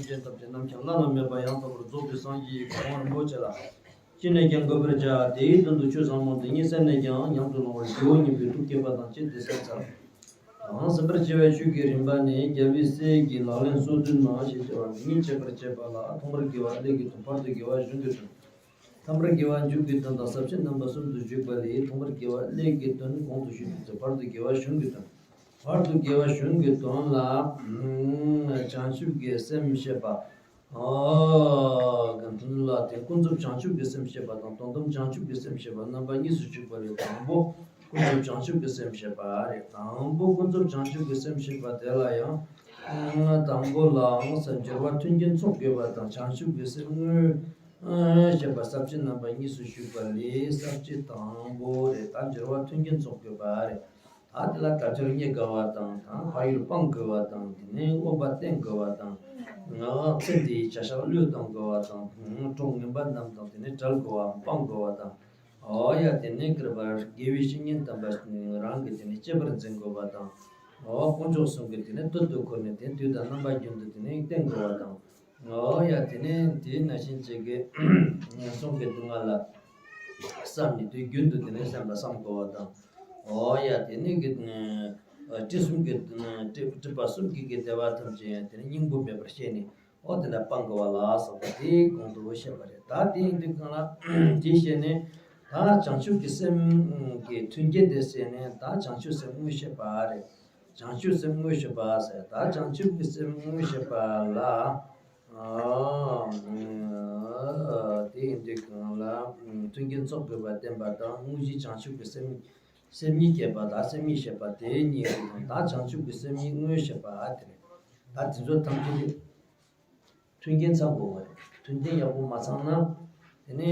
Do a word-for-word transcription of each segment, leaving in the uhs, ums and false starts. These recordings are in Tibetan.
ཅན་ཐམས་ཅད་ནམ་མཁའ་བླ་ན་མེད་པ་ཡང་དག་པར་རྫོགས་པའི་སངས་རྒྱས་ཀྱི་གོ་འཕང་རིན་པོ་ཆེ་ལ་ཅི་ནས་ཀྱང་འགོད་པར་བྱ། དེའི་དོན་དུ་ཆོས་ཟབ་མོ་འདི་ཉིད་གསན་ནས་ཀྱང་ཉམས་སུ་བླང་བར་བགྱིའོ་སྙམ་པའི་ཐུགས་བསྐྱེད་པ་དང་བཅས་ཏེ་གསན་འཚལ། གང་གསན་པར་བྱ་བའི་ཆོས་ཀྱི་རིམ་པ་ནི་རྒྱལ་བའི་སྲས་ཀྱི་ལག་ལེན་སོ་བདུན་མ་ཞེས་བྱ་བ་འདི་ཉིད་འཆད་པར་བྱེད་པ་ལ། ཐོག་མར་དགེ་བ་ཀླད་ཀྱི་དོན། བར་དུ་དགེ་བ་གཞུང་གི་དོན། ཐ་མར་དགེ་བ་མཇུག་གི་དོན་དང་ས་བཅད་རྣམ་པ་གསུམ་དུ་འཇུག་པ་ལས། ཐོག་མར་དགེ་བ་ཀླད་ཀྱི་དོན་གོང་དུ་ཞུས་པའི་ཚེ། བར་དུ་དགེ་བ་གཞུང་གི་དོན། བར་དུ་དགེ་བ་གཞུང་གི་དོན་ལ། བྱང་ཆུབ་ཀྱི་སེམས་བཤད་པ། ཨོ། དོན་ལ་དེ་ཀུན་རྫོབ་བྱང་ཆུབ་ཀྱི་སེམས་བཤད་པ་དང་། དོན་དམ་བྱང་ཆུབ་ཀྱི་སེམས་བཤད་པ། རྣམ་པ་གཉིས་སུ་འཇུག་པ་ལས། དང་པོ་ཀུན་རྫོབ་བྱང་ཆུབ་ཀྱི་སེམས་བཤད་པ་རེད། དང་པོ་ཀུན་རྫོབ་བྱང་ཆུབ་ཀྱི་སེམས་བཤད་པ་དེ་ལ་ཡང་། དང་པོ་ལའང་ས་འགྱུར་བ་མཐུན་རྐྱེན་ཚོགས་དགོས་པ་དང་། བྱང་ཆུབ་ཀྱི་སེམས་དངོས་བཤད་པ་ས་བཅད་རྣམ་པ་གཉིས་སུ་ཞུགས་པ་ལས། ས་བཅད་དང་པོ་རེད། ད་འགྱུར་བ་མཐུན་རྐྱེན་ཚོགས་དགོས་པ་རེད། ད་དེ་ལ་དལ་འབྱོར་རྙེད་དཀའ་བ་དང་། ད་བག་ཡོད་སྤང་དགོས་པ་དང་། དེ་ནས་དབེན་པ་བསྟེན་དགོས་པ་དང་། ཚེ་འདིའི་བྱ་བཞག་བློས་གཏོང་དགོས་པ་དང་། གྲོགས་ངན་པ་རྣམས་དང་དེ་ནས་བྲལ་དགོས་པའམ་སྤང་དགོས་པ་དང་། ཨོ་ཡ། དེ་ནས་ཀིར་པར་དགེ་བའི་བཤེས་གཉེན་དམ་པ་རང་གིས་དེ་ནས་གཅེས་པར་འཛིན་དགོས་པ་དང་། ཨོ་དཀོན་མཆོག་གསུམ་གྱི་དེ་ནས་དོན་དུ་འཁོར་ནས་དེ་དུས་དང་རྣམ་པ་ཀུན་ཏུ་དེ་ནས་བསྟེན་དགོས་པ་དང་། ཨོ་ཡ། དེ་ནས་དེའི་ནང་བཞིན་བྱེད་ཀྱི་ངན་སོང་གི་སྡུག་བསྔལ་ལ་བསམ་ནས་དུས་རྒྱུན་དུ་དེ་ནས་སེམས་ལ་བསམ་དགོས་པ་དང་། ཨོ་ཡ། དེ་ནས་ཀྱི་སྲིད་གསུམ་གྱི་སྲིད་པ་གསུམ་གྱི་གི་བདེ་བ་ཐམས་ཅད་དེ་ནས་སྙིང་པོ་མེད་པར་ཤེས་ནས། ཨོ་དེ་ལ་སྤང་དགོས་པ་ལ་སོགས་པ་དེའི་གོང་དུ་བཤད་པ་རེད། ད་དེ་ཡིན་དུས་གང་ལ་དེ་བཤད་ནས། ད་བྱང་ཆུབ་ཀྱི་སེམས་ཀྱི་མཐུན་རྐྱེན་དེ་བཤད་ནས། ད་བྱང་ཆུབ་སེམས་དངོས་བཤད་པ་རེད། བྱང་ཆུབ་སེམས་དངོས་བཤད་པ་ཟེར། ད་བྱང་ཆུབ་ཀྱི་སེམས་དངོས་བཤད་པ་ལ། ཨ་དེ་ཡིན་དུས་གང་ལ་མཐུན་རྐྱེན་ཚོགས་དགོས་པ་བསྟན་པ་དང་། དངོས་གཞི་བྱང་ཆུབ་ཀྱི་སེམས། སེམས་ཉིད་བསྐྱེད་པ་དང་སེམས་ཉིད་བཤད་པ་དེ་གཉིས་ཀྱི་དང་། ད་བྱང་ཆུབ་ཀྱི་སེམས་ཉིད་དངོས་བཤད་པ་དེ་རེད། ད་དེ་ཚོ་ཐམས་ཅད་མཐུན་རྐྱེན་ཚང་དགོས་པ་རེད། མཐུན་རྐྱེན་ཡག་པོ་མ་ཚང་ན། དེ་ནས་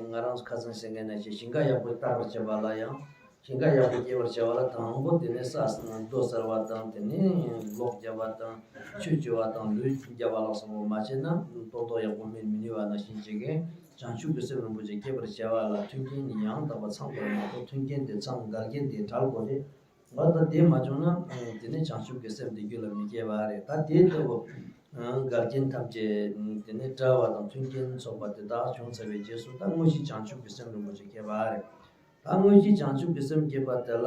ང་རང་ཚོ་ཁ་སང་བཤད་མཁན་ནང་བཞིན་ཞིང་ཁ་ཡག་པོ་བཏབ་པར་བྱེད་པ་ལ་ཡང་། ཞིང་ཁ་ཡག་པོ་སྐྱེ་བར་བྱ་བ་ལ་དང་པོ་དེ་ནས་ས་རྡོ་གསར་བ་དང་། དེ་ནས་གློག་བརྒྱབ་པ་དང་། ཆུ་བྱུག་པ་དང་། ལུད་བརྒྱབ་པ་ལ་སོགས་པ་མ་བྱས་ན་ཏོག་ཏོག་ཡག་པོ་སྨིན་མི་ནུས་པ་ནང་བཞིན་བྱེད་མཁན། བྱང་ཆུབ་ཀྱི་སེམས་རིན་པོ་ཆེ་སྐྱེ་བར་བྱ་བ་ལ་མཐུན་རྐྱེན་ནི་ཡང་དག་པ་ཚང་དགོས་མ་གཏོགས། མཐུན་རྐྱེན་དེ་ཚང་འགལ་རྐྱེན་དེ་བྲལ་དགོས་རེད། ང་ད་དེ་མ་བྱུང་ན་དེ་ནས་བྱང་ཆུབ་ཀྱི་སེམས་དེ་རྒྱུད་ལ་མི་སྐྱེ་བ་རེད། ད་དེ་ལྟ་བུ་འགལ་རྐྱེན་ཐམས་ཅད་དེ་ནས་བྲལ་བ་དང་མཐུན་རྐྱེན་ཚོགས་པ་དེ་དག་བྱུང་ཚར་བའི་རྗེས་སུ། ད་དངོས་གཞི་བྱང་ཆུབ་ཀྱི་སེམས་རིན་པོ་ཆེ་སྐྱེ་བ་རེད། ད་དངོས་གཞི་བྱང་ཆུབ་ཀྱི་སེམས་སྐྱེས་པ་དེ་ལ་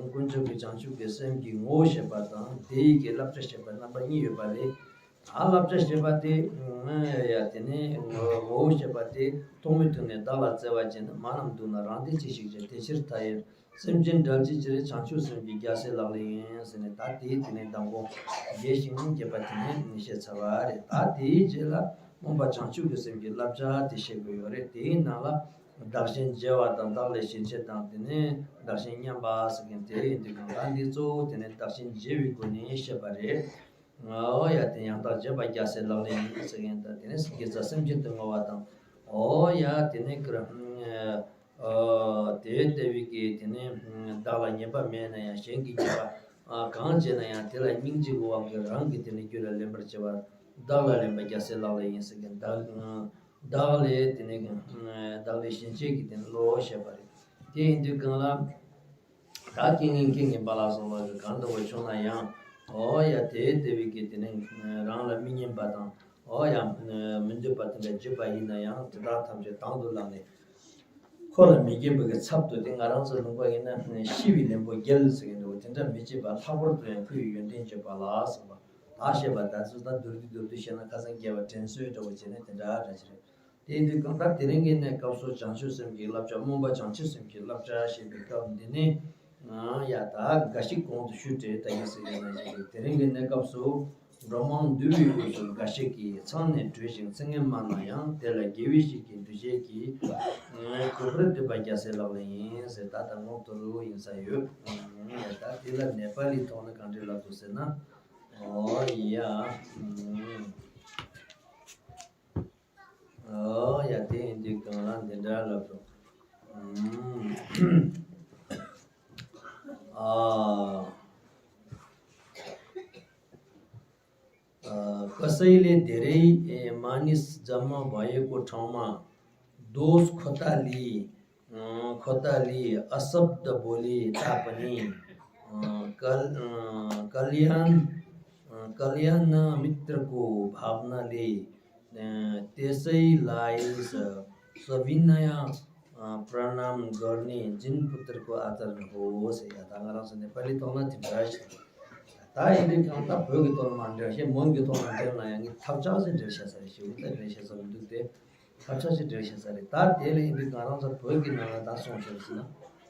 དཀོན་མཆོག་གི་བྱང་ཆུབ་ཀྱི་སེམས་ཀྱི་ངོ་བོ་བཤད་པ་དང་། དེ་ཡི་གི་བསླབ་བྱ་བཤད་པ་རྣམ་པ་གཉིས་ཡོད་པ་ལས། ད་བསླབ་བྱ་བཤད་པ་དེ། ཡ་དེ་ནས་ངོ་བོ་བཤད་པ་དེ་ཐོག་མའི་དུས་ནས་བདག་ལ་བརྩེ་བ་བྱས་ནས། མ་རྣམས་སྡུག་ན་རང་བདེ་གཅིག་ཞིག་བྱ། དེ་ཕྱིར་མཐའ་ཡས་སེམས་ཅན་བསྒྲལ་བྱའི་ཕྱིར། བྱང་ཆུབ་སེམས་ཀྱི་རྒྱལ་སྲས་ལག་ལེན་ཡིན་ཟེར་ནས། ད་དེའི་དེ་ནས་མདང་དགོང་རྒྱས་ཤིང་རྒྱས་པ་དེ་ནས་བཤད་ཚར་བ་རེད། ད་དེའི་རྗེས་ལ་སྟོང་པ་བྱང་ཆུབ་ཀྱི་སེམས་ཀྱི་བསླབ་བྱ་དེ་བཤད་དགོས་ཡོད་རེད། དེའི་ནང་ལ་བདག་གཞན་བརྗེ་བ་དང་། བདག་ལས་གཞན་གཅེས་དང་། དེ་ནས་བདག་གཞན་མཉམ་པ་ཟེར་མཁན་དེ་ཡིན་དུས་གང་ལ་འདི་གཙོ་བོ་དེ་ནས་བདག་གཞན་བརྗེ་བའི་སྒོ་ནས་བཤད་པ་རེད། ཨོ་ཡ། དེ་ཡང་དག་བརྗེ་བ་རྒྱལ་སྲས་ལག་ལེན་ཡིན་ཟེར་མཁན་དང་། དེ་ནས་དགེ་རྩ་སེམས་ཅན་དུ་བསྔོ་བ་དང་། ཨོ་ཡ། དེ་ནས་ཀིར། ཨོ་དེ་ལྟ་བུའི་གི་དེ་ནས་བདག་ལ་ཉེས་པ་མེད་ན་ཡང་གཞན་གྱི་ཉེས་པ་གང་བྱས་ན་ཡང་དེ་ལ་སྙིང་རྗེ་གི་དབང་གིས་རང་གིས་དེ་ནས་རྒྱུད་ལ་ལེན་པར་བྱེད་པ། བདག་ལ་ལེན་པ་རྒྱལ་སྲས་ལག་ལེན་ཡིན་ཟེར་མཁན། བདག་བདག་ལས་དེ་ནས་བདག་ལས་གཞན་གཅེས་ཀྱི་དེ་ནས་བློ་བཤད་པ་རེད། དེ་ཡིན་དུས་གང་ལ། ད་རྐྱེན་ངན་རྐྱེན་ངན་པ་ལ་སོགས་པ་གང་འདྲ་བ་བྱུང་ན་ཡང་། ཨོ་ཡ། དེ་ལྟ་བུའི་གི་དེ་ནས་རང་ལ་མི་སྙན་པ་དང་། ཨོ་ཡ། མི་འདོད་པ་དེ་འདྲ་བྱས་པ་ཡིན་ན་ཡང་། དེ་དག་ཐམས་ཅད་དང་དུ་བླངས་ནས་ཁོ་ལ་མི་སྐྱེ་བ་གི་ཚབ་ཏུ། དེ་ང་རང་ཚོ་ལུང་པ་ཡིན་ན་ཤི་བའི་ལན་པོ་བརྒྱལ་ཟེར་གྱི་འདུག་དེ་འདྲ་མི་བྱེད་པ། ལྷག་པར་དུ་ཡང་ཁོའི་ཡོན་ཏན་བརྗོད་པ་ལ་སོགས་པ་ད་བཤད་པ། ད་ཚོ་ད་མདོར་བསྡུས་མདོར་བསྡུས་བཤད་ན། ཁ་སང་རྒྱས་པ་དྲན་གསོའི་འདྲ་བོ་བྱས་ན་དེ་འདྲ་འདྲ་ཅིག་རེད། དེ་ཡིན་དུས་གང་ལྟར་དེ་རིང་གི་གནས་སྐབས་སུ་བྱང་ཆུབ་སེམས་ཀྱི་བསླབ་བྱ། སྨོན་པ་བྱང་ཆུབ་སེམས་ཀྱི་བསླབ་བྱ་ཞེས་པའི་སྐབས་འདི་ནི། ཡ་ད་འགའ་ཞིག་གོང་དུ་ཞུས་ཏེ། ད་ཡིན་ཟེར་ཡིན་ན་ཞིག་དེ་རིང་གི་གནས་སྐབས་སུ་འགྲོ་མང་འདུ་བའི་དབུས་སུ་འགའ་ཞིག་གིས། མཚང་ནས་བྲོས་ཤིང་ཚིག་ངན་སྨྲ་ན་ཡང་། དེ་ལ་དགེ་བའི་བཤེས་ཀྱི་འདུ་ཤེས་ཀྱིས། གུས་པར་འདུད་པ་རྒྱལ་སྲས་ལག་ལེན་ཡིན་ཟེར། ད་ད་ངོ་ཐུག་རུ་ཡིན་ས་ཡོད། ཡ་ད་དེ་ལ་ནེ་པ་ལིའི་ཐོག་ནས་གང་འདྲ་ལབ་འདུག་ཟེར་ན། ཨོ་ཡ། ཨོ་ཡ། དེ་ཡིན་དུས་གང་ལ་འདི་འདྲ་ལབ་རོགས། ཨ། ཨ། ཀ་ས་ཡི་ལེ་དེ་རེ་ཨེ་མ་ནི་ཛ་མ་བ་ཡེ་ཀོ་ཁྲང་མ་དོས་ཁོ་ཏ་ལི། ཁོ་ཏ་ལི་ཨ་སབ་ད་བོ་ལི་ཏ་པ་ནི། ཀལ་ཀལ་ཡན། कल्याण मित्र को भावना ले, अ, त्यसैलाई स-, सविनय, अ, प्रणाम गर्ने, जिन पुत्र को आदर होस्। ཡ་ད་ང་རང་ཚོ་ནས་པཱ་ལིའི་ཐོག་ན་དེ་འདྲ་ཞིག་ད་ཡིན་དུས་ཀྱང་ད་བོད་ཀྱི་ཐོག་ནས་མ་འདྲ་ཞེས་མོན་གྱི་ཐོག་ནས་འདྲ་ན་ཡང་ངས་ཐབས་ཆག་ཅིག་འདྲ་བཤད་ས་རེད། ཞེ་པོ་ད་འདྲ་བཤད་ས་མི་འདུག་སྟེ། ཐབས་ཆག་ཅིག་འདྲ་བཤད་ས་རེད། ད་དེ་ལས་ཡིན་དུས་ང་རང་ཚོ་བོད་ཀྱི་ནང་ལ་ད་སོང་ཞེས་ཟེར་ན།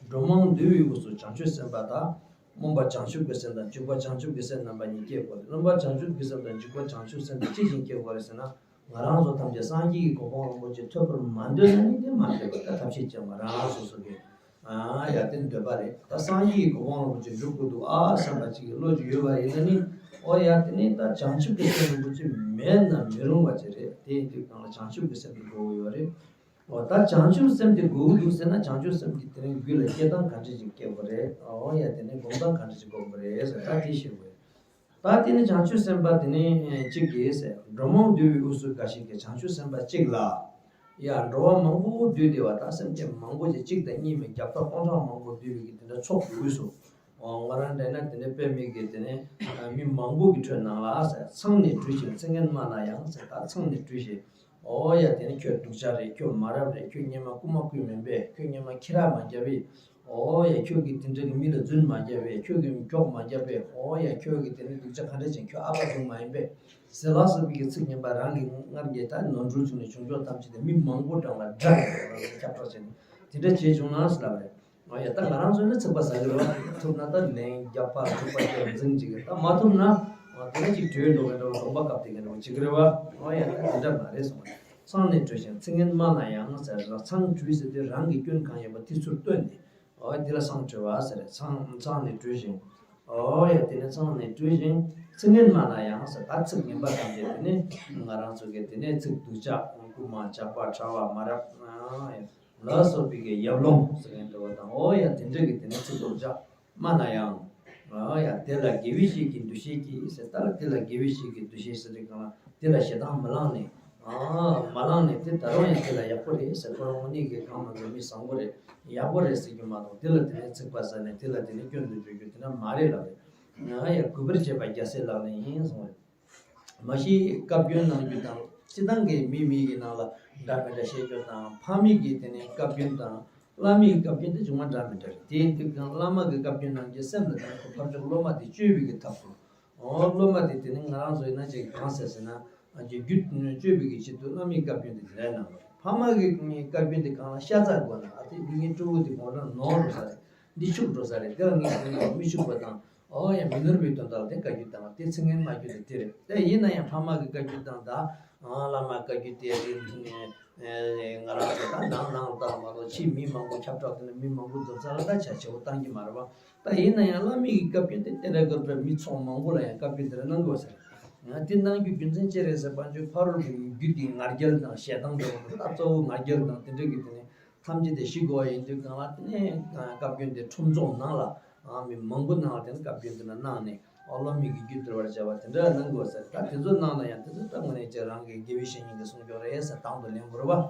འགྲོ་མང་འདུལ་བའི་དབུས་སུ་བྱང་ཆུབ་སེམས་དཔའ་དང་། སྨོན་པ་བྱང་ཆུབ་ཀྱི་སེམས་དང་འཇུག་པ་བྱང་ཆུབ་ཀྱི་སེམས་རྣམ་པ་གཉིས་སྐྱེ་དགོས་རེད། སྨོན་པ་བྱང་ཆུབ་ཀྱི་སེམས་དང་འཇུག་པ་བྱང་ཆུབ་སེམས་དེ་ཅི་བཞིན་སྐྱེ་དགོས་རེད་ཟེར་ན། ང་རང་ཚོ་ཐམས་ཅད་སངས་རྒྱས་ཀྱི་གོ་འཕང་རིན་པོ་ཆེ་ཐོབ་པར་མ་འདོད་ན་ནི་དེ་མ་འདོད་པ་ད་ཐབས་ཤེས་ཀྱང་མ་རང་རང་སོ་སོ་གི་ཨ་ཡ་དེ་འདོད་པ་རེད། ད་སངས་རྒྱས་ཀྱི་གོ་འཕང་རིན་པོ་ཆེ་འགྲུབ་དགོས་འདུག་ཨ་བསམ་པ་ཅིག་གི་བློ་ཅིག་ཡོད་པ་ཡིན་ན་ནི། ཨོ་ཡ་དེ་ནི་ད་བྱང་ཆུབ་ཀྱི་སེམས་རིན་པོ་ཆེ་མེད་ན་མི་རུང་བ་ཅིག་རེད། དེ་ཡིན་དུས་གང་ལ་བྱང་ཆུབ་ཀྱི་སེམས་དེ་དགོས་ཀྱི་ཡོད་རེད། འོ་ད་བྱང་ཆུབ་སེམས་དེ་དགོས་ཀྱི་འདུག་ཟེར་ན། བྱང་ཆུབ་སེམས་ཀྱི་དེ་རིང་རྒྱུད་ལ་སྐྱེ་སྟངས་ག་འདྲ་ཞིག་སྐྱེ་དགོས་རེད། འོ་ཡ་དེ་ནི་སྒོམ་སྟངས་ག་འདྲ་ཞིག་སྒོམ་དགོས་རེད་ཟེར། ད་དེ་ཤེས་དགོས། ད་དེ་ནི་བྱང་ཆུབ་སེམས་དཔའ་དེ་ནི་གཅིག་གིས་ཟེར། འགྲོ་མང་འདུལ་བའི་དབུས་སུ་འགའ་ཞིག་གིས། བྱང་ཆུབ་སེམས་དཔའ་གཅིག་ལ། ཡ་འགྲོ་བ་མང་པོ་འདུལ་བསྡད་པ་དང་། སེམས་ཅན་མང་པོ་ཞིག་གཅིག་དང་གཉིས་མིན་བརྒྱ་ཕྲག་སྟོང་ཕྲག་མང་པོ་འདུལ་བའི་གི་དེ་འདྲ་ཚོགས་ཀྱི་དབུས་སུ། འོ་ང་རང་འདྲ་ན་དེ་འདྲ་དཔེ་མི་སྲིད་དེ་ནི་མི་མང་པོ་གི་ཁྲོད་ནང་ལ་ཟེར། ཚངས་ནས་བྲོས་ཤིང་ཚིག་ངན་སྨྲ་ན་ཡང་ཟེར། ད་ཚངས་ནས་བྲོས་ཤིང་། ཨོ་ཡ་དེ་ནི་ཁྱོད་སྡུག་ཅག་རེད། ཁྱོད་མ་རབས་རེད། ཁྱོད་སྔོན་མ་རྐུ་མ་རྐུས་མིན་པས། ཁྱོད་སྔོན་མ་ཁྱི་ར་མ་བརྒྱབ་པས། ཨོ་ཡ་ཁྱོད་ཀྱིས་དེ་འདྲ་གི་མི་ལ་རྫུན་མ་བརྒྱབ་པས། ཁྱོད་ཀྱིས་གྱོགས་མ་བརྒྱབ་པས། ཨོ་ཡ་ཁྱོད་ཀྱིས་དེ་ནི་སྡུག་ཅག་ག་འདྲ་བྱས། ཁྱོད་ཨ་ཕ་རྫུན་མ་ཡིན་པས་ཟེར་ལ་སོགས་པའི་གི་ཚིག་ངན་པ་རང་གི་སྔར་གྱི་ད་ནོར་འཁྲུལ་བྱུང་ནས་བྱུང་ཆོག་ཐམས་ཅད་དེ་མི་མང་པོ་གྲངས་ལ་དགྲ་རེད། ཁྱབ་བསྒྲགས་བྱས་ནས་དེ་འདྲ་བྱས་བྱུང་ན་ཟེར་ལབ་རེད། ཨོ་ཡ་ད་ང་རང་ཚོ་ནི་ཚིག་པ་ཟ་གི་རེད་བ། ཐུབ་ན་ད་ལན་རྒྱག་པ་འཁྲུག་པ་རྒྱག་འཛིང་བྱེད་ཀྱི། ད་མ་ཐུབ་ན་ཨ་དེ་ནི་ཅིག་བྲོས་འགྲོ་གི་འདྲ་བ། ལོང་པ་བཀབ་བསྡད་ཀྱི་འདྲ་བ་བྱེད་ཀྱི་རེད་བ། ཨོ་ཡ་ད་དེ་འདྲ་མ་རེད་གསུངས་པ། ཚངས་ནས་བྲོས་ཤིང་ཚིག་ངན་སྨྲ་ན་ཡང་ཟེར་ལ། ཚངས་བྲོས་ཟེར་དུས་རང་གི་སྐྱོན་གང་ཡོད་པ་དེ་ཚུར་བཏོན་ནས། ཨོ་ཡ་དེ་ལ་ཚངས་བྲོས་པ་ཟེར། ཚངས་ཚངས་ནས་བྲོས་ཤིང་། ཨོ་ཡ་དེ་ནི་ཚངས་ནས་བྲོས་ཤིང་ཚིག་ངན་སྨྲ་ན་ཡང་ཟེར། ད་ཚིག་ངན་པ་ཐམས་ཅད་དེ་ནི་ང་རང་ཚོ་གི་དེ་ནས་ཚིག་སྡུག་ཅག་རྐུ་མ་ཇག་པ་ཁྲ་བ་མ་རབས། ལ་སོགས་པའི་གི་ཡབ་ལུང་ཟེར་མཁན་འདྲ་བ་དང་། ཨོ་ཡ་དེ་འདྲ་གི་དེ་ནས་ཚིག་སྡུག་ཅག་སྨྲ་ན་ཡང་། ཨོ་ཡ་དེ་ལ་དགེ་བའི་བཤེས་ཀྱི་འདུ་ཤེས་ཀྱིས་ཟེར། ད་ལ་དེ་ལ་དགེ་བའི་བཤེས་ཀྱི་འདུ་ཤེས་ཟེར་དུས་གང་ལ་དེ་ལ་ཞེ་སྡང་མི་ལངས་ནས། ཨ་མ་ལངས་ནས་དེ་ད་རུང་ཡང་དེ་ལ་ཡག་པོ་རེད་ཟེར། ཁོ་རང་དངོས་གནས་ཀྱི་གང་མ་ཚོ་མི་བཟང་པོ་རེད། ཡག་པོ་རེད་ཟེར་རྒྱུ་མ་གཏོགས་དེ་ལ་དེ་ནས་ཚིག་པ་ཟ་ནས་དེ་ལ་དེ་ནས་སྐྱོན་དུ་བརྗོད་རྒྱུ་དེ་འདྲ་མ་རེད་ལབ་རེད། ཨ་ཡ་གུས་པར་བྱེད་པ་རྒྱལ་སྲས་ལག་ལེན་ཡིན་གསུངས་རེད། མ་གཞི་བཀའ་བཀྱོན་གནང་རྒྱུ་དང་སྤྱིར་བཏང་གི་མི་མི་གི་ནང་ལ་འདྲ་མི་འདྲ་བཤད་རྒྱུ་དང་། ཕ་མི་གི་དེ་ནས་བཀའ་བཀྱོན་དང་བླ་མའི་བཀའ་བཀྱོན་དེ་ཅུང་མ་འདྲ་མི་འདྲ་རེད། དེ་ཡིན་དུས་ཀྱང་བླ་མ་གི་བཀའ་བཀྱོན་གནང་རྒྱུ་སེམས་ལ་དང་ཁོ་ཕར་ཕྱོགས་སློབ་མ་དེ་བཅོས་པའི་གི་ཐབས་སུ། འོ་སློབ་མ་དེ་དེ་ནི་ང་རང་ཚོ་ཡིན་ན་ཅིག་གང་ཟེར་ཟེར་ན། རྒྱུ་རྒྱུད་བཅོས་པའི་གི་ཆེད་དུ་བླ་མའི་བཀའ་བཀྱོན་དེ་དེ་འདྲ་གནང་བ་རེད། ཕ་མ་གི་བཀའ་བཀྱོན་དེ་གང་ལ་ཤ་ཚ་དགོས་ན། ཨ་ཙི་འདི་ངའི་སྤྲུལ་སྐུ་དེ་མོ་རང་ནོར་འགྲོ་ས་རེད། འདི་འཆུག་འགྲོ་ས་རེད། དེ་ལ་ངས་དེ་ནས་མི་འཆུག་པ་དང་། ཨོ་ཡ་མི་ནོར་བའི་དོན་དག་ལ་དེ་བཀའ་བཀྱོན་བཏང་བ་དེ་ཚིག་ངན་སྨྲ་རྒྱུ་དེ་དེ་རེད། དེ་ཡིན་ན་ཡང་ཕ་མ་གི་བཀའ་བཀྱོན་བཏང་། ད་ཨ་བླ་མ་བཀའ་བཀྱོན་དེ་རེད། ང་རང་ཚོ་ད་ནང་ནང་ལྟ་མ་གཏོགས་ཕྱི་མི་མང་པོ་ཁྱབ་བསྒྲགས་དེ་ནས་མི་མང་པོ་འཛོམས་ས་ལ་ད་བྱ་བྱེད་པོ་བཏང་གི་མ་རེད་པ། ད་ཡིན་ན་ཡང་བླ་མའི་གི་བཀའ་བཀྱོན་དེ་དེ་འདྲ་དགོས་པས། མི་ཚོགས་མང་པོ་ལ་ཡང་བཀའ་བཀྱོན་དེ་འདྲ་གནང་དགོས་ཟེར། ང་དེ་གནང་རྒྱུ་རྒྱུ་མཚན་ཅི་རེད་ཟེར་བ་ཅིག་ཕ་རོལ་གྱི་རྒྱུད་ཀྱི་ང་རྒྱལ་དང་ཞེ་སྡང་འདྲ་བོ་འདུག་ད་གཙོ་བོ་ང་རྒྱལ་དང་དེ་འདྲ་གི་དེ་ནས། ཐམས་ཅད་དེ་ཞི་དགོས་པ་ཡིན་དུས་གང་ལ་དེ་ནས་བཀའ་བཀྱོན་དེ་ཁྲོམ་ཚོགས་ནང་ལ་ཨ་མི་མང་པོ་ནང་ལ་དེ་ནས་བཀའ་བཀྱོན་དེ་འདྲ་གནང་ནས། ཨོ་བླ་མའི་གི་རྒྱུད་སྟེར་བར་བྱ་བ་དེ་འདྲ་གནང་དགོས་ཟེར། ད་དེ་ཚོ་གནང་ན་ཡང་དེ་ཚོ་ད་དངོས་གནས་ཀྱི་རང་གི་དགེ་བའི་བཤེས་གཉེན་གྱི་གསུང་སྐྱོར་རེད་ཟེར་དང་དུ་ལེན་དགོས་རེད་བ།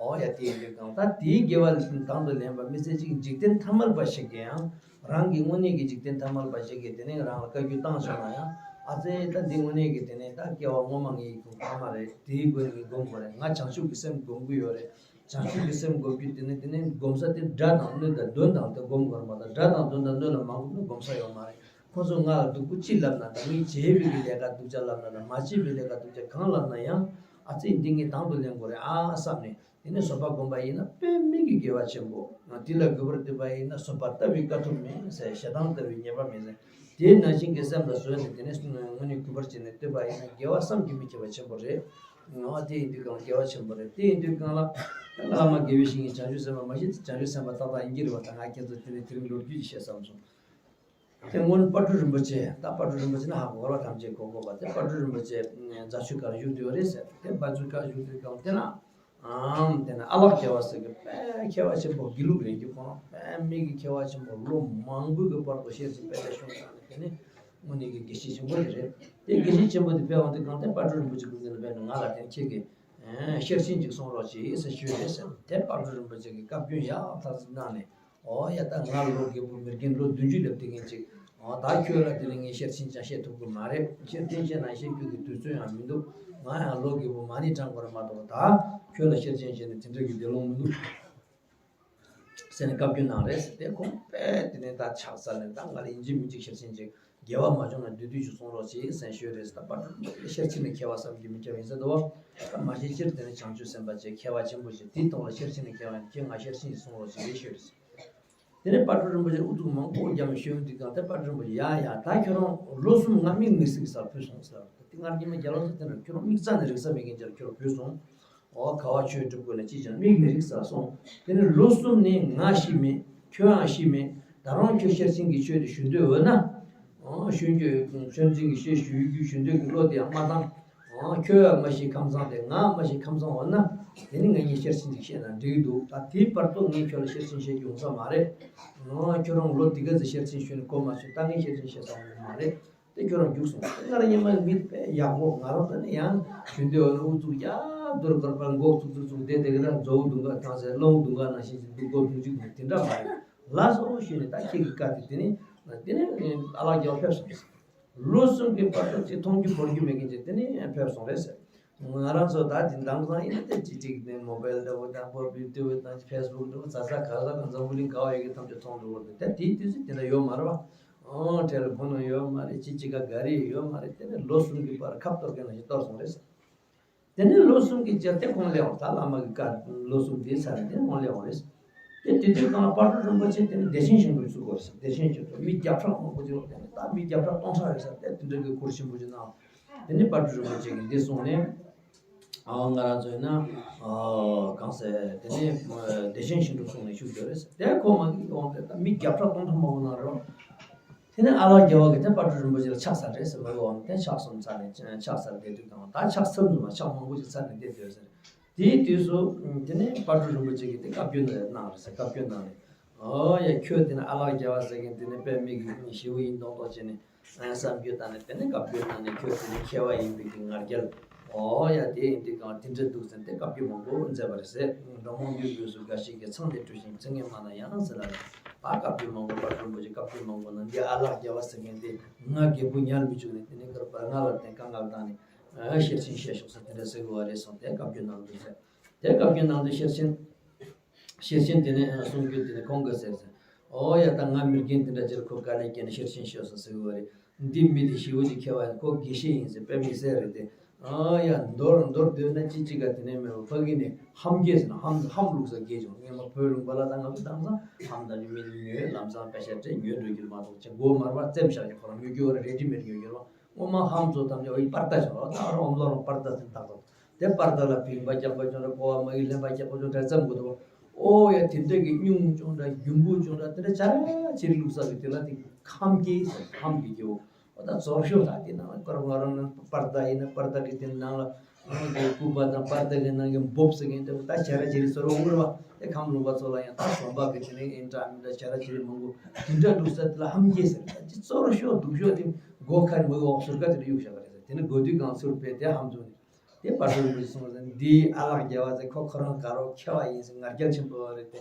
ཨོ་ཡ་དེ་ཡིན་དུས་གང་ད་དེའི་དགེ་བ་དང་དུ་ལེན་པ་མི་ཚེ་གཅིག་འཇིག་རྟེན་ཐ་མལ་པ་ཞིག་གིས་ཡང་རང་གི་དངོས་གནས་ཀྱི་འཇིག་རྟེན་ཐ་མལ་པ་ཞིག་གིས་དེ་ནས་རང་ལ་བཀའ་བཀྱོན་བཏང་བྱུང་ན་ཡང་། ཨ་ཙི་ད་འདི་དངོས་གནས་ཀྱི་དེ་ནས་ད་སྐྱེ་བ་སྔོན་མ་ངའི་གོ་ཕ་མ་རེད། དེའི་སྒོ་ནས་ངས་སྒོམ་དགོས་རེད། ང་བྱང་ཆུབ་ཀྱི་སེམས་སྒོམ་གྱི་ཡོད་རེད། བྱང་ཆུབ་ཀྱི་སེམས་སྒོམ་རྒྱུ་དེ་ནི་དེ་ནི་སྒོམ་ས་དེ་དགྲ་དང་གནོད་དང་གདོན་དང་དེ་སྒོམ་དགོས་རེད་མ་གཏོགས། དགྲ་དང་གདོན་དང་གནོད་ལ་མ་སྒོམ་ན་སྒོམ་ས་ཡོད་མ་རེད། ཁོ་ཚོ་ང་ལ་སྡུག་པོ་ཅི་ལབ་ན། ད་ངས་བྱས་པའི་གི་ལས་ཀ་སྡུག་ཅག་ལབ་ན་དང་མ་བྱས་པའི་ལས་ཀ་སྡུག་ཅག་གང་ལབ་ན་ཡང་། ཨ་ཙི་འདི་ངས་དང་དུ་ལེན་དགོས་རེད་ཨ་བསམ་ནས། དེ་ནས་བཟོད་པ་བསྒོམ་པ་ཡིན་ན་དཔེ་མི་སྲིད་ཀྱི་དགེ་བ་ཆེན་པོ། དེ་ལ་གུས་པར་འདུད་པ་ཡིན་ན་བཟོད་པ་ལྟ་བུའི་དཀའ་ཐུབ་མེད་ཟེར། ཞེ་སྡང་ལྟ་བུའི་ཉེས་པ་མེད་ཟེར། དེ་ནང་བཞིན་གྱི་སེམས་ལ་བཟོད་ནས་དེ་ནས་དངོས་གནས་གུས་པར་བྱས་ནས་འདུད་པ་ཡིན་ན་དགེ་བ་བསམ་གྱིས་མི་ཁྱབ་པ་ཆེན་པོ་རེད། ང་བ་དེ་ཡིན་དུས་གང་དགེ་བ་ཆེན་པོ་རེད། དེ་ཡིན་དུས་གང་ལ་བླ་མ་དགེ་བའི་བཤེས་གཉེན་བྱང་ཆུབ་སེམས་དཔའ་མ་གཞི་བྱང་ཆུབ་སེམས་དཔའ་ཏག་ཏག་ཡིན་གྱི་རེད་བ། ད་ང་ཁྱེད་ཚོ་དེ་ནས་དེ་རིང་ལོ་རྒྱུས་ཀྱི་བཤད་བསམ་སོང་། དེ་སྔོན་དཔལ་སྤྲུལ་རིན་པོ་ཆེ། ད་དཔལ་སྤྲུལ་རིན་པོ་ཆེ་ནི་ཧ་གོ་བ་ཐམས་ཅད་གོ་དགོས་པ། དེ་དཔལ་སྤྲུལ་རིན་པོ་ཆེ་རྫ་ཆུ་ཁར་བཞུགས་བསྡད་པ་རེད་ཟེར། དེ་རྫ་ཆུ་ཁར་བཞུགས་དུས་གང་དེ་ན། ཨམ་དེ་ན་ཨ་ལགས་རྒྱལ་བ་ཟེར་གི་དཔེ་མཁས་པ་ཆེན་པོ་དགེ་ལུགས་རེད་ཀྱི། ཁོང་དཔེ་མི་གི་མཁས་པ་ཆེན་པོ་ལོ་མང་པོའི་གི་བར་དུ་ཤེར་ཕྱིན་དཔེ་ལ་བྱུང་ཙང་ནས། དེ་ནི་དངོས་གནས་ཀྱི་དགེ་བཤེས་ཆེན་པོ་དེ་རེད། དེ་དགེ་བཤེས་ཆེན་པོ་དེ་ཕེབས་འོང་དུས་གང་དེ་དཔལ་སྤྲུལ་རིན་པོ་ཆེ་སྐུ་མདུན་ལ་ཕེབས་ནས་ང་ལ་དེ་ཁྱེད་ཀྱིས་ཤེར་ཕྱིན་ཅིག་གསུང་རོགས་གྱིས་ཟེར་ཞུས་རེད་ཟེར། དེ་དཔལ་སྤྲུལ་རིན་པོ་ཆེ་གིས་བཀའ་བཀྱོན་ཡག་ཐག་ཆོད་གནང་ནས། ཨོ་ཡ་ད་ང་ལོ་རྒས་པོ་མི་རྒན་ལོ་བདུན་ཅུ་སླེབས་དེ་ངན་ཅིག་ཨོ་ད་ཁྱོད་ལ་དེ་ནི་ངས་ཤེར་ཕྱིན་ཅང་བཤད་ཐུབ་ཀྱི་མ་རེད། ཤེར་ཕྱིན་བཤད་ན་བཤད་རྒྱུ་གི་དུས་ཚོད་ཡང་མི་འདུག། ང་ཡང་ལོ་རྒས་པོ་མ་ཎི་བགྲང་དགོས་རེད་མ་གཏོགས། ད་ཁྱོད་ལ་ཤེར་ཕྱིན་བཤད་ནས་དེ་འདྲ་གི་བདེ་ལོང་མི་འདུག། ཟེར་ནས་བཀའ་བཀྱོན་གནང་རེད་ཟེར་ཏེ། ཁོང་དཔེ་དེ་ནས་ད་ཕྱག་འཚལ་ནས། ད་ང་ལ་ཡིན་གཅིག་མིན་གཅིག་ཤེར་ཕྱིན་ཅིག་དགེ་བ་མ་བྱུང་ན་བདུད་བདུད་ཅིག་སོང་རོགས་བྱེད་ཟེར་ཞུས་རེད་ཟེར། ད་པ་ཏྲ་ཤེར་ཕྱིན་ནི་མཁས་པ་བསམ་གྱིས་མི་ཁྱབ་ཡིན་ཟེར་དོ། ད་མ་གཞི་སྤྱིར་དེ་ནི་བྱང་ཆུབ་སེམས་དཔའ་ཅིག་མཁས་པ་ཆེན་པོ་ཞིག་དེའི་སྟེང་ལ་ཤེར་ཕྱིན་ནི་མཁས་པ་ཡིན། ཁྱེད་ང་ཤེར་ཕྱིན་ཅིག་སོང་རོགས་བྱེད་ཞུས་རེད་ཟེར། དེ་ནས་པ་ཏྲ་རིན་པོ་ཆེ་ཨུ་ཚུགས་མང་པོ་བརྒྱབ་ནས་ཞུས་དུས་ཀྱང་། དེ་པ་ཏྲ་རིན་པོ་ཆེ་ཡ་ཡ་ད་ཁྱོད་རང་ལོ་གསུམ་ང་མིག་མི་གཟིགས་ས་ལ་བུད་སོང་ཟེར། དེ་སྔར་ཉི་མ་རྒྱ་ལོ་ཚོ་དེ་འདྲ་ཁྱོད་རང་མིག་རྩ་ནས་རིག་ས་མེད་མཁན་ཅིག་ལ་ཁྱོད་རང་བུད་སོང་། ཨོ་ག་བ་ཆོས་སྒྲུབ་དགོས་ན་ཅི་བྱ། མིག་མི་རིག་ས་སོང་། དེ་ནི་ལོ་གསུམ་ནས་ང་ཤི་མེད། ཁྱོད་ཡང་ཤི་མེད། ད་རུང་ཁྱོད་ཤེར་ཕྱིན་གྱི་ཆོས་དེ་ཞུ་འདོད་འོ་ན། ཨོ་ཞུ་རྒྱུ་ཤེར་ཕྱིན་གྱི་ཆོས་ཞུ་རྒྱུ་ཞུ་འདོད་ཀྱི་བློ་དེ་ཡང་མ་བཏང་། ཨོ་ཁྱོད་ཡང་མ་ཤི་ཁམས་བཟང་སྟེ་ང་མ་ཤི་ཁམས་བཟང་འོ་ན། དེ་ནི་ང་གཉིས་ཤེར་ཕྱིན་ཅིག་བཤད་ན་འགྲིག་གི་འདུག། ད་དེའི་བར་དུ་ངས་ཁྱོད་ལ་ཤེར་ཕྱིན་བཤད་རྒྱུ་ཡོང་ས་མ་རེད། ཨོ་ཁྱོད་རང་ལོ་འདི་ག་ཚོད་ཤེར་ཕྱིན་ཞུས་ནས་གོ་མ་ཆོད། ད་ངས་ཤེར་ཕྱིན་བཤད་ས་ཡོང་གི་མ་རེད། དེ་ཁྱོད་རང་རྒྱུགས་སོང་། སྔར་ཉི་མ་མི་དཔེ་ཡག་པོ། ང་རང་ད་ནི་ཡང་ཞུ་འདོད་འོ་ན་ཨུ་ཚུགས་ཡག་རྡོར་དཀར་པར་མགོ་ཚུགས་ཚུགས་ཚུགས་བསྡད་དེ་གི་ད་མཛོ་བོ་དུང་དཀར་ཐང་ཟེར་གླང་དུང་དཀར་ནང་བཞིན་ཅིག་འདུག་གོ་འདུག་ཅིག་དེ་འདྲ་མ་རེད། ལགས་སོ་ཞུས་ནས་ད་ཁྱེད་ཀྱི་བཀའ་དེ་དེ་ནི་དེ་ནི་ཨ་ལགས་རྒྱལ་བ་ཕེབས་སོང་། ལོ་གསུམ་གྱི་བར་དུ་ཅིག་མཐོང་རྒྱུ་བོར་རྒྱུ་མེད་མཁན་ཅིག་དེ་ནི་ཕེབས་སོང་རེད་ཟེར། ང་རང་ཚོ་ད་དེ་དེང་སང་ཡིན་ན་དེ་ཅིག་ཅིག་ནས་མོ་བལ་འདྲ་བོ་དང་པོ་བི་ཌི་ཡོ་དང་ཕེ་སི་བུག་འདྲ་བོ་ཛ་ཛ་ག་ཟ་དང་འཛམ་བུ་གླིང་ག་བ་ཡོད་ཀྱི་ཐམས་ཅད་མཐོང་འགྲོ་བར་དུ། དེ་དེའི་དུས་ཚོད་དེ་འདྲ་ཡོད་མ་རེད་བ། ཨོ་ཊེ་ལི་ཕོན་ཡོད་མ་རེད། ཅི་ཅི་ག་ག་རེ་ཡོད་མ་རེད། དེ་ནས་ལོ་གསུམ་གྱི་བར་ཁ་བཏོར་མཁན་ནང་བཞིན་གཏོར་སོང་རེད་ཟེར། དེ་ནས་ལོ་གསུམ་གྱི་རྗེས་དེ་ཁོང་སླེབས་འོང་། ད་བླ་མ་གི་བཀའ་ལོ་གསུམ་དེའི་ཚར་ནས་དེ་ཁོང་སླེབས་འོང་རེད་ཟེར། དེ་དེ་དུས་གང་ལ་པ་ཏྲ་རིན་པོ་ཆེ་དེ་ནས་བདེ་ཆེན་ཞིང་ཁྲོད་བཙུགས་པ་རེད་ཟེར། བདེ་ཆེན་ཞིང་ཁྲོད་མི་བརྒྱ་ཕྲག་མང་པོ་ཅིག་ཡོང་། དེ་ནས་ད་མི་བརྒྱ་ཕྲག་སྟོང་ཕྲག་རེད་ཟེར། དེ་དེ་འདྲ་གི་གུར་ཆེན་པོ་ཅིག་ནང་། དེ་ནས་པ་ཏྲ་རིན་པོ་ཆེ་གིས་འདི་གསུངས་ནས། ཨ་ང་རང་ཚོ་ཡིན་ན་ཨ་གང་ཟེར། དེ་ནས་བདེ་ཆེན་ཞིང་དུ་སོང་ནས་བཞུགས་ཡོད་རེད་ཟེར། དེ་ཁོ་མ་གི་འོང་དེ་ད་མི་བརྒྱ་ཕྲག་སྟོང་ཕྲག་མང་པོ་ནང་རོ། དེ་ནས་ཨ་ལགས་རྒྱལ་བ་གིས་དེ་པ་ཏྲ་རིན་པོ་ཆེ་ལ་ཕྱག་འཚལ་རེད་ཟེར་བ་འོང་། དེ་ཕྱག་གསུམ་འཚལ་ནས་ཕྱག་འཚལ་བསྡད་དུས་གང་ད་ཕྱག་མཚམས་སུ་མ་ཕྱག་མང་པོ་ཞིག་འཚལ་ནས་བསྡད་ཡོད་ཟེར། དེའི་དུས་སུ་དེ་ནས་པ་ཏྲ་རིན་པོ་ཆེ་གིས་དེ་བཀའ་བཀྱོན་གནང་རེད་ཟེར། བཀའ་བཀྱོན་གནང་ནས། ཨོ་ཡ་ཁྱོད་དེ་ནས་ཨ་ལགས་རྒྱལ་བ་ཟེར་མཁན་དེ་ནས་དཔེ་མི་གི་ཞེ་པོ་ཡིན་མདོག་མདོག་བྱས་ནས། བསམ་རྒྱུ་དང་ནི་དེ་ནི་བཀའ་བཀྱོན་གནང་ནས། ཁྱོད་དེ་ནི་མཁས་པ་ཡིན་པའི་གི་ང་རྒྱལ། ཨོ་ཡ་དེ་ཡིན་དུས་གང་དེ་འདྲ་འདུག་ཟེར་ཏེ་བཀའ་བཀྱོན་མང་པོ་མཛད་པ་རེད་ཟེར། འགྲོ་མང་འདུས་དགོས་སུ་དགའ་ཞིག་གིས། མཚང་དེ་བཀྲུས་ཤིང་ཚིག་ངན་སྨྲ་ན་ཡང་ཟེར་ལ་ལ། ད་བཀའ་བཀྱོན་མང་པོ་པ་ཏྲ་རིན་པོ་ཆེ་བཀའ་བཀྱོན་མང་པོ་གནང་། འདི་ཨ་ལགས་རྒྱལ་བ་ཟེར་མཁན་དེ་ང་རྒད་པོ་ཉལ་མི་བཅུག་ནས་དེ་ནི་ཀར་པར་ང་ལ་བརྟེན་དཀའ་ངལ་བཏང་ནས་ཤེར་ཕྱིན་བཤད་ཤོག་ཟེར་དེ་འདྲ་ཟེར་དགོས་པ་རེད་གསུངས་ཏེ་བཀའ་བཀྱོན་གནང་འདུག་ཟེར། དེ་བཀའ་བཀྱོན་གནང་དུས་ཤེར་ཕྱིན། ཤེར་ཕྱིན་དེ་ནས་གསུང་རྒྱུ་དེ་ནས་ཁོང་གིས་ཟེར་ཟེར། ཨོ་ཡ་ད་ང་མི་རྒན་དེ་འདྲ་ཅིག་ལ་ཁོ་དཀའ་ལས་བརྒྱབ་ནས་ཤེར་ཕྱིན་ཤོད་ཟེར་ཟེར་གི་བ་རེད། འདི་མི་དེ་ཞེ་པོ་ཅིག་མཁས་པ་ཡིན། ཁོ་དགེ་བཤེས་ཡིན་ཟེར་དཔེ་མི་སྲིད་རེད་དེ། ཨོ་ཡ་མདོར་མདོར་བསྡུས་ན་ཅི་ཅི་ག་དེ་ནས་མེད་པ་ཕ་གི་ནས་ཧམ་རྒྱས་ཟེར་ན་ཧམ་ཧམ་ལུགས་སུ་རྒྱས་བྱུང་། སྔོན་མ་བོད་ལུང་པ་ལ་ད་ང་ཚོ་དེང་སང་ཧམ་ད་ཉོ་མི་ཉོས་ལམ་སང་པེ་ཤ་སྤྲད་ཉོས་འགྲོ་རྒྱུ་མ་གཏོགས་ཅི་མགོ་མར་པ་བཙེམས་བཞག་རྒྱུ། ཁོ་རང་ཉོ་རྒྱུ་བ་རེ་ཌི་མེད་ཉོ་རྒྱུ་རེད་བ། སྔོན་མ་ཧམ་ཚོ་ཐམས་ཅད་ཨོ་ཡི་པར་ཏ་བྱུང་རོགས། ད་རོ་ཨོམ་ལོ་རོ་པར་ཏ་ཟིན་ཏག་ཏག། དེ་པར་ཏ་ལ་བིང་པ་རྒྱག་པ་བྱུང་ར་ཀོ་བ་མ་ཡི་ལེན་པ་རྒྱག་པ་བྱུང་འདྲ་ཙམ་གོ་དོ། ཨོ་ཡ་དེ་འདྲ་གི་སྙུང་བྱུང་འདྲ་རྒྱུན་པུ་བྱུང་འདྲ་དེ་འདྲ་ཆ་ར་ཆེ་རི་ལུག་ས་གི་དེ་ལ་དེ་ཁམ་གི་ཁམ་གི་གི་འོ། ད་ཚོར་ཤོག་ད་དེ་ནང་ལ་ཀར་ང་རང་ནང་པར་ཏ་ཡིན་ན་པར་ཏ་གི་དེ་ནང་ལ་ང་གི་སྐུད་པ་དང་པར་ཏ་གི་ནང་གི་འབོབ་ས་གི་དེ་ད་ཆ་ར་ཆེ་རི་ཚོར་འོང་ར་བ། དེ་ཁམ་ལུང་པ་ཚོ་ལ་ཡང་ད་བསམ་པ་གི་དེ་ནས་ཨིན་ཏྲ་མི་འདྲ་ཆ་ར་ཆེ་རི་མང་པོ་དེ་འདྲ་ལུག་ས་དེ་ལ་ཧམ་གི་ཟེར། ད་ཅི་ཚོར་ཤོག་སྡུག་ཤོག་དེ་མགོ་ཁ་མ་གི་འོག་ཟུར་ཀ་དེ་ལ་གཡུག་བཞག་ག་རེད་ཟེར། དེ་ནི་དགོས་དུས་གང་ཚུར་བས་དེ་ཧམ་བཟུང་ནས། དེ་པ་ཏྲ་རིན་པོ་ཆེ་གསུངས་ཟེར། འདིའི་ཨ་ལགས་རྒྱལ་བ་ཟེར་ཁོ་ཁོ་རང་དགའ་རོགས་མཁས་པ་ཡིན་ཟེར་ང་རྒྱལ་ཆེན་པོ་རེད་དེ།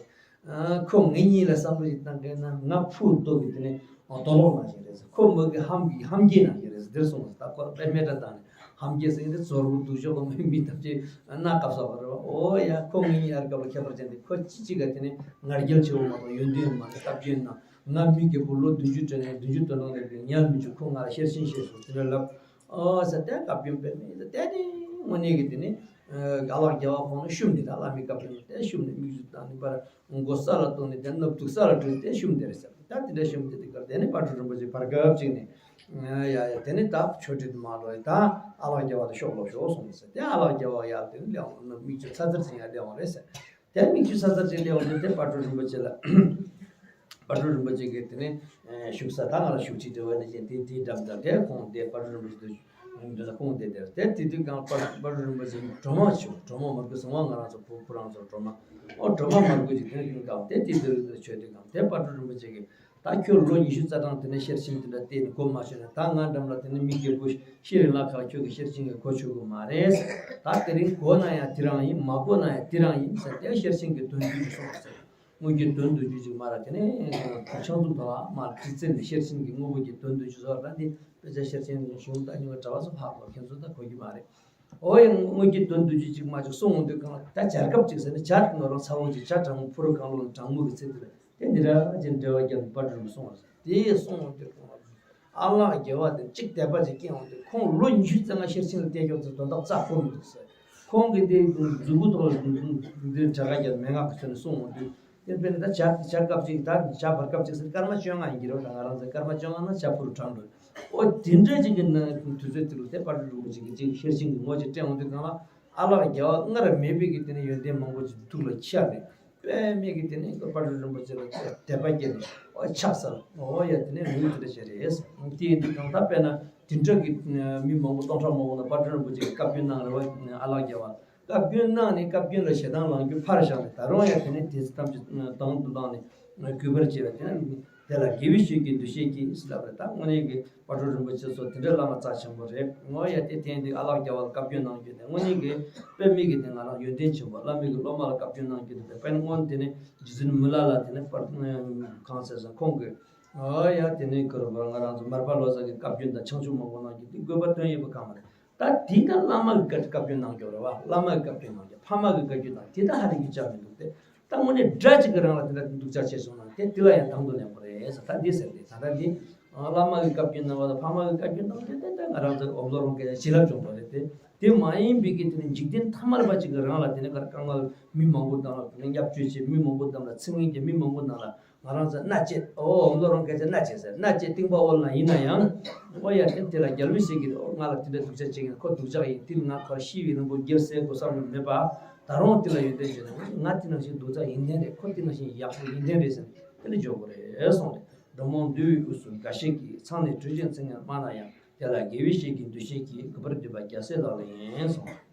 ཨ་ཁོ་ངེད་གཉིས་ལ་བསམ་བློ་ཞིག་བཏང་མཁན་ན་ང་ཕུ་རྡོ་གི་དེ་ནས་དོ་ལོག་གནང་བཞིན་རེད་ཟེར། ཁོ་མ་གི་ཧམ་གི་ཧམ་གྱིས་གནང་བཞིན་རེད་ཟེར་འདིར་གསུངས་ཟེར། ད་ཁོ་དཔེ་མེ་སྲེག་བཏང་ནས་ཧམ་གྱིས་ཟེར་གི་དེ་ཚོར་བུ་སྡུག་ཤོས་གོ་མི་མི་ཐམས་ཅད་སྣ་བཀབ་ས་བ་རེད་བ། ཨོ་ཡ་ཁོ་ངེད་གཉིས་ཨར་སྐབས་ལ་ཁྱད་པར་ཅན་དེ་ཁོ་ཅི་ཅི་ག་དེ་ནས་ང་རྒྱལ་ཆེ་བོ་མ་གཏོགས་ཡོན་ཏན་མ་གཏོགས་སྟབས་ཀྱིས་ན་ང་མི་རྒད་པོ་ལོ་བདུན་ཅུ་དྲན་ནས་བདུན་ཅུ་དོན་ལོ་ལེགས་པའི་ཉལ་མི་བཅུག། ཁོ་ང་ལ་ཤེར་ཕྱིན་བཤད་ཤོག་དེ་འདྲ་ལབ། ཨོ་ཟེར་ཏེ་བཀའ་བཀྱོན་དཔེ་མེད་ཟེར་ཏེ་དེ་དངོས་གནས་ཀྱི་དེ་ནི་ཨ་ལགས་རྒྱལ་བ་ཁོང་ནི་བཤུམས་ནས་ད་བླ་མའི་བཀའ་བཀྱོན་དེ་བཤུམས་ནས་མིག་ཆུ་བཏང་ནས་པར་མགོ་ས་ལ་གཏོང་ནས་དེ་སྣབས་དུག་ས་ལ་བཀྲུས་ཏེ་བཤུམས་དེ་རེད་ཟེར། ད་དེ་འདྲ་བཤུམས་དེ་དེ་གར་དེ་ནི་པ་ཏྲ་རིན་པོ་ཆེ་བར་སྐབས་གཅིག་ནས་ཡ་ཡ་དེ་ནི་ད་ཆོས་ཁྲིད་དུ་མ་འགྲོ་ཡི། ད་ཨ་ལགས་རྒྱལ་བ་དེ་ཤོག་ལོ་ཤོག་གསུངས་ཟེར་ཏེ་ཨ་ལགས་རྒྱལ་བ་ཡར་དེ་ནི་སླེབས་འོང་ན་མིག་ཆུ་ཚ་ཚར་ཅིག་ཡར་སླེབས་འོང་རེད་ཟེར། དེ་མིག་ཆུ་ས་ཚར་ཅིག་སླེབས་འོང་དུས་དེ་པ་ཏྲ་རིན་པོ་ཆེ་ལ། པ་ཏྲ་རིན་པོ་ཆེ་གིས་དེ་ནས་བཞུགས་ས་ད་ང་ལ་བཞུགས་ཁྲི་འབྲི་བ་ནི་བཞིན་དེ་དེའི་འགྲམ་དང་དེ་ཁོང་དེ་པ་ཏྲ་རིན་པོ་ཆེ་དུ་འདི་ལ་ཁོང་དེ་དེར་དེ་དེ་དུས་གང་པ་པ་ཏྲ་རིན་པོ་ཆེ་གི་སྒྲོལ་མ་བྱུང་། སྒྲོལ་མ་མར་ཁུ་སོང་བ་ང་རང་ཚོ་བུ་བུ་རང་ཚོ་སྒྲོལ་མ། ཨོ་སྒྲོལ་མ་མར་ཁུ་ཅིག་དེ་ནས་ཡོང་གང་དེ་དེ་དེ་རིང་དུ་ཆོས་དེ་གང་དེ་པ་ཏྲ་རིན་པོ་ཆེ་གིས་ད་ཁྱོད་ལོ་ཉི་ཤུ་རྩ་གྲངས་དེ་ནས་ཤེར་ཕྱིན་དེ་འདྲ་བལྟས་ནས་གོ་མ་ཆོད་ན་ད་ང་འགྲམ་ལ་དེ་ནས་མི་རྒད་པོ་ཤི་རིང་ལ་ཁ་ཁྱོད་ཀྱི་ཤེར་ཕྱིན་གྱི་གོ་ཆོད་གི་མ་རེད། ད་དེ་རིང་གོ་ན་ཡང་དེ་རང་ཡིན། མ་གོ་ན་ཡང་དེ་རང་ཡིན་ཟེར་ཏེ་ཤེར་ཕྱིན་གྱི་དོན་བསྡུས་ཀྱི་སོང་ཟེར། དངོས་ཀྱི་དོན་བསྡུ་རྒྱུ་ཅིག་མ་རེད། དེ་ནས་ཕྱག་མཛུབ་དང་མར་གྲི་རྩེ་ནས་ཤེར་ཕྱིན་གྱི་དངོས་པོ་གི་དོན་བསྡུ་རྒྱུ་བཟོ་བ་ལ་འདི་དཔེ་ཆ་ཤེར་ཕྱིན་གཞུང་ད་ཉུང་བ་གྲྭ་བ་ཚོ་ཕག་པ་ཁྱེད་ཚོ་ད་གོ་རྒྱུ་མ་རེད། ཨོ་ཡ་དངོས་ཀྱི་དོན་བསྡུ་རྒྱུ་ཅིག་མ་ཅིག་གསུང་འོང་དུས་གང་ལ་ད་ཇ་སྐབས་ཅིག་ཟེར་ནས་ཇ་ནོར་རང་ཚ་བོ་ཅིག་ཇ་གྲང་མོ་ཕུ་རུ་གང་ལོ་གྲང་མོ་གི་ཚེ་དེ་རེད། དེ་འདི་འདྲ་ཅིག་འབྲེལ་བ་རྒྱབ་ནས་པར་སྒྲུང་གསུང་བ་ཟེར་དེ་གསུང་འོང་དུས་གང་ལ། ཨ་ལགས་རྒྱལ་བ་དེ་གཅིག་དད་པ་ཅིག་སྐྱེ་འོང་དུས་ཁོང་ལོ་ཉི་ཤུ་རྩ་ལྔ་ཤེར་ཕྱིན་ལ་བལྟས་ཀྱོག་ཚེ་དོན་དག་རྩ་ཁོ་མི་འདུག་ཟེར། ཁོང་གིས་འདི་མཛུ་གུ་ཐོག་ལ་འདི་གྲ་ག་རྒྱབ་མན་ངག་གི་ཚུལ་ནས་གསུང་འོང་དུས། དེ་དཔེར་ན་ད་ཇ་ཇ་སྐབས་གཅིག་ད་ཇ་བར་སྐབས་གཅིག་ཟེར་སྐར་མ་བཅོ་ལྔ་ཡིན་གྱི་རེད། ད་ང་རང་ཚོ་སྐར་མ་བཅོ་ལྔ་ན་ཇ་ཕུ་རུ་གྲང་འགྲོ། ཨོ་དེ་འདྲ་ཅིག་གི་ནང་དུས་ཚོད་དེ་ལ་དེ་པར་རུ་རུ་ཅིག་གི་ཅིག་ཤེར་ཕྱིན་གྱི་ངོ་ཅིག་སྤྲད་འོང་དུས་གང་ལ་ཨ་ལགས་རྒྱལ་བ་སྔར་མེད་པའི་གི་དེ་ནས་ཡོན་ཏན་མང་པོ་ཅིག་ཐུགས་ལ་འཆར་ནས་དཔེ་མེད་ཀྱི་དེ་ནས་པར་རུ་རིན་པོ་ཆེ་ལ་དད་པ་སྐྱེས་ནས་ཨོ་ཕྱག་འཚལ། ཨོ་ཡ་དེ་ནས་ལུས་དེ་འདྲ་བྱས་རེད། དེ་ཡིན་དུས་གང་ལྟར་དཔེར་ན་དེ་འདྲ་གི་མི་མང་པོ་སྟོང་ཕྲག་མང་པོ་ལ་པར་རུ་རིན་པོ་ཆེ་གི་བཀའ་བཀྱོན་གནང་རེད་བ། ཨ་ལགས་རྒྱལ་བ། བཀའ་བཀྱོན་གནང་ནས་བཀའ་བཀྱོན་ལ་ཞེ་སྡང་ལངས་རྒྱུ་ཕར་བཞག་ནས་ད་རུང་ཡང་དེ་ནས་དེ་ཚོ་ཐམས་ཅད་དང་དུ་བླངས་ནས་གུས་པར་བྱས་པ་དེ་ནས་དེ་ལ་དགེ་བའི་བཤེས་ཀྱི་འདུ་ཤེས་ཀྱིས་ལབ་རེད། ད་དངོས་གནས་ཀྱི་དཔལ་སྤྲུལ་རིན་པོ་ཆེ་ཚོ་དེ་འདྲའི་བླ་མ་རྩ་ཆེན་པོ་རེད། ངོ་ཡ་དེ་ཐེངས་འདི་ཨ་ལགས་རྒྱལ་བ་ལ་བཀའ་བཀྱོན་གནང་རྒྱུ་དེ་དངོས་གནས་ཀྱི་དཔེ་མི་གི་དེ་ང་རང་ཡོན་ཏན་ཆེན་པོ་བླ་མའི་གི་སློབ་མ་ལ་བཀའ་བཀྱོན་གནང་རྒྱུ་དེ་དཔེ་སྔོན་དེ་ནས་རྗེ་བཙུན་མི་ལ་ལ་དེ་ནས་དཔལ་གང་ཟེར་སོང་ཁོང་གིས། ཨོ་ཡ་དེ་ནས་ཁོ་རང་ང་རང་ཚོ་མར་པ་ལོ་ཙཱ་གི་བཀའ་བཀྱོན་དང་བྱང་ཆུབ་མང་པོ་གནང་རྒྱུ་དེ་དགོས་པ་དོན་ཡོད་པ་གང་མ་རེད། ད་དེ་ད་བླ་མ་གི་བཀའ་བཀའ་བཀྱོན་གནང་རྒྱུ་རེད་བ། བླ་མ་གི་བཀའ་བཀྱོན་གནང་རྒྱུ་ཕ་མ་གི་བཀའ་བཀྱོན་གནང་དེ་ད་ཧ་རི་གི་ཅག་མི་འདུག་སྟེ། ད་དངོས་གནས་དགྲ་གཅིག་གི་རང་ལ་དེ་འདྲ་སྡུག་ཅག་བྱས་སོང་ན་དེ་དེ་ལ་ཡང་དང་དུ་ལེན་པ་རེད་ཟེར། ད་འདི་ཟེར་ཏེ་ད་ལྟ་འདི་བླ་མ་གི་བཀའ་བཀྱོན་གནང་བ་དང་ཕ་མ་གི་བཀའ་བཀྱོན་གནང་རྒྱུ་དེ་ད་ང་རང་ཚོ་འོབ་ལོ་རོང་སྐད་ཆ་བྱིན་རླབས་སྦྱོང་བ་རེད་དེ། དེ་མ་ཡིན་པའི་གི་དེ་ནི་འཇིག་རྟེན་ཐ་མལ་པ་གཅིག་གི་རང་ལ་དེ་ནི་གར་དཀའ་ངལ་མི་མང་པོ་དང་ལ་བརྙས་བཅོས་བྱེད་མི་མང་པོ་དང་ལ་ཚིག་ངན་གྱི་མི་མང་པོ་དང་ལ། ང་རང་ཚོ་མནའ་བཅད། ཨོ་འོམ་ལོ་རང་སྐད་ཆ་མནའ་བཅད་ཟེར། མནའ་བཅད་རྟིང་པ་དབོར་ན་ཡིན་ན་ཡང་། ཨོ་ཡ་དེ་དེ་ལ་རྒྱལ་བུ་ཞིག་གིས་ཨོ་ང་ལ་དེ་འདྲ་སྡུག་ཅག་བྱེད་མཁན་ཁོ་སྡུག་ཅག་ཡིན། དེ་ང་ཁོ་ཤི་བའི་རིང་པོ་སྒེར་སེལ་དགོས་བསམ་བློ་མེད་པ། ད་རུང་དེ་ལ་ཡོན་ཏན་བྱས་ན་ང་དེ་ནང་བཞིན་སྡུག་ཅག་ཡིན་ནའི་རེད། ཁོ་དེ་ནང་བཞིན་ཡག་པོ་ཡིན་ནའི་རེད་ཟེར་ནས་དེ་ལ་འཇོག་དགོས་རེད་གསུངས་རེད། འགྲོ་མང་འདུ་བའི་དབུས་སུ་འགའ་ཞིག་གིས། མཚང་ནས་བྲུས་ཤིང་ཚིག་ངན་སྨྲ་ན་ཡང་། དེ་ལ་དགེ་བའི་བཤེས་ཀྱིས་འདུ་ཤེས་ཀྱིས། གུས་པར་འདུད་པ་རྒྱལ་སྲས་ལག་ལེན་ཡིན་གསུངས།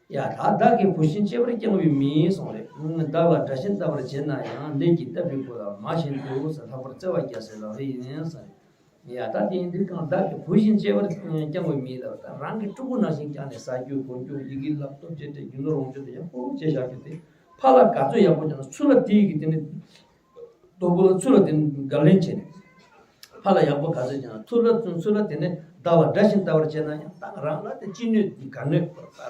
ཡ་ད་བདག་གི་བུ་བཞིན་གཅེས་པར་བསྐྱང་བའི་མིས་གསུངས་རེད། བདག་ལ་དགྲ་བཞིན་ལྟ་བར་བྱེད་ན་ཡང་། ལས་ཀྱིས་བཏབ་པའི་བུ་ལ་མ་བྱིན་ཏོ་ཟེར། ལྷག་པར་བརྩེ་བ་རྒྱལ་སྲས་ལག་ལེན་ཡིན་ཟེར། ཡ་ད་དེ་ཡིན་དུས་གང་བདག་གི་བུ་བཞིན་གཅེས་པར་བསྐྱང་བའི་མིས་ལ་ད་རང་གི་ཕྲུ་གུ་ནང་བཞིན་བསྐྱངས་ནས་ཟ་རྒྱུ་གོན་རྒྱུ་ཡི་གེ་བསླབ་སྟོབས་ཆེ་སྤྲད་རྒྱུ་ནོར་ལོངས་སྤྱོད་དེ་ཡག་པོ་བྱས་བཞག་རྒྱུ་དེ་ཕ་ལ་ག་ཚོད་ཡག་པོ་བྱས་ན་ཚུར་ལ་དེའི་གི་དེ་ནི། སྟོབས་པོ་ལ་ཚུར་ལ་དེ་ནི་བརྒལ་ལན་བྱས་ནས། ཕ་ལ་ཡག་པོ་ག་ཚོད་བྱས་ན་ཚུར་ལ་ཚུར་ལ་དེ་ནི་བདག་ལ་དགྲ་བཞིན་ལྟ་བར་བྱས་ན་ཡང་ད་རང་ལ་དེ་ཅི་གནོད་ག་གནོད་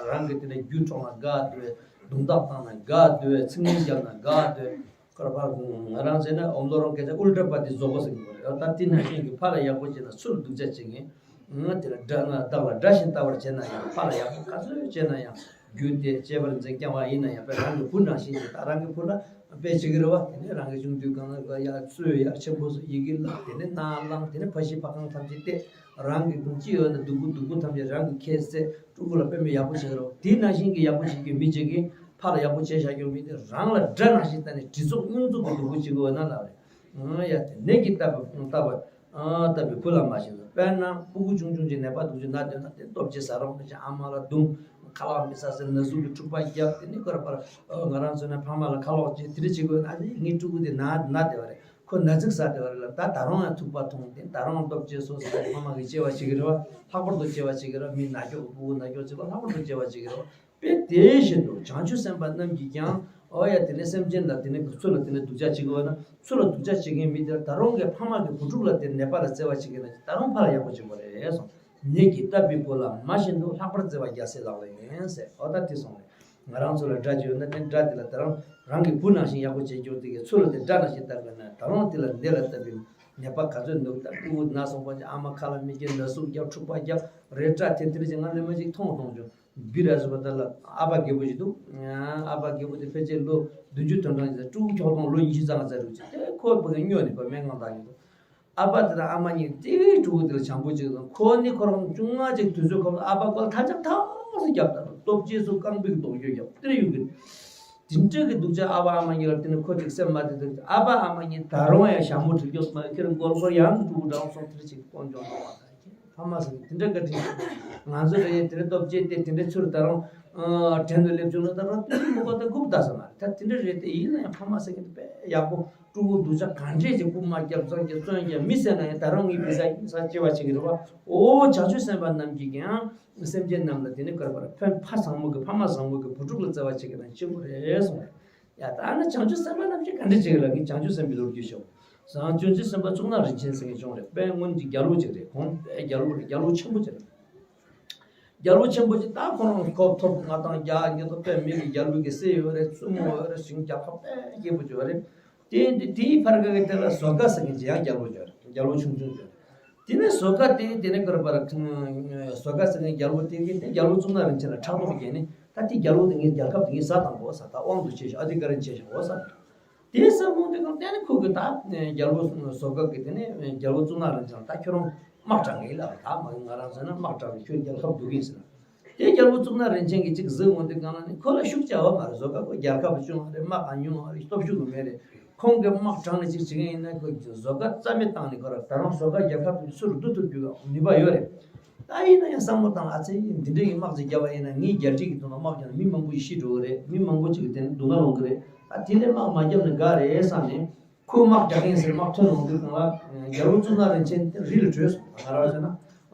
རང་གི་དེ་ནི་རྒྱུ་འཕྲོག་ན་དགའ་འདོད། རྡུང་རྡེག་བཏང་ན་དགའ་འདོད། ཚིག་ངན་བརྒྱབ་ན་དགའ་འདོད། ཁོ་ར་ཕར་ང་རང་ཟེར་ན་འོམ་ལོ་རང་སྐད་ཆ་ཨུལ་ཏྲ་པ་དེ་བཟོ་དགོས་ཟེར་གྱི་ཡོད་རེད། ད་དེ་ནང་བཞིན་གྱི་ཕ་ལ་ཡག་པོ་བྱས་ན་ཚུར་སྡུག་ཅག་བྱེད་མཁན། ང་དེ་ལ་དགྲ་ང་བདག་ལ་དགྲ་བཞིན་ལྟ་བར་བྱས་ན་ཡང་ཕ་ལ་ཡག་པོ་ག་ཚོད་བྱས་ན་ཡང་རྒྱུ་དེ་གཅེས་པར་འཛིན་བསྐྱང་བ་ཡིན་ན་ཡང་དཔེ་རང་གི་བུ་ནང་བཞིན་གྱི་ད་རང་གི་བུ་ལ་དཔེ་བྱེད་ཀྱི་རེད་བ། དེ་ནས་རང་གི་ཆུང་དུས་གང་ལ་ཡར་གསོས་ཡར་ཆེན་པོ་ཡི་གེ་བསླབ། དེ་ནས་གནང་བླངས། དེ་ནས་ཕ་གཞིས་ཕ་རྐང་ཐམས་ཅད་གཏད། རང་གི་ཅི་ཡོད་ན་སྡུག་པོ་སྡུག་པོ་ཐམས་ཅད་རང་གི་ཁྱེར་བསད། ཕྲུ་གུ་ལ་དཔེ་མི་ཡག་པོ་བྱེད་ཀྱི་རེད་བ། དེ་ནང་བཞིན་གྱི་ཡག་པོ་བྱེད་ཀྱི་མི་གཅིག་གིས་ཕ་ལ་ཡག་པོ་བྱས་བཞག་ཀྱང་མི་དེ་རང་ལ་དགྲ་ནང་བཞིན་བལྟས་ནས་གྲི་ཚོགས་སྙུང་ཚོགས་ཀྱི་སྡུག་པོ་བྱེད་ཀྱི་ཡོད་ན་ལབ་རེད། ཡ་དེ་ནས་ཀྱི་ལྟ་བུ་ལྟ་བུ། ཨ་ལྟ་བུའི་བུ་ལ་མ་བྱིན་ཟེར། དཔེར་ན་ཕྲུ་གུ་ཆུང་ཆུང་ཅིག་ནད་པ་སྡུག་ཅིག་ན་སྡོད་ན་དེ་སྟོབས་ཆེ་ཟ་རོགས་མི་བྱེད། ཨ་མ་ལ་རྡུང་། ཁ་ལག་མི་ཟ་ཟེར། ན་ཟུག་གི་འཁྲུག་པ་རྒྱབ། དེ་ནི་ཁོ་ར་པར་ང་རང་ཚོ་ནས་ཕ་མ་ལ་ཁ་ལོག་བྱེད་དེ་འདྲ་བྱེད་དགོས་ན་ཨ་ནི་ངའི་ཕྲུ་གུ་དེ་ན་ན་བསྡད་པ་རེད། ཁོ་ན་ཟུག་ཟ་བསྡད་པ་རེད་ལ། ད་ད་རུང་ཡང་ཐུག་པ་འཐུང་སྟེ་ད་རུང་སྟོབས་ཆེ་སོ་ཟེར་ཕ་མ་གིས་གཅེས་པ་བྱེད་ཀྱི་རེད་བ། ལྷག་པར་དུ་གཅེས་པ་བྱེད་ཀྱི་རེད་བ། མི་ན་མཆོག་གི་ཕྲུ་གུ་ན་མཆོག་བྱེད་པ་ལྷག་པར་དུ་གཅེས་པ་བྱེད་ཀྱི་རེད་བ། དཔེ་དེ་བཞིན་དུ་བྱང་ཆུབ་སེམས་དཔའ་རྣམས་ཀྱིས་ཀྱང་། ཨོ་ཡ་དེ་ནས་སེམས་ཅན་ལ་དེ་ནས་ཚུར་ལ་དེ་ནས་སྡུག་ཅག་བྱེད་ཀྱི་ཡོད་ན་ཚུར་ལ་སྡུག་ཅག་བྱེད་མཁན་མི་དེ་ལ་ད་རུང་གི་ཕ་མ་གི་བུ་ཕྲུག་ལ་དེ་ནད་པ་ལ་བརྩེ་བ་བྱེད་མཁན་ན་ད་རུང་ཕ་ལ་ཡག་པོ་བྱེད་དགོས་རེད་གསུངས། ནད་ཀྱིས་བཏབ་པའི་བུ་ལ་མ་བྱིན་ཏོ། ལྷག་པར་བརྩེ་བ་རྒྱལ་སྲས་ལག་ལེན་ཡིན་ཟེར། ཨོ་ད་དེ་སོང་རེད། ང་རང་ཚོ་ལ་དགྲ་ཅིག་ཡོད་ན་དེ་དགྲ་དེ་ལ་ད་རུང་རང་གི་བུ་ནང་བཞིན་ཡག་པོ་བྱེད་རྒྱུ་དེ་གི་ཚུར་ལ་དེ་དགྲ་ནང་བཞིན་བལྟ་དགོས་ན་ད་རུང་དེ་ལ་ནད་ལ་བཏབ་པའི་ནད་པ་ག་ཚོད་འདུག་ད་ཕྲུ་གུ་ན་སོང་པ་ཅིག་ཨ་མ་ཁ་ལ་མི་སྐྱེ་ན་ཟུག་རྒྱབ་འཁྲུག་པ་རྒྱབ་རེད་དྲ་དེ་དེ་རེད་ཅིག་ང་ལས་མ་ཅིག་མཐོང་མཐོང་བྱུང་། བི་ར་ཟེར་བ་དེ་ལ་ཨ་ཕ་རྒད་པོ་ཞིག་འདུག་ཨ་ཕ་རྒད་པོ་དེ་ཕལ་ཆེར་ལོ་བདུན་ཅུ་དོན་གྲངས་ཡིན་ཙང་ཕྲུ་གུ་ཁྱོག་ཐོང་ལོ་ཉི་ཤུ་རྩ་ལྔ་རྩ་དྲུག་ཅིག་དེ་ཁོ་ཕ་གི་སྨྱོ་ནས་ཕ་སྨན་ཁང་བཏང་གི་འདུག་ཨ་ཕ་དེ་དང་ཨ་མ་གཉིས་དེའི་ཕྲུ་གུ་དེ་ལ་བྱམས་པོ་ཅིག་དང་ཁོ་ནི་ཁོ་རང་ཅུང་ང་ཅིག་དུས་ཚོད་ཁོ་ཨ་ཕ་ཁོ་ལ་ཐ་ཆག་ཐག་སུ་རྒྱབ་དང་སྟོབས་ཆེ་སུ་རྐང་པའི་རྡོག་གཡོ་རྒྱབ་དེ་ཡོད་གི་དེ་འདྲ་གི་སྡུག་ཅག་ཨ་ཕ་ཨ་མ་གཉིས་ལ་དེ་ནི་ཁོ་ཅིག་སེམས་མ་དེ་དེ་ཨ་ཕ་ཨ་མ་གཉིས་ད་རུང་ཡང་ཞྭ་མོ་དྲུག་སྐྱོགས་མ་ཁྱེར་མགོ་སྐོར་ཡང་ཕྲུ་གུ་འདྲ་བ་སོང་དེ་ཅིག་དཀོན་མཆོག་གནང་བ་དང་། ཕ་མ་ཟེར་དེ་འདྲ་བཀའ་དྲིན་ཆེ། ང་ཚོ་རེ་དེ་འདྲ་སྟོབས་ཆེ་སྟེ་དེ་འདྲ་ཚུར་ད་རུང་དྲན་དུ་སླེབས་བྱུང་ན་ད་རུང་དེ་འདྲ་མི་གོ་ད་སྒུག་ད་ས་མ་རེད། ད་དེ་འདྲ་རེད་དེ་ཡིན་ན་ཡང་ཕ་མ་ཟེར་མཁན་དེ་དཔེ་ཡག་པོ་ཕྲུ་གུ་སྡུག་ཅག་ག་འདྲས་ཀྱི་རྐུབ་མ་བརྒྱབ་ཙང་ཀྱང་བཙོན་ཀྱང་མི་ཟེར་ན་ཡང་ད་རུང་ངའི་བི་ས་ཡིན་ས་སྐྱེ་བ་བྱེད་ཀྱི་རེད་བ། ཨོ་བྱང་ཆུབ་སེམས་དཔའ་རྣམས་ཀྱིས་ཀྱང་སེམས་ཅན་རྣམས་ལ་དེ་ནི་གར་བར་ཕན་ཕ་བཟང་མོ་གི་ཕ་མ་བཟང་མོ་གི་བུ་ཕྲུག་ལ་བརྩེ་བ་བྱེད་ཀྱི་ན་ཆེན་པོ་རེད་གསུངས་རེད། ཡ་ད་ཨ་ན་བྱང་ཆུབ་སེམས་དཔའ་རྣམས་ཀྱིས་ག་འདྲ་བྱེད་ཀྱི་ལ། ངས་བྱང་ཆུབ་སེམས་དཔའི་ལོ་རྒྱུས་ཤོག་བྱང་ཆུབ་སེམས་དཔའ་གཙུག་ན་རིན་ཆེན་ཟེར་མཁན་བྱུང་རེད། དཔེ་སྔོན་གྱི་རྒྱལ་པོ་ཅིག་རེད། ཁོང་རྒྱལ་པོ་རེད། རྒྱལ་པོ་ཆེན་པོ་ཅིག་རེད། རྒྱལ་པོ་ཆེན་པོ་ཅིག་ད་ཁོ་རང་ཁོ་ཐོབ་ང་དང་རྒྱ་ངེ་ཐོབ་དཔེ་མི་གི་རྒྱལ་པོ་གི་སྲས་ཡོད་རེད། བཙུན་མོ་ཡོད་རེད། ཞིང་རྒྱལ་ཁབ་དཔེ་སྐྱིད་པོ་ཅིག་ཡོད་རེད། དེ་དེའི་ཕར་ཁ་གི་དེ་ལ་བཟོ་དཀའ་ཟེར་མཁན་ཅིག་ཡང་རྒྱལ་པོ་ཅིག་ཡོད་རེད། རྒྱལ་པོ་ཆུང་ཆུང་ཅིག་ཡོད་རེད། དེ་ནས་བཟོ་དཀའ་དེ་དེ་ནས་ཀར་པར་བཟོ་དཀའ་ཟེར་མཁན་རྒྱལ་པོ་དེ་གིས་དེ་རྒྱལ་པོ་གཙུག་ན་རིན་ཆེན་ལ་ཕྲག་དོག་བྱས་ནས། ད་དེ་རྒྱལ་པོ་དེ་ངའི་རྒྱལ་ཁབ་དེ་ངས་ཟ་བཏང་དགོས་ས། ད་དབང་དུ་བྱས་ཤིང་ཨ་ཏི་ཀ་ར་བྱས་ཤིང་འོ་ས། དེ་ས་མོ་དེ་གང་བལྟས་ནས་ཁོ་གི་ད་རྒྱལ་པོ་བཟོ་དཀའ་གི་དེ་ནས་རྒྱལ་པོ་གཙུག་ན་རིན་ཆེན་ད་ཁྱོད་རང་དམག་དྲག་གི་ལབ། ད་མ་ང་རང་ཟེར་ན་དམག་དྲག་གི་ཁྱོད་རྒྱལ་ཁབ་སྡུག་གི་ཟེར། དེ་རྒྱལ་པོ་གཙུག་ན་རིན་ཆེན་གྱིས་ཅིག་གཟིགས་འོང་དུས་གང་ལ་ནི་ཁོ་ལ་ཤུགས་རྒྱབ་པ་མ་རེད། བཟོ་དཀའ་ཁོ་རྒྱལ་ཁབ་ཆུང་བ་རེད། དམག་གང་ཉུང་བ་རེད། སྟོབས་ཤུགས་མེད་རེད། ཁོང་གི་དམག་དྲངས་ནས་ཅིག་བྱེད་མཁན་ཡིན་ན་ཁོ་བཟོ་དཀའ་རྩ་མེད་བཏང་ནས་ཁོ་ར་ད་རུང་བཟོ་དཀའ་རྒྱལ་ཁབ་དེ་ཚུར་བསྡུ་ཐུབ་རྒྱུ་ནུས་པ་ཡོད་རེད། ད་ཡིན་ན་ཡང་བསམ་བློ་བཏང་། ཨ་ཙི་འདི་འདྲའི་གི་དམག་ཅིག་བརྒྱབ་པ་ཡིན་ན་ངའི་རྒྱལ་ཁྲིམས་ཀྱི་ཐོག་ནས་དམག་བརྒྱབ་ན་མི་མང་པོ་ཞིག་ཤི་འགྲོ་གི་རེད། མི་མང་པོ་ཅིག་གི་དེ་ནས་སྡུག་བསྔལ་ཡོང་གི་རེད། ད་དེ་ལས་དམག་མ་བརྒྱབ་ན་དགའ་རེད་བསམ་ནས། ཁོས་དམག་རྒྱག་གིན་ཟེར་དམག་ཐོན་ཡོང་དུས་གང་ལ་རྒྱལ་པོ་གཙུག་ན་རིན་ཆེན་དེ་རི་ལ་བྲོས་སོང་། ང་རང་ཟེར་ན་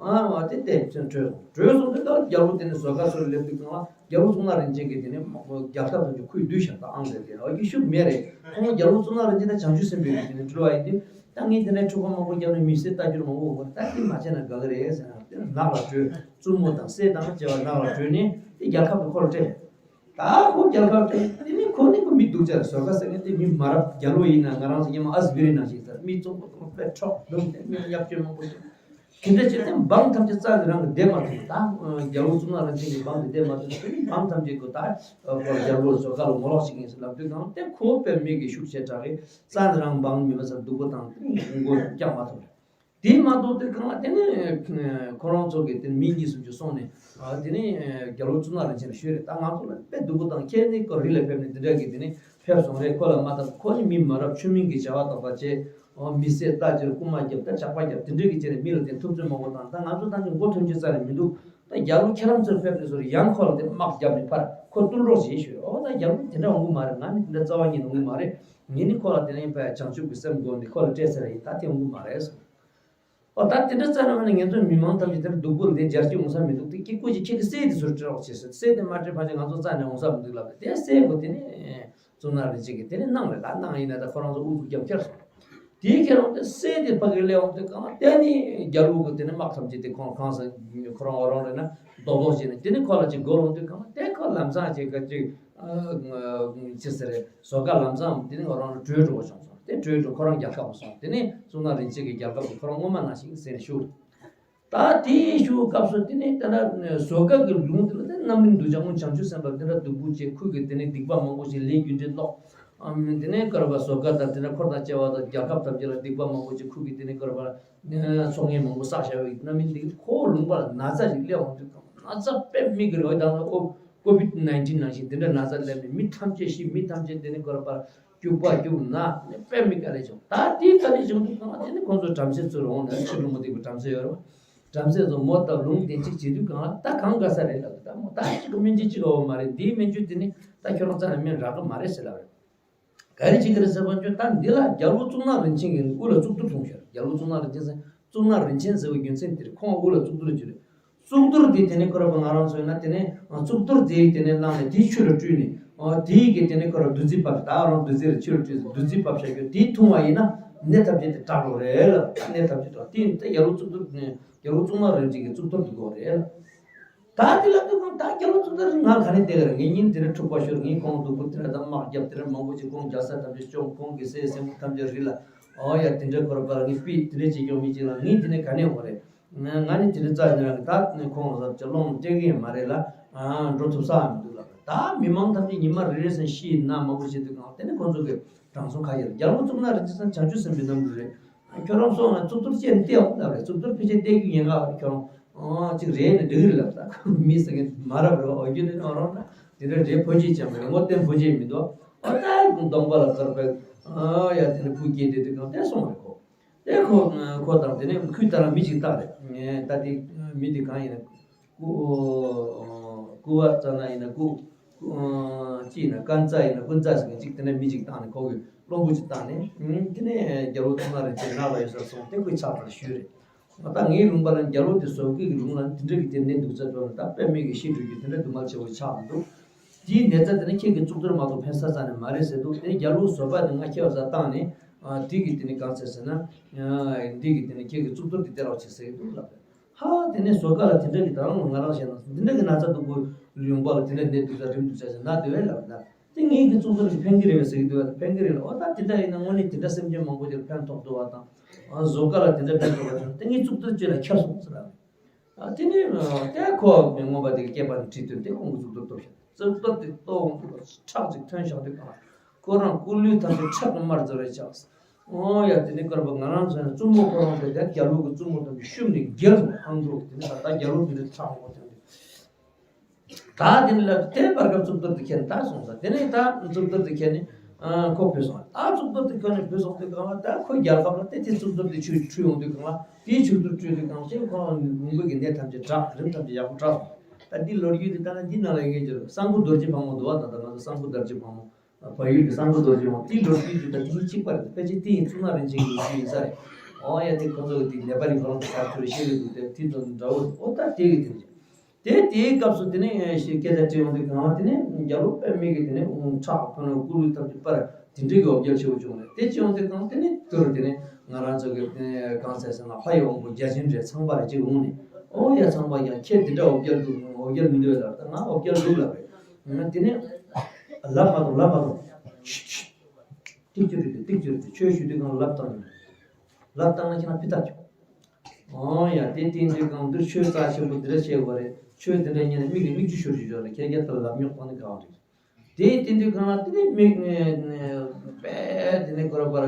ཨ་བ་དེ་དེ་བྲོས་སོང་། བྲོས་སོང་དུས་ད་རྒྱལ་པོ་དེ་ནས་བཟོ་དཀའ་ཚོར་སླེབས་དུས་གང་ལ་རྒྱལ་པོ་གཙུག་ན་རིན་ཆེན་གྱིས་དེ་ནས་དམག་རྒྱལ་ཁབ་དང་ཁོས་བསྡུས་བཞག་ད་ཨང་ཟེར་དེ་ཨ་ཀྱི་ཤུགས་མེད་རེད། ཁོང་རྒྱལ་པོ་གཙུག་ན་རིན་ཆེན་ད་བྱང་ཆུབ་སེམས་དཔའི་གི་དེ་ནས་སྤྲུལ་བ་ཡིན་དུས་ད་ངས་དེ་འདྲའི་འཁྲུག་པ་མང་པོ་བརྒྱབ་ནས་མི་སེར་རྟ་རྒྱུག་མང་པོ་འོང་བ་རེད། ད་དེ་མ་བྱས་ན་དགའ་གི་རེད་ཟེར་ན་དེ་ནས་ནགས་ལ་བྲོས། བཙུན་མོ་དང་སྲས་དང་བཅས་པ་ནགས་ལ་བྲོས་ནས་དེ་རྒྱལ་ཁབ་ཏུ་ཁོ་ལ་སྤྲད། ད་ཁོ་རྒྱལ་ཁབ་སྤྲད་དེ་ནི་ཁོ་ནི་ཁོ་མི་སྡུག་ཅག་བཟོ་དཀའ་ཟེར་མཁན་དེ་མི་མ་རབས། རྒྱལ་པོ་ཡིན་ན་ང་རང་ཚོ་སྔོན་མ་ཨ་སི་བི་རི་ནང་བཞིན་ཟེར་མི་བཙོང་པོ་བཙོང་པོ་དཔེ་འཕྲོག་རྡུང་དེ་མི་གཡབ་སྐྱོན་མང་པོ་བྱས། དེ་འདྲ་བྱས་ཏེ་འབངས་ཐམས་ཅད་རྩ་ནས་རང་གི་བསྡད་མ་ཐུབ། ད་རྒྱལ་པོ་གཙུག་ན་རིན་ཆེན་གྱི་འབངས་དེ་བསྡད་མ་ཐུབ། དེ་ནི་འབངས་ཐམས་ཅད་ཀྱིས་ད་ཁོ་རྒྱལ་པོ་བཟོ་དཀའ་ལ་ངོ་ལོག་བྱེད་ཀྱི་ཡིན་ཟེར་ལབ་དུས་གང་དེ་ཁོ་དཔེ་མི་གི་ཤུགས་ཆེ་དྲགས་རེད། རྩ་ནས་རང་འབངས་མི་མ་ཚང་སྡུག་པོ་བཏང་སྟེ་མགོ་བཀྱག་མ་ཐུབ་རེད། དེ་མ་གཏོགས་དེ་གང་ལ་དེ་ནི་ཁོ་རང་ཚོ་གི་དེ་ནི་མི་གཉིས་སུ་གྱུར་སོང་ནས་དེ་ནི་རྒྱལ་པོ་གཙུག་ན་རིན་ཆེན་ལ་ཞུས་རེད། ད་ང་ཚོ་ལ་དཔེ་སྡུག་པོ་དང་ཁྱེད་ནི་ཀོ་རི་ལ་ཕེབས་ནས་དེ་འདྲ་གི་དེ་ནི་ཕེབས་སོང་རེད། ཁོ་ལ་མ་བལྟ་ཁོ་ནི་མི་མ་རབས་ཆོས་མིན་གྱི་བྱ་བ་དག་པ་བྱས། མི་བསད་རྟ་བྱེར་རྐུན་མ་རྒྱབ་ད་ཇག་པ་རྒྱབ་དེ་འདྲ་གི་བྱས་ནས་མི་ལ་དེ་ཐུབ་ཚོད་མང་པོ་དང་ད་ང་ཚོ་ད་ཅི་མགོ་ཐོན་རྒྱུ་རྩ་ནས་མི་འདུག་ད་རྒྱལ་པོ་ཁྱེད་རང་ཚོར་ཕེབས་ནས་ཚོར་ཡང་ཁོ་ལ་དེ་དམག་རྒྱབ་ནས་ཕར་ཁོ་བཏུལ་རོགས་བྱེད་ཞུས། ཨོ་ད་རྒྱལ་པོ་དེ་འདྲ་འོང་གི་མ་རེད། ང་ནི་དེ་འདྲ་རྩ་བ་ཉིད་ནས་འོང་གི་མ་རེད། ངས་ནི་ཁོ་ལ་དེ་རིང་ཕར་བྱང་ཆུབ་ཀྱི་སེམས་སྒོམ་ནས་ཁོ་ལ་སྤྲད་ཚར་ཡིན། ད་དེ་འོང་གི་མ་རེད་ཟེར། ཨོ་ད་དེ་འདྲ་རྩ་ནས་མ་ནི་ངེད་ཚོ་མི་མང་ཐམས་ཅད་དེ་འདྲ་སྡུག་པོ་ལ་དེ་རྒྱལ་སྤྱི་འོང་ས་མི་འདུག་དེ་ཀྱི་ཀུ་ཅི་ཁྱེད་ཀྱི་སྲས་དེ་ཚུར་སྤྲད་རོགས་བྱེད་ཟེར། སྲས་དེ་མ་སྤྲད་ཕལ་ཆེར་ང་ཚོ་རྩ་ནས་འོང་ས་མི་འདུག་ལབ་པས། དེ་སྲས་པོ་དེ་ནི་གཙུག་ན་རིན་ཆེན་གྱི་དེ་ནི་གནང་རེད། ད་གནང་ཡིན་ན་ད་ཁོ་རང་ཚོ་ཨུ་ཚུགས་རྒྱབ་ཁྱེར་སོང་། དེའི་ཁྱེད་རང་དེ་སྲས་དེ་ཕ་གི་སླེབས་འོང་དུས་གང་དེ་ནི་རྒྱལ་པོ་གི་དེ་ནི་དམག་ཐམས་ཅད་དེ་ཁོང་གང་ས་ཁོ་རང་འོ་རང་རེད་ན་རྡོག་རྡོག་བྱས་ནས་དེ་ནི་ཁོ་ལ་ཅིག་སྒོར་འོང་དུས་གང་དེ་ཁོ་ལམ་སང་ཅིག་ག་ཅིག་ཅི་ཟེར་རེད། བཟོ་དཀའ་ལམ་སང་དེ་ནི་འོ་རང་ལ་བྲོས་འགྲོ་བ་བྱུང་སོང་། དེ་བྲོས་འགྲོ་ཁོ་རང་རྒྱལ་ཁབ་སོང་། དེ་ནི་གཙུག་ན་རིན་ཆེན་གྱི་རྒྱལ་ཁབ་ཁོ་རང་སྔོན་མ་ནང་བཞིན་ཟེར་ནས་བཞུགས། ད་དེའི་ཤུགས་སྐབས་སུ་དེ་ནས་ད་ལྟ་བཟོ་དཀའ་གི་ལུང་དེ་ལ་དེ་རྣམ་སྨིན་གདུལ་བྱ་སྔོན་བྱང་ཆུབ་སེམས་དཔའ་དེ་འདྲ་སྡུག་པོ་བྱས། ཁོས་ཀྱི་དེ་ནས་སྡིག་པ་མང་པོ་ཞིག་ལས་རྒྱུ་འབྲས་ལོག་ཨམ་དེ་ནས་ཀར་བ་བཟོ་དཀའ་དང་དེ་འདྲ་འཁོར་དང་བཅས་པ་དང་རྒྱལ་ཁབ་ཐམས་ཅད་ལ་སྡིག་པ་མང་པོ་བྱས། ཁོས་ཀྱི་དེ་ནས་ཀར་བ་ཚོགས་ངན་མང་པོ་བསགས་བཞག་པའི་རྣམ་སྨིན་དེ་ཁོ་ལུང་པ་ལ་ན་ཚ་ཞིག་སླེབས་འོང་དུས་ན་ཚ་དཔེ་མི་དགེ་རེད། ད་ལྟ་ཨོ་ཀོ་བིད་ནའིན་ཊིན་ནང་བཞིན་དེ་འདྲ་ན་ཚ་སླེབས་ནས་མི་ཐམས་ཅད་ཤི། མི་ཐམས་ཅད་དེ་ནས་ཀར་བ་སྐྱུག་པ་སྐྱུག་ན་ནི་དཔེ་མི་དགའ་རེ་བྱུང་། ད་དེའི་ད་རེ་བྱུང་དུས་གང་དེ་ནི་ཁོང་ཚོ་བྲམ་ཟེ་ཚོ་ལ་འོང་ནས་ཕྱི་ལུང་མ་ཐིག་པའི་བྲམ་ཟེ་ཡོད་རེད་བ། བྲམ་ཟེ་ཚོ་མོ་ལྟ་ལུང་བསྟན་གཅིག་བྱེད་དུས་གང་ལ་ད་གང་དགའ་ས་རེད་ལབ། ད་མོ་ད་གཅིག་གི་སྨན་བཅོས་གཅིག་ག་བ་མ་རེད། འདིའི་སྨན་བཅོས་དེ་ནི་ད་ཁྱོད་རང་རྩ་ནས་སྨན་རག་གི་མ་རེད་ཟེར་ལབ་རེད། ག་རེ་བྱེད་ཀྱི་རེད་ཟེར་བ་ཁྱོད་ད་འདི་ལ་རྒྱལ་པོ་གཙུག་ན་རིན་ཆེན་གྱི་དབུ་ལ་གཙུག་ཏོར་བྱུང་ཤག་རྒྱལ་པོ་གཙུག་ན་རིན་ཆེན་ཟེར་གཙུག་ན་རིན་ཆེན་ཟེར་བའི་རྒྱུ་མཚན་དེ་རེད། ཁོང་དབུ་ལ་གཙུག་ཏོར་གྱི་རེད། གཙུག་ཏོར་དེ་དེ་ནས་ཁོ་ར་པ་ང་རང་ཚོ་ཡིན་ན་དེ་ནས་གཙུག་ཏོར་དེ་དེ་ནས་བླངས་ནས་དེའི་ཆུ་ལ་བཀྲུས་ནས་དེའི་གི་དེ་ནས་ཁོ་ར་བདུད་རྩི་ཕབ། ད་རང་བདུད་རྩི་ལ་ཆུ་ལ་བཀྲུས་བདུད་རྩི་ཕབ་བྱ་རྒྱུ་དེ་འཐུང་བ་ཡིན་ན་ནད་ཐམས་ཅད་དེ་དྲག་འགྲོ་རེད་ལ། ནད་ཐམས་ཅད་དྲག་དེ་ཡིན་ད་རྒྱལ་པོ་གཙུག་ཏོར་ནས་རྒྱལ་པོ་གཙུག་ན་རིན་ཆེན་གྱི་གཙུག་ཏོར་དུ་དགོས་རེད་ལ། ད་དེ་ལ་ཐུག་གམ་ད་རྒྱལ་པོ་གཙུག་ཏོར་ང་ག་ནས་བསྡད་ག་རེད། ངས་ཉིན་དེ་རིང་འཁྲུག་པ་ཤོར། ངས་ཁོང་སྡུག་པོ་དེ་འདྲ་དང་དམག་རྒྱབ་དེ་འདྲ་མང་པོ་ཅིག་ཁོང་རྒྱལ་ས་ཐམས་ཅད་བཅོམ། ཁོང་གི་སྲས་སྲས་མོ་ཐམས་ཅད་རིགས་ལ་ཨོ་ཡ་དེ་འདྲ་ཁོ་ར་པ་ངས་པི་དེ་འདྲ་བྱེད་སྐྱོང་མི་བྱེད་ལ་ངས་དེ་ནས་ག་ནས་འོང་རེད། ང་ནི་དེ་འདྲ་རྩ་ནས་རང་གི་ད་ནས་ཁོང་ལ་ཟབ་ཅིག་སློང་སྤྲད་གི་ཡིན་མ་རེད་ལ་འགྲོ་ཐུབ་ས་མི་འདུག་ལ། ད་མི་མང་ཐམས་ཅད་ཉི་མ་རེ་རེ་བཞིན་ཤི་ན་མང་པོ་བྱེད་དུས་གང་དེ་ནས་ཁོང་ཚོ་གི་དྲང་སྲོང་ཁ་ཡར་རྒྱལ་པོ་གཙུག་ན་རིན་ཆེན་བྱང་ཆུབ་སེམས་དཔའི་རྣམ་སྤྲུལ་རེད། ཁྱོད་རང་སོང་ན་གཙུག་ཏོར་ཅན་ཏེའོ་ལབ་རེད། གཙུག་ཏོར་ཕལ་ཆེར་ཏེ་གི་ཉེན་ཁ་རེད། ཁྱོད་རང་ཨང་གཅིག་རེད་ནི་འགྲིག་རེད་ལབ། ད་མི་ཟེར་མཁན་མ་རབས་རེད། འོ་རྒྱུ་ནི་ཨོ་རང་ན་དེ་འདྲ་རེད། ཕོ་རྒྱུད་ཅན་མ་རེད། ངོ་བསྟན་ཕོ་རྒྱུད་མི་འདུག་ཨོ་ད་གདོང་པ་ལ་ཚར་པས་ཨ་ཡ་དེ་ནི་བུ་སྐྱེས་དེ་དུས་གང་དེ་སོང་རེད་ཁོ། དེ་ཁོ་ཁོ་དང་དེ་ནས་ཁོས་ད་རང་མི་གཅིག་བཏགས་རེད། ད་དེ་མི་དེ་གང་ཡིན་ན། ཀུ་ཀུ་བ་ཙ་ན་ཡིན་ན་ཀུ་ཅི་ཡིན་ན་ཀན་ཙ་ཡིན་ན་ཀུན་ཙ་ཟེར་མཁན་གཅིག་དེ་ནས་མི་གཅིག་བཏང་ནས་ཁོ་གི་བློན་པོ་གཅིག་བཏང་ནས་དེ་ནས་རྒྱལ་པོ་གཙུག་ན་རིན་ཆེན་ནགས་ལ་ཡོད་སར་སོང་སྟེ་ཁོའི་ཕྱག་དེར་ཞུས་རེད། ང་ད་ངའི་ལུང་པ་ལ་རྒྱལ་པོ་དེ་བཟོ་དགོས་ཀྱི་ལུང་ལ་དེ་འདྲ་གི་དེ་ནས་འདུག་ཚར་འགྲོ་ན་ད་དཔེ་མེད་ཀྱི་ཤི་འགྲོ་རྒྱུ་དེ་འདྲ་སྡུག་བསྔལ་ཆེ་བོ་ཆགས་མི་འདུག་དེའི་གནས་ཚད་དེ་ནི་ཁྱེད་ཀྱི་གཙུག་ཏོར་མ་གཏོགས་ཕན་ས་ས་ནས་མ་རེད་ཟེར་འདུག་དེ་ནི་རྒྱལ་པོ་བཟོད་པ་དེ་ང་ཁྱེད་བཟའ་བཏང་ནས་ཨ་དེ་གི་དེ་ནི་གང་ཟེར་ཟེར་ན་ཨ་འདི་གི་དེ་ནི་ཁྱེད་ཀྱི་གཙུག་ཏོར་དེ་སྟེར་རོགས་བྱེད་ཟེར་གི་འདུག་ལབ་པས། ཧ་དེ་ནི་བཟོད་དཀའ་ལ་དེ་འདྲ་གི་ད་རང་ང་རང་བཤད་ན་འདི་འདྲ་གི་ན་ཚ་སྡུག་པོ་ཡོང་པ་ལ་དེ་འདྲ་གནས་འདུག་ས་རིམ་འདུག་ས་ཟེར་ན་དེ་བས་ལབ་ན་དེ་ངེད་ཀྱི་གཙུག་ཏོར་གི་ཕན་གི་རེད་བས་ཟེར་གི་འདུག་བས་ཕན་གི་རེད་ལ་ཨོ་ད་དེ་འདྲ་ཡིན་ན་དངོས་གནས་དེ་འདྲ་སེམས་ཅན་མང་པོ་ཅིག་ལ་ཕན་ཐོགས་འདུག་བ་དང་ཨ་བཟོད་དཀའ་ལ་དེ་འདྲ་ཕན་ཐོགས་པ་བྱུང་དེ་ངའི་གཙུག་ཏོར་ཅིག་ལ་ཁྱབ་སོང་ཟེར་ལབ། ཨ་དེ་ནས་ཨ་དེ་ཁོ་མི་མངོན་པ་དེ་གི་སྐྱེས་པ་ནི་ཁྲིད་དོན་དེ་ཁོང་གི་གཙུག་ཏོར་ཐོབ་ཤག་གཙུག་ཏོར་དེ་ལྟོ་འོང་དུས་ཁྲག་ཅིག་ཐོན་ཤག་དུས་གང་ལ་ཁོ་རང་སྐུ་ལུས་ཐམས་ཅད་ཁྲག་གིས་དམར་ཟེར་རེ་ཆགས། ཨོ་ཡ་དེ་ནས་སྐར་པ་ང་རང་ཚོ་ཡང་བཙུན་མོ་ཁོ་རང་ཚོ་དེ་རྒྱལ་པོ་གི་བཙུན་མོ་དང་གི་ཤུབས་ནས་འགྱེལ་སོང་ཧང་འགྲོ་དེ་ནས་ད་ལྟ་རྒྱལ་པོ་དེ་འདྲ་ཁྲག་འོང་ཐོན་དུས། ད་དེ་ནི་ལབ་དེ་བར་སྐབས་གཙུག་ཏོར་དེ་ཁྱེར་ནས་ད་སོང་ས་དེ་ནས་ད་གཙུག་ཏོར་དེ་ཁྱེར་ནས་ཨ་ཁོ་བུད་སོང་ད་གཙུག་ཏོར་དེ་ཁྱེར་ནས་བུད་སོང་དུས་གང་ལ་ད་ཁོ་རྒྱལ་ཁབ་ལ་དེ་དེ་གཙུག་ཏོར་དེ་ཆུ་ཁྲུས་ཡོང་དུས་གང་ལ་དེའི་ཆུ་ཐུར་བཀྲུས་དུས་གང་ལ་དེ་ཁོ་རང་ལུང་པ་གི་གནས་ཐམས་ཅད་དྲག་རིམ་ཐམས་ཅད་ཡག་པོ་དྲག་སོང་ད་འདི་ལོ་རྒྱུས་དེ་ལྟ་ན་འདི་ནང་ལ་ཡོད་མཁན་ཅིག་ལ་གསང་སྐུ་རྡོ་རྗེ་ཕག་མོ་འདུག་བ་ད་ལྟ་ང་ཚོ་གསང་སྐུ་རྡོ་རྗེ་ཕག་མོ། བལ་ཡུལ་གྱི་གསང་སྒོ་རྡོ་རྗེ་འོང་དེའི་ལོ་རྒྱུས་དེ་དང་དེ་གཉིས་གཅིག་པ་རེད། ཕལ་ཆེར་དེ་ཡིན་གཙུག་ན་རིན་ཆེན་གྱི་ལོ་རྒྱུས་ཡིན་ས་རེད། འོ་ཡ་དེ་ཁོ་ཚོ་གི་དེ་ནེ་པ་ལི་ཁོ་རང་ཚོ་གར་ཚུར་ཤེས་རེད་འདུག་དེ་དེ་ཚོ་འདྲ་བོ་འོ་ད་དེ་གི་དེ་རེད། དེ་དེའི་སྐབས་སུ་དེ་ནས་ཞེས་སྐད་ཆ་དྲིས་ཡོང་དུས་གང་བ་དེ་ནས་རྒྱལ་པོ་པདྨས་ཀྱི་དེ་ནས་ཁྲག་ཕུ་ནུ་སྐུ་ལུས་ཐམས་ཅད་པར་དེ་འདྲའི་གི་འོ་བརྒྱལ་ཆེ་བོ་བྱུང་རེད། དེ་བྱས་ཡོང་དུས་གང་དེ་ནས་དུ་རུ་དེ་ནས་ང་རང་ཚོ་གི་གང་ཟེར་ཟེར་ན་ལྷ་ཡི་དབང་པོ་བརྒྱ་བྱིན་རེད་ཚངས་པ་རེད་ཅིག་འོང་ནས་འོ་ཡ་ཚངས་པ་ཡང་ཁྱེད་དེ་འདྲ་འོ་བརྒྱལ་འདུག་འོ་བརྒྱལ་མི་འདུག་ལབ་ད་ང་འོ་བརྒྱལ་འདུག་ལབ་རེད། ང་དེ་ནས་ལབ་མ་གཏོང་ལབ་མ་གཏོང་། ཤི་ཤི། ཏིག་ཅི་རིག་ཏིག་ཅི་རིག་ཆོས་ཞུ་དུས་གང་ལབ་བཏང་ཡོང་། ལབ་བཏང་ན་ཁྱེད་རང་ཕི་ཐག་ཆོད། ཨོ་ཡ་དེ་བསྟན་དུས་གང་འདིར་ཆོས་རྩ་ཆེན་པོ་འདི་འདྲ་བྱས་པ་རེད། ཆོས་འདི་འདྲ་ཉན་ནས་མིག་གིས་མིག་ཆུ་ཤོར་ཞིག་འཇོག་ལ་ཁྱེད་རྒྱ་ལྟར་ལབ་རྙོག་གཏོང་ནི་གང་རེད། དེ་བསྟན་དུས་གང་ལ་དེ་ནས་མིག་པས་དེ་ནས་སྐོར་པར་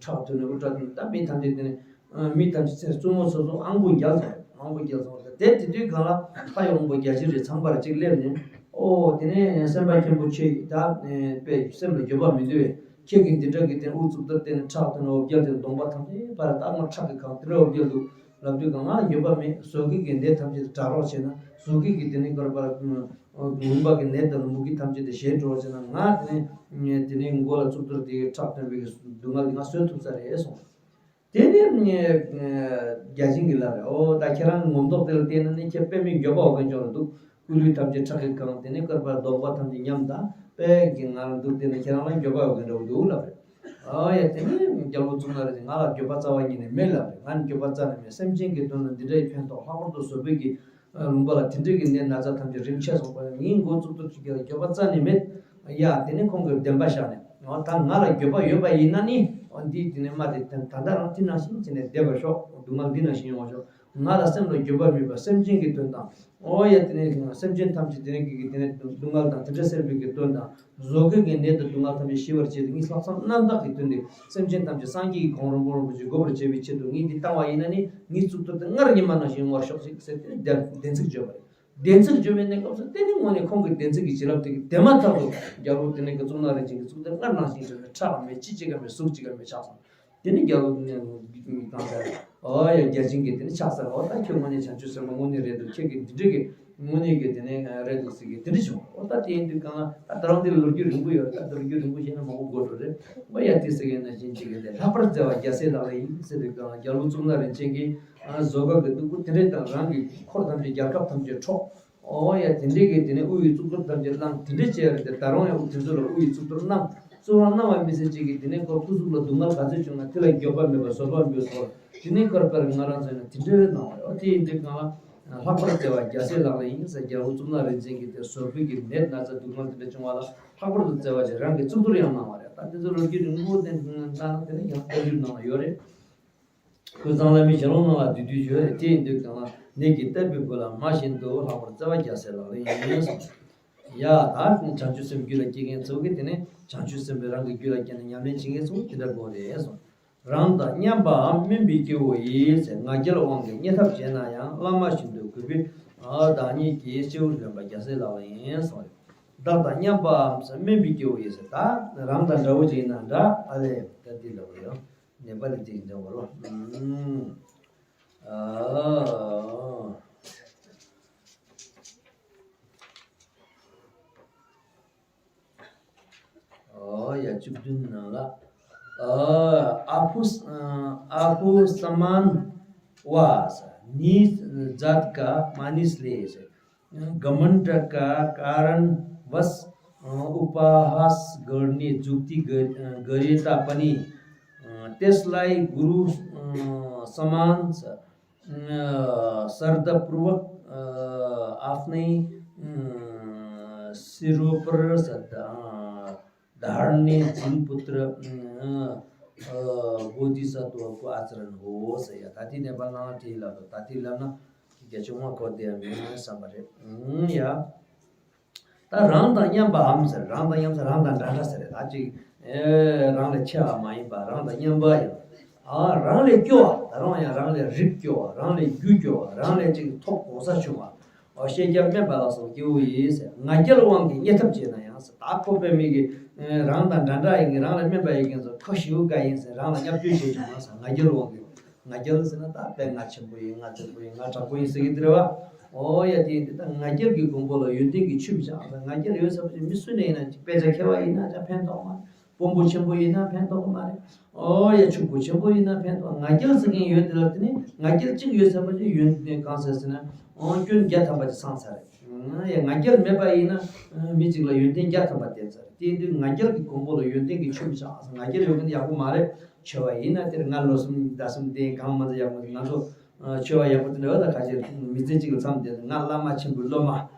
ཁྲག་ཐོན་ནས་དབུ་སྐྲ་ཐོན་ནས་ད་མི་ཐམས་ཅད་དེ་ནས། མི་ཐམས་ཅད་ཚེ་བཙུན་མོ་སོ་སོ་ཨང་པོ་རྒྱལ་སོང་ཨང་པོ་རྒྱལ་སོང་ཟེར་དེ་དེ་དུས་གང་ལ་ལྷ་ཡི་དབང་པོ་བརྒྱ་བྱིན་རེ་ཚངས་པར་གཅིག་སླེབས་ནས་ཨོ་དེ་ནས་སེམས་དཔའ་མཁན་པོ་ཁྱེད་ད་པས་སེམས་ལ་འགྱོད་པ་མི་འདུག་བས་ཁྱེད་ཀྱིས་འདི་འདྲ་གི་དེ་དབུ་གཙུག་ཏོར་བསྟན་ནས་ཁྲག་ཐོན་ནས་འོ་བརྒྱལ་དེ་གདོང་པ་ཐམས་ཅད་པར་ལྟག་མ་ཁྲག་གི་གང་དེ་འདྲ་འོ་བརྒྱལ་འདུག་ལབ་དུས་གང་ང་འགྱོད་པ་མེད་བཟོད་དཀའི་གི་ནད་ཐམས་ཅད་དྲག་རོགས་བྱས་ན་བཟོད་དཀའི་གི་དེ་ནས་གར་པར་ལུང་པ་གི་ནད་དང་ལུང་པ་གི་ཐམས་ཅད་དེ་ཞེད་འགྲོ་བྱས་ན་ང་དེ་ནས་དེ་ནས་མགོ་ལ་གཙུག་ཏོར་དེ་གི་ཁྲག་ཐོན་པའི་གི་སྡུག་བསྔལ་དེ་ང་བཟོད་ཐུབ་ས་རེད་གསུངས། དེ་ནས་བརྒྱ་བྱིན་གྱིས་ལབ་རེད། ཨོ་ད་ཁྱེད་རང་ངོ་མདོག་དེ་ལ་བལྟས་ན་ནི་ཁྱེད་དཔེ་མི་འགྱོད་པ་འོ་གན་ཅོག་ལ་འདུག་སྐུ་ལུས་ཐམས་ཅད་ཁྲག་གིས་གང་དེ་ནས་སྐར་པ་གདོང་པ་ཐམས་ཅད་ཉམས་དང་དཔེ་གི་ང་རང་འདུག་བལྟས་ན་ཁྱེད་རང་ལ་འགྱོད་པ་འོ་གན་འདྲ་བོ་འདུག་ལབ་རེད། ཨོ་ཡ་དེ་ནས་རྒྱལ་པོ་གཙུག་ན་རེད་ང་ལ་འགྱོད་པ་རྩ་བ་ཉིད་ནས་མེད་ལབ་རེད། ང་ནི་འགྱོད་པ་རྩ་ནས་མེད། སེམས་ཅན་གྱི་དོན་ལ་འདི་འདྲའི་ཕན་ཐོགས་ལྷག་པར་དུ་བཟོད་པའི་གི་ལུང་པ་ལ་དེ་འདྲའི་གི་ནད་ན་ཚ་ཐམས་ཅད་རིམ་ཆད་སོང་བ་ཡིན། མགོ་གཙུག་ཏོར་གཅིག་གི་ལ་འགྱོད་པ་རྩ་ནས་མེད། ཡ་དེ་ནི་ཁོང་གིས་བདེན་པ་བཞག་ནས་ཨོ་ད་ང་ལ་འགྱོད་པ་ཡོད་པ་ཡིན་ན་ནི་ཨོ་འདིས་དེ་ནི་མ་དེ་ད་ལྟ་རང་དེ་ནང་བཞིན་བྱས་ནས་བསྡད་པར་ཤོག་སྡུག་བསྔལ་འདི་ནང་བཞིན་ཡོང་བར་ཤོག་ང་ལ་སེམས་ལ་འགྱོད་པ་མེད་པར་སེམས་ཅན་གྱི་དོན་དང་ཨོ་ཡ་དེ་ནི་སེམས་ཅན་ཐམས་ཅད་དེ་ནི་གི་གི་དེ་ནི་སྡུག་བསྔལ་དང་དེ་འདྲ་སེལ་བའི་གི་དོན་དང་། བཟོད་དཀའི་གི་ནད་དང་སྡུག་བསྔལ་ཐམས་ཅད་ཞི་བར་བྱེད་དུ་ངས་ལྷག་བསམ་རྣམ་དག་གིས་བསྟུན་ཏེ་སེམས་ཅན་ཐམས་ཅད་སངས་རྒྱས་ཀྱི་གོ་འཕང་རིན་པོ་ཆེ་དགོད་པར་བྱེད་པའི་ཆེད་དུ་ངས་འདི་བཏང་བ་ཡིན་ན་ནི་ངའི་གཙུག་ཏོར་དེ་སྔར་ཉི་མ་ནང་བཞིན་ཡོང་བར་ཤོག་ཅིག་ཟེར་དེ་ནི་བདེན་བདེན་ཚིག་བརྗོད་པ་རེད། བདེན་ཚིག་བརྗོད་པའི་གནས་སྐབས་སུ་དེ་ནི་དངོས་གནས་ཁོང་གི་བདེན་ཚིག་གི་བྱིན་རླབས་དེ་གིས་དེ་མ་ཐག་ཏུ་རྒྱལ་པོ་དེ་ནི་གི་གཙུག་ན་རིན་ཆེན་གྱི་གཙུག་ཏོར་སྔར་ནང་བཞིན་བྱས་ནས་ཁྲག་མེད་ལྕི་གཅིག་ག་མེད་ཟུག་གཅིག་ག་མེད་ཆགས་སོང་། དེ་ནི་རྒྱལ་པོ་ནས་གང་ཟེར། ཨོ་ཡ་བརྒྱ་བྱིན་གྱིས་དེ་ནི་ཕྱག་འཚལ། ཨོ་ད་ཁྱོད་དངོས་གནས་བྱང་ཆུབ་སེམས་དཔའ་དངོས་གནས་རེད་འདུག་ཁྱེད་ཀྱིས་འདི་འདྲ་གི་དངོས་གནས་ཀྱི་དེ་ནི་རེད་འདུག་ཟེར་གི་དེ་འདྲ་བྱུང་། ཨོ་ད་དེ་ཡིན་དུས་གང་ལ་ད་ད་རུང་དེ་ལོ་རྒྱུས་རིང་པོ་ཡོད། ད་ལོ་རྒྱུས་རིང་པོ་བཤད་ན་མང་པོ་འགོར་འགྲོ་རེད། ཨོ་ཡ་དེ་ཟེར་གི་ན་བཞིན་གཅིག་གི་དེ་ལྷག་པར་བརྩེ་བ་རྒྱལ་སྲས་ལག་ལེན་ཡིན་ཟེར་དུས་གང་ལ་རྒྱལ་པོ་གཙུག་ན་རིན་ཆེན་གྱིས་བཟོད་དཀའ་གི་སྡུག་པོ་དེ་འདྲ་དང་རང་གི་འཁོར་ཐམས་ཅད་རྒྱལ་ཁབ་ཐམས་ཅད་འཕྲོག་ཨོ་ཡ་དེ་འདྲའི་གི་དེ་ནས་དབུ་ཡི་གཙུག་ཏོར་ཐམས་ཅད་བླངས་དེ་འདྲའི་བྱས་རེད་དེ། ད་རུང་ཡང་དབུ་དེ་ཚོ་ལ་དབུ་ཡི་གཙུག་ཏོར་གནང་གཙུག་ལག་གནང་བ་མི་ཚད་ཅིག་གིས་དེ་ནས་ཁོ་སྐུ་གཟུགས་ལ་སྡུག་བསྔལ་ག་ཚོད་བྱུང་ན་དེ་ལ་འགྱོད་པ་མེད་པར་བཟོད་པ་འབུལ་ཐོག་དེ་ནས་ཁར་པར་ང་རང་ཚོ་ཡིན་ན་དེ་འདྲའི་གནང་བ་རེད། ཨོ་དེ་ཡིན་དུས་གང་ལ་ལྷག་པར་བརྩེ་བ་རྒྱལ་སྲས་ལག་ལེན་ཡིན་ཟེར། རྒྱལ་པོ་གཙུག་ན་རིན་ཆེན་གྱིས་དེ་བཟོད་པའི་གི་ནད་ན་ཚ་སྡུག་བསྔལ་དེ་འདྲ་བྱུང་བ་ལ་ལྷག་པར་དུ་བརྩེ་བ་ཞིག་རང་གི་གཙུག་ཏོར་ཡང་གནང་བ་རེད། ད་དེ་ཚོ་ལོ་རྒྱུས་རིང་པོ་དེ་གནང་ན་དེ་ནས་ཡང་བསྟན་འགྱུར་ནང་ལ་ཡོད་རེད། ཁོས་གཙང་བླ་མའི་ཞལ་ལུང་ནང་ལ་བསྡུས་བསྡུས་བརྗོད་རེད། དེ་ཡིན་དུས་གང་ལ་ནད་ཀྱིས་བཏབ་པའི་མགོ་ལ་མ་བཞིན་དུ་ལྷག་པར་བརྩེ་བ་རྒྱལ་སྲས་ལག་ལེན་ཡིན་གསུངས། ཡ་ད་བྱང་ཆུབ་སེམས་རྒྱུད་ལ་སྐྱེ་མཁན་ཚོ་གིས་དེ་ནས་བྱང་ཆུབ་སེམས་དཔའི་རང་གི་རྒྱུད་ལ་སྐྱེས་ནས་ཉམས་ལེན་བྱེད་མཁན་ཚོ་དེ་འདྲ་དགོས་རེད་གསུངས། རང་དང་མཉམ་པའམ་དམན་པའི་སྐྱེ་བོ་ཡིས་ཟེར་ང་རྒྱལ་དབང་གིས་བརྙས་ཐབས་བྱས་ན་ཡང་བླ་མ་བཞིན་དུ་གུས་པས་བདག་ཉིད་ཀྱི་སྤྱི་བོར་ལེན་པ་རྒྱལ་སྲས་ལག་ལེན་ཡིན་གསུངས་རེད། བདག་དང་མཉམ་པའམ་དམན་པའི་སྐྱེ་བོ་ཡིས་ཟེར་ད་རང་དང་འདྲ་བོ་ཅིག་ཡིན་ན་འདྲ་ཨ་ལས་ད་འདི་འདྲ་བོ་ཡང་། ནེ་པ་ལི་ཏི་འདྲ་བོ་རོ། ཨ། ཨོ་ཡ་བཅུ་བདུན་ནང་ལ། ཨ་ཨ་ཕུ་ཨ་ཕུ་ས་མན་ཝ་ས་ནི་ཛཱ་ཏི་ཀ་མ་ནི་སི་ལེ་ས་ག་མན་ཌ་ཀ་ཀ་རན་ वश, अ, उपहास गर्ने युक्ति गर-, अ, गरे तापनि, अ, त्यसलाई गुरु, अ, समान, अ, श्रद्धापूर्वक, अ, आफ्नै, अ, शिरोपर श्रद्धा, अ, धार्ने जिनपुत्र, अ, अ, बोधिसत्वको आचरण होस्। ཡ། ད་ལྟའི་ནས་པ་ལ་དེ་ལབ་དོ། ད་ལྟའི་ལབ་ན་རྒྱ་ཆུང་མ་གོ་བདེ་ཡ་མེད་ན་བསམ་པ་རེད། ཨུམ། ཡ། ད་རང་དང་མཉམ་པའམ་ཟེར། རང་དང་མཉམ་ཟེར། རང་དང་འདྲ་འདྲ་ཟེར། ད་ཅིག་ཨེ། རང་ལས་ཆེ་བ་མ་ཡིན་པ། རང་དང་མཉམ་པ་ཡང་། ཨ། རང་ལས་སྐྱོ་བ། ད་རུང་ཡང་རང་ལས་རིགས་སྐྱོ་བ། རང་ལས་རྒྱུ་སྐྱོ་བ། རང་ལས་ཅིག་ཐོབ་གོ་ས་ཆུང་བ། ཨོ། ཤེས་རྒྱ་དམན་པ་ལ་སོགས་སྐྱེ་བོ་ཡིས་ཟེར། ང་རྒྱལ་དབང་གིས་བརྙས་ཐབས་བྱས་ན་ཡང་ཟེར། ད་ཁོ་པའི་མི་གིས་རང་དང་འདྲ་འདྲ་ཡིན་གྱི། རང་ལས་དམན་པ་ཡིན་གྱི་ཟེར། ཁོ་ཞེ་པོ་དགའ་ཡིན་ཟེར། རང་ལ་བརྙས་བཅོས་བྱས་བྱུང་ན་ཟེར། ང་རྒྱལ་དབང་གིས། ང་རྒྱལ་ཟེར་ན་ད་དཔེ་ང་ཆེན་པོ་ཡིན། ང་བཙན་པོ་ཡིན། ང་དྲག་པོ་ཡིན་ཟེར་གྱི་འདི་རེད་བ། ཨོ་ཡ། དེ་ཡིན་དུས་ད་ང་རྒྱལ་གྱི་གོང་བུ་ལ་ཡོན་ཏན་གྱི་ཆུ་མི་ཆགས་ཟེར། ང་རྒྱལ་ཡོད་ཚད་པ་ཅིག་མི་སུ་ནས་ཡིན་ན་ཅིག། དཔེ་ཆ་མཁས་པ་ཡིན་ན་ཅང་ཕན་ཐོགས་མ་རེད། དཔོན་པོ་ཆེན་པོ་ཡིན་ན་ཕན་ཐོགས་མ་རེད། ཨོ་ཡ། ཕྱུག་པོ་ཆེན་པོ་ཡིན་ན་ཕན་ཐོགས། ང་རྒྱལ་ཟེར་མཁན་ཡོད་དེ་ལ་དེ་ནི་ང་རྒྱལ་གཅིག་ཡོད་ཚད་པ་ཅིག་ཡོན་ཏན་གང་ཟེར་ཟེར་ན། ཨོ། སྐྱོན་བརྒྱ་ཐམ་པ་ཅིག་སངས་ཚར་རེད། ཨོ་ཡ། ང་རྒྱལ་མེད་པ་ཡིན་ན་མི་གཅིག་ལ་ཡོན་ཏན་བརྒྱ་ཐམ་པ་ལྡན་ཚར་རེད། དེ་ཡིན་དུས་ང་རྒྱལ་གྱི་གོང་བུ་ལ་ཡོན་ཏན་གྱི་ཆུ་མི་ཆགས་ཟེར། ང་རྒྱལ་ཡོད་མཁན་ཡག་པོ་མ་རེད། ཆེ་བ་ཡིན་ན་དེར་ང་ལོ་གསུམ་ཟླ་གསུམ་ལྡན་གང་མ་ཚད་ཡག་པོ། ང་ཚོ་ཆོས་པ་ཡག་པོ་དེ་འདྲ་ཡོད། ད་ཁ་ཤས་མི་ཚེ་གཅིག་ལ་མཚམས་བསྡད་ན། ང་བླ་མ་ཆེན་པོའི་སློབ་མ།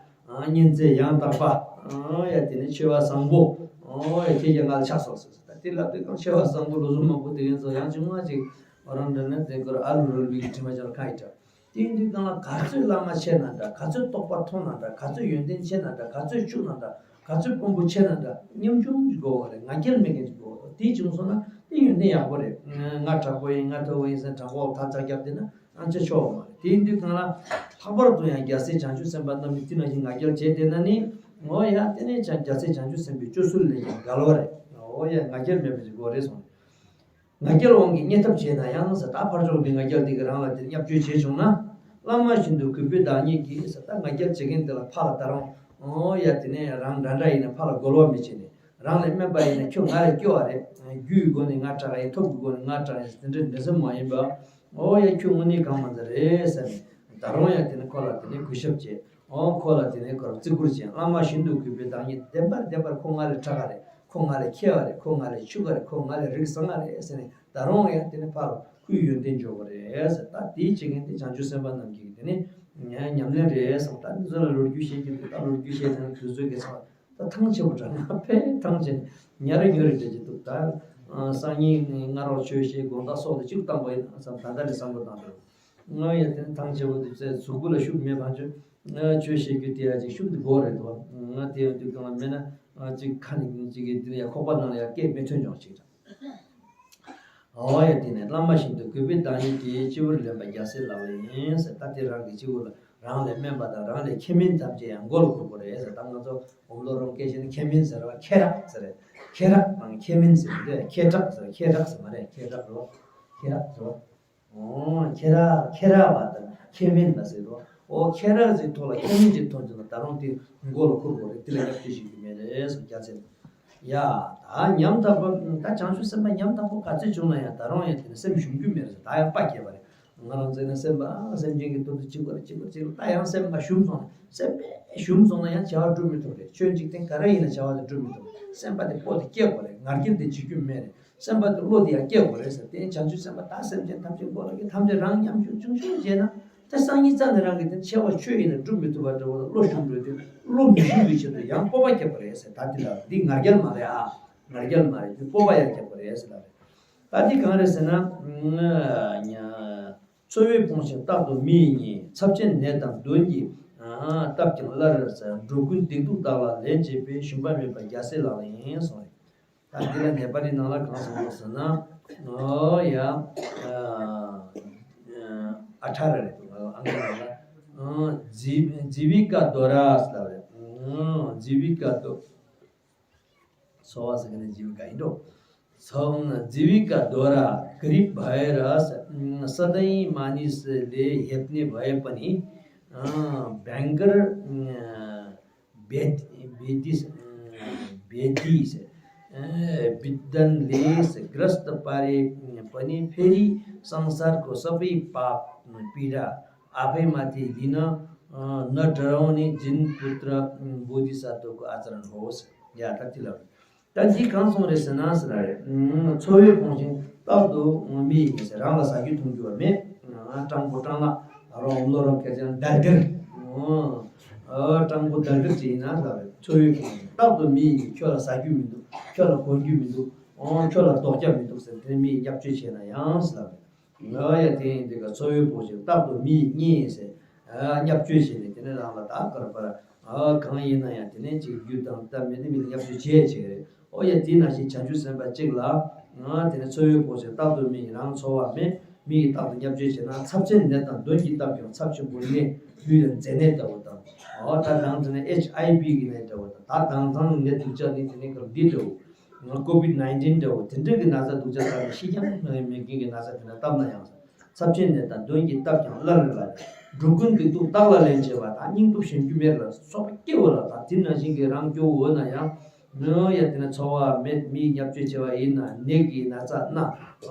ཨ། གཉེན་ཚན་ཡང་དག་པ། ཨ་ཡ། དེ་ནས་ཆོས་པ་བཟང་པོ། ཨ་ཡ། ཁྱེད་ཀྱིས་ང་ལ་ཆགས་སོང་ཟེར། ད་དེ་ལབ་དུས་ཀྱང་ཆོས་པ་བཟང་པོ་ལོ་གསུམ་མང་པོ་དེ་ཡིན་ཙང་ཡང་ཅིག་མ་ཅིག་ཨོ་རང་འདྲ་ན་དེ་ཁོར་ཨ་ལུ་རོལ་བའི་དྲི་མ་ཅན་ཁ་ཡི་འདྲ། དེ་ཡིན་དུས་གང་ལ་ག་ཚོད་བླ་མ་ཆེ་ན་འདྲ། ག་ཚོད་རྟོགས་པ་མཐོ་ན་འདྲ། ག་ཚོད་ཡོན་ཏན་ཆེ་ན་འདྲ། ག་ཚོད་ཕྱུག་ན་འདྲ། ག་ཚོད་དཔོན་པོ་ཆེ་ན་འདྲ། ཉམ་ཆུང་ཅིག་དགོས་པ་རེད། ང་རྒྱལ་མེད་མཁན་ཅིག་དགོས་པ་རེད། དེ་བྱུང་སོང་ན་དེ་ཡོན་ཏན་ཡག་པོ་རེད། ང་དྲག་པོ་ཡིན། ང་མཐོ་པོ་ཡིན་ཟེར་དྲང་པོ་ཐག་ཆགས་རྒྱབ་བསྡད་ན་ཨང་ཆ་ཆོག་པ་མ་རེད། དེ་ཡིན་དུས་གང་ལ་ལྷག་པར་དུ་ཡང་རྒྱལ་སྲས་བྱང་ཆུབ་སེམས་དཔའ་རྣམས་ནི་དེ་ནང་བཞིན་ང་རྒྱལ་བྱས་བསྡད་ན་ནི། འོ་ཡ། དེ་ནས་ཀྱང་རྒྱལ་སྲས་བྱང་ཆུབ་སེམས་དཔའི་སྤྱོད་ཚུལ་ལས་ཀྱང་འགལ་བ་རེད། འོ་ཡ། ང་རྒྱལ་མེད་པ་ཅིག་དགོས་རེད་གསུངས། ང་རྒྱལ་དབང་གིས་བརྙས་ཐབས་བྱས་ན་ཡང་ཟེར། ད་ཕར་ཕྱོགས་འདི་ང་རྒྱལ་འདི་གིས་རང་ལ་དེར་བརྙས་བཅོས་བྱས་བྱུང་ན། བླ་མ་བཞིན་དུ་གུས་པས་བདག་ཉིད་ཀྱིས་ཟེར། ད་ང་རྒྱལ་བྱེད་མཁན་འདི་ལ་ཕར་ལ་ད་རུང་། འོ་ཡ། དེ་ནས་རང་འདྲ་འདྲ་ཡིན་ན་ཕར་ལ་རྒོལ་བ་མི་བྱེད་ནས། རང་ལས་དམན་པ་ཡིན་ན་ཁྱོད་ང་ལས་སྐྱོ་བ་རེད། རྒྱུའི་སྒོ་ནས་ང་དྲག་ཡིན། ཐོབ་ཀྱི་སྒོ་ནས་ང་དྲག་ཡིན་ཟེར། དེ་འདྲའི་འདྲི་སེམས་མ་ཡིན་པ། འོ་ཡ། ཁྱོད་དངོས་གནས་གང་མ་ཚད་རེད་ཟེར་ནས། ད་རུང་ཡང་དེ་ནས་ཁོ་ལ་དེ་ནས་གུས་ཞབས་བྱེད། འོ། ཁོ་ལ་དེ་ནས་ཁོར་བརྩི་བཀུར་བྱེད། བླ་མ་བཞིན་དུ་གུས་པས་བདག་ཉིད། བདེན་པར་བདེན་པར་ཁོ་ང་ལས་དྲག་ག་རེད། ཁོ་ང་ལས་མཁས་པ་རེད། ཁོ་ང་ལས་ཕྱུག་ག་རེད། ཁོ་ང་ལས་རིགས་བཟང་ང་རེད་ཟེར་ནས་ད་རུང་ཡང་དེ་ནས་ཕར་ཁོའི་ཡོན་ཏན་འཇོག་གི་རེད་ཟེར། ད་དེའི་བྱེད་མཁན་དེ་བྱང་ཆུབ་སེམས་དཔའ་རྣམས་ཀྱི་དེ་ནས་ཉམས་ལེན་རེད་ཟེར། ད་འདི་ཚོ་ལ་ལོ་རྒྱུས་བཤད་ཀྱི་འདུག་ད་ལོ་རྒྱུས་བཤད་དེ་ན་དུས་ཚོད་ཀྱི་ཚང་ད་ཐང་ཆད་པོ་འདྲ་ན་ཕེ་ཐང་ཆད་ཉ་རེ་ཉོ་རེ་བྱེད་ཀྱི་འདུག་ད་སང་ཉིན་སྔ་དྲོ་ཆོས་བཤད་དགོང་དག་སོགས་དེ་གཅིག་བཏང་པ་ཡིན་བསམ། ད་ལྟ་ནས་བསམ་བློ་བཏང་འདུག་ང་ཡང་དེ་ནི་ཐང་ཆད་པོ་དེ་ཚོའི་གཟུགས་པོ་ལ་ཤུགས་མེད་པ་ཆོས་ཆོས་བཤད་རྒྱུ་དེ་ཡང་ཅིག་ཤུགས་དེ་དགོས་རེད་དོ། ང་དེ་ཡང་དུས་གང་ལ་མེད་ན་ཅིག་ཁ་ནས་ཅིག་གིས་དེ་ནས་ཡང་ཁོག་པ་ནང་ལ་ཡང་སྐད་མི་ཐོན་ཀྱང་ཅིག་འོ་ཡ། དེ་ནས་བླ་མ་བཞིན་དུ་གུས་པས་བདག་ཉིད་ཀྱིས། སྤྱི་བོར་ལེན་པ་རྒྱལ་སྲས་ལག་ལེན་ཡིན་ཟེར། ད་དེ་རང་གི་སྤྱི་བོ་ལ་རང་ལས་དམན་པ་དང་རང་ལས་ཁྱད་མིན་ཐམས་ཅད་ཡང་མགོ་ལ་འཁོར་དགོས་རེད་ཟེར། ད་ང་ཚོ་སྒོམ་ལོ་རོང་སྐད་བཤད་ན་ཁྱད་མིན་ཟེར་བ། ཁྱད་རག་ཟེར་རེད། ཁྱད་རག་དང་ཁྱད་མིན་ཟེར་དུས་ཁྱད་རག་ཟེར། ཁྱད་རག་ཟེར་མ་རེད། ཁྱད་རག་རོ། ཁྱད་རག་རོ། ཨོ། ཁྱད་རག་ཁྱད་རག་པ་དང་ཁྱད་མིན་པ་ཟེར་རོ། ཨོ། ཁྱད་རག་ཅིག་ཐོག་ལ་ཁྱད་མིན་ཅིག་མཐོང་བྱུང་ན་ད་རུང་དེ་མགོ་ལ་འཁོར་དགོས་རེད། དེ་ལ་བརྙས་བཅོས་བྱེད་རྒྱུ་མེད་རེད་ཟེར། རྒྱལ་སྲས། ཡ། ད་ཉམ་ཐག་པ། ད་བྱང་ཆུབ་སེམས་དཔའ་ཉམ་ཐག་པོ་ག་ཚོད་བྱུང་ན་ཡང་ད་རུང་ཡང་དེ་ནི་སེམས་ཞུམ་རྒྱུ་མེད་རེད། ད་ཡང་དཔའ་སྐྱེས་པ་རེད། ང་རང་ཚོ་ནི་སེམས་པ་སེམས་ཅན་གྱི་དོན་དུ་གཅིག་པར་གཅིག་པར་གཅིག་པར། ད་ཡང་སེམས་པ་ཞུམ་སོང་ན། སེམས་པ་ཞུམ་སོང་ན་ཡང་བྱ་བ་སྒྲུབ་མི་ཐུབ་རེད། ཆོས་འཇིག་རྟེན་ག་རེ་ཡིན་ན་བྱ་བ་དེ་སྒྲུབ་མི་ཐུབ། སེམས་པ་དེ་པོ་དེ་སྐྱེ་དགོས་རེད། ང་རྒྱལ་དེ་བྱེད་རྒྱུ་མེད་རེད། སེམས་པ་དེ་བློ་དེ་ཡང་སྐྱེ་དགོས་རེད་ཟེར། དེ་བྱང་ཆུབ་སེམས་དཔའ་ད་སེམས་ཅན་ཐམས་ཅད་མགོ་ལ་གི་ཐམས་ཅད་རང་ཉམ་ཆུང་ཆུང་ཆུང་བྱས་ན། དེ་སང་ཉིན་རྩ་ནས་རང་གི་དེ་ཆེ་བ་ཆོས་ཡིན་ན་སྒྲུབ་མི་ཐུབ་པ་འདྲ་བོ་ལ་བློ་ཞུམ་འགྲོ་དུས་བློ་མི་ཞུམ་པའི་ཆེད་དུ་ཡང་སྤོབས་པ་སྐྱེ་དགོས་རེད་ཟེར། ད་འདི་ལ་འདི་ང་རྒྱལ་མ་རེད་ཨ། ང་རྒྱལ་མ་རེད། འདི་སྤོབས་པ་ཡང་སྐྱེ་དགོས་རེད་ཟེར་ལ་རེད། ད་འདི་གང་རེད་ཟེར་ན། འཚོ་བས་ཕོངས་ཤིང་རྟག་ཏུ་མི་ཡི་ཉེས། ཚབས་ཆེན་ནད་དང་གདོན་གྱིས་བཏབ་ཀྱང་སླར་ཟེར། འགྲོ་ཀུན་སྡིག་སྡུག་དག་ལ་ལན་བྱེད་པའི། ཞུམ་པ་མེད་པ་རྒྱལ་སྲས་ལག་ལེན་ཡིན་གསུངས་རེད། ད་འདི་ལ་ནེ་པ་ལི་ནང་ལ་གང་གསུངས་འདུག་ཟེར་ན། ཨོ་ཡ། ཨ་ཨ་ཨ་ཐ་ར་རེད་འདུག་ཨང་ཀི་ནང་ལ། ཨ་ཛི་ཛི་བི་ཀ་དོ་ར་ཟེར་ལབ་རེད། ཨ་ཛི་བི་ཀ་དོ། སོ་བ་ཟེར་གི་ནི་ཛི་བི་ཀ་ཡིན་འགྲོ། སོ་ཛི་བི་ཀ་དོ་ར་ག་རི་བྷ་ཡ་ར་ས་དེ་ཡི་མ་ནི་སི་ལེ་ཧེབ་ནི་བྷ་ཡ་པ་ནི། ཨ་བེང་གར་བེ་བེ་ཏི་བེ་ཏི་བེ་དན་ལེ་སི་གྲས་པ་རེ་པ་ནི་ཕེ་རི་སང་སར་གོ་ས་པི་པ་པི་ར་ཨ་ཕེ་མ་ཏི་ལི་ན། न डराउने जिन पुत्र बोधिसत्वको आचरण होस्। ཡ་ད་དེ་ལ། ད་འདི་གང་སོང་རེད་ཟེར་ན་ཟེར་ར་རེད། འཚོ་བའི་ཕུང་ཞིང་རྟག་ཏུ་མི་ཡི་ཟེར། རང་ལ་ཟ་རྒྱུ་འཐུང་རྒྱུ་བ་མེད། སྤྲང་པོ་སྤྲང་ལ་རོ་འོམ་ལོ་རོ་སྐད་ཅན་དར་དིར། སྤྲང་པོ་དར་དིར་ཅིག་ཡིན་ན་ཟེར་ར་རེད། འཚོ་བའི་ཕུང་ཞིང་རྟག་ཏུ་མི་ཡི། ཁྱོད་ལ་ཟ་རྒྱུ་མི་འདུག་ཁྱོད་ལ་གོན་རྒྱུ་མི་འདུག་ཁྱོད་ལ་རྡོག་རྒྱག་མི་འདུག་ཟེར་དེ་མི་ཡི་བརྙས་བཅོས་བྱས་ན་ཡང་ཟེར་ར་རེད། ང་ཡ་དེ་ཡིན་དུས་ཀ་འཚོ་བའི་ཕུང་ཞིང་རྟག་ཏུ་མི་ཡི་གཉེན་ཟེར། བརྙས་བཅོས་བྱས་ནས་དེ་ནས་རང་ལ་ད་གར་པར་གང་ཡིན་ན་ཡང་དེ་ནས་ཅིག་རྒྱུ་དང་ད་མི་ནི་མི་ལ་བརྙས་བཅོས་བྱས་བྱས་རེད། ཨོ་ཡ་དེ་ནང་བཞིན་བྱང་ཆུབ་སེམས་དཔའ་གཅིག་ལ་ང་དེ་ནས་འཚོ་བའི་ཕུང་ཞིང་རྟག་ཏུ་མི་ཡི། རང་འཚོ་བ་མེད་མི་ཡི་རྟག་ཏུ་བརྙས་བཅོས་བྱས་ན། ཚབས་ཆེན་ནད་དང་གདོན་གྱིས་བཏབ་ཀྱང་ཚབས་ཆེན་པོའི་ནད་ལུས་ལ་མཛེ་ནད་ལྟ་བུ་དང་། ཨོ་ད་དང་དེ་ནས་ཨེཆ་ཨའི་བི་གི་ནད་འདྲ་བོ་དང་། ད་དྭངས་གཙང་ནད་སྡུག་ཅག་ནི་དེ་ནས་གར་འདི་འདྲ་བོ། ཀོ་བིད་ནའིན་ཊིན་འདྲ་བོ་དེ་འདྲ་གི་ན་ཚ་སྡུག་ཅག་ལྟ་བུ་ཤི་ཀྱང་མེད་མཁན་གྱི་ན་ཚ་དེ་འདྲ་བཏབ་ན་ཡང་། ཚབས་ཆེན་ནད་དང་གདོན་གྱིས་བཏབ་ཀྱང་སླར་རེ་ལ་རེ། འགྲོ་ཀུན་བདེ་སྡུག་བདག་ལ་ལེན་བྱེད་པ་དང་། སྙིང་སྟོབས་ཞན་རྒྱུ་མེད་ལ་སོགས་པ་སྐྱེ་བོ་ལ་དང་། དེ་ནང་བཞིན་གྱི་རང་སྐྱོ་བོ་ན་ཡང་། མི་ཡ་དེ་ན་འཚོ་བ་མེད་མི་བརྙས་བཅོས་བྱས་པ་ཡིན་ན། ནད་ཀྱི་ན་ཚ་ན་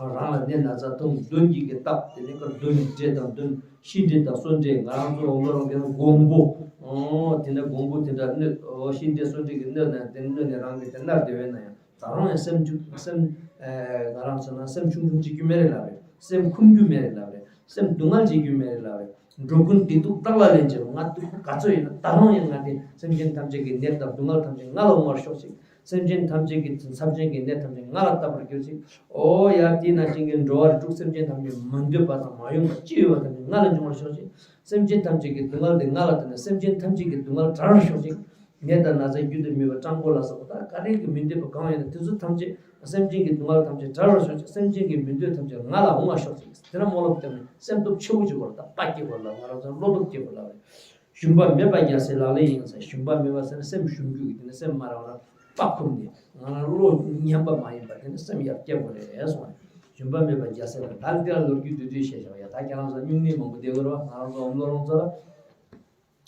རང་ལ་ནད་ན་ཚ་ཐོན། གདོན་གྱིས་གི་བཏབ་དེ་ནི་ཀར་གདོན་འདྲེ་དང་གདོན། ཤི་འདྲེ་དང་གསོན་འདྲེ། ང་རང་ཚོ་འོ་ལོ་རང་གི་མགོན་པོ། ཨོ་དེ་འདྲ་མགོན་པོ་དེ་འདྲ་གནོད། ཨོ་ཤི་འདྲེ་གསོན་འདྲེ་གི་གནོད་ན་དེ་གནོད་ནས་རང་གི་དེ་མནར་བསྡད་པས་ན་ཡང་ད་རུང་ཡང་སེམས་ཆུང་སེམས་ཨེ་ང་རང་ཚོ་ན་སེམས་ཆུང་ཆུང་བྱེད་རྒྱུ་མེད་རེད་ལབ་རེད། སེམས་ཁུམ་རྒྱུ་མེད་རེད་ལབ་རེད། སེམས་སྡུག་བསྔལ་བྱེད་རྒྱུ་མེད་རེད་ལབ་རེད། འགྲོ་ཀུན་བདེ་སྡུག་བདག་ལ་ལེན་བྱེད་པ། ང་སྡུག་པོ་ག་ཚོད་ཡིན་ན་ད་རུང་ཡང་ང་དེ་སེམས་ཅན་ཐམས་ཅད་ཀྱི་ནད་དང་སྡུག་བསྔལ་ཐམས་ཅད་ང་ལ་འོང་བར་ཤོག་ཅིག་སེམས་ཅན་ཐམས་ཅད་ཀྱི་ཚབས་ཆེན་གྱི་ནད་ཐམས་ཅད་ང་ལ་བཏབ་པར་གྱུར་ཅིག་ཨོ་ཡ་དེ་ནང་བཞིན་གྱི་འགྲོ་བ་རིགས་དྲུག་སེམས་ཅན་ཐམས་ཅད་མ་འདོད་པ་དང་མ་ཡོང་བ་ཅི་ཡོད་པ་ཐམས་ཅད་ང་ལ་འབྱུང་བར་ཤོག་ཅིག་སེམས་ཅན་ཐམས་ཅད་ཀྱི་སྡུག་བསྔལ་དེ་ང་ལ་བརྟེན་ནས་སེམས་ཅན་ཐམས་ཅད་ཀྱི་སྡུག་བསྔལ་བྲལ་བར་ཤོག་ཅིག་ནད་དང་ན་ཚ་རྒྱུ་དེ་མེད་པ་སྤྲང་པོ་ལ་སོགས་པ་ད་ག་རེ་གི་མི་འདོད་པ་གང་ཡོད་ན་དེ་ཚོ་ཐམས་ཅད་སེམས་ཅན་གྱི་སྡུག་བསྔལ་ཐམས་ཅད་བྲལ་བར་ཤོག་ཅིག་སེམས་ཅན་གྱི་མི་འདོད་ཐམས་ཅད་ང་ལ་འོང་བར་ཤོག་ཅིག་དེ་ལ་སྨོན་ལམ་བཏབ་ནས་སེམས་སྟོབས་ཆེ་བོ་ཅིག་བོར། ད་དཔའ་སྐྱེ་བོ་ལ་ང་རང་ཚོ་བློ་སྟོབས་སྐྱེ་བོ་ལ་རེད། ཞུམ་པ་མེད་པ་རྒྱལ་སྲས་ལག་ལེན་ཡིན་ཟེར། ཞུམ་པ་མེད་པ་ཟེར་ན་སེམས་ཞུམ་རྒྱུ་གི་དེ་ནི་སེམས་མ་རང་རང་དཔའ་ཁུམ་ནས་ང་རང་བློ་ཉམས་པ་མ་ཡིན་པ་དེ་ནི་སེམས་ཡར་སྐྱེ་བོ་རེད་གསུངས་ནས། ཞུམ་པ་མེད་པ་རྒྱལ་སྲས་ལག་ད་ལྟ་ལོ་རྒྱུས་བསྡུས་བསྡུས་བཤད་བཞག་ཡ། ད་ཁྱེད་རང་ཚོ་སྨྱུང་གནས་མང་པོ་བསྡད་དགོས་རེད་བ། ང་རང་ཚོ་འོམ་ལོ་རོང་ཚོ་ལ།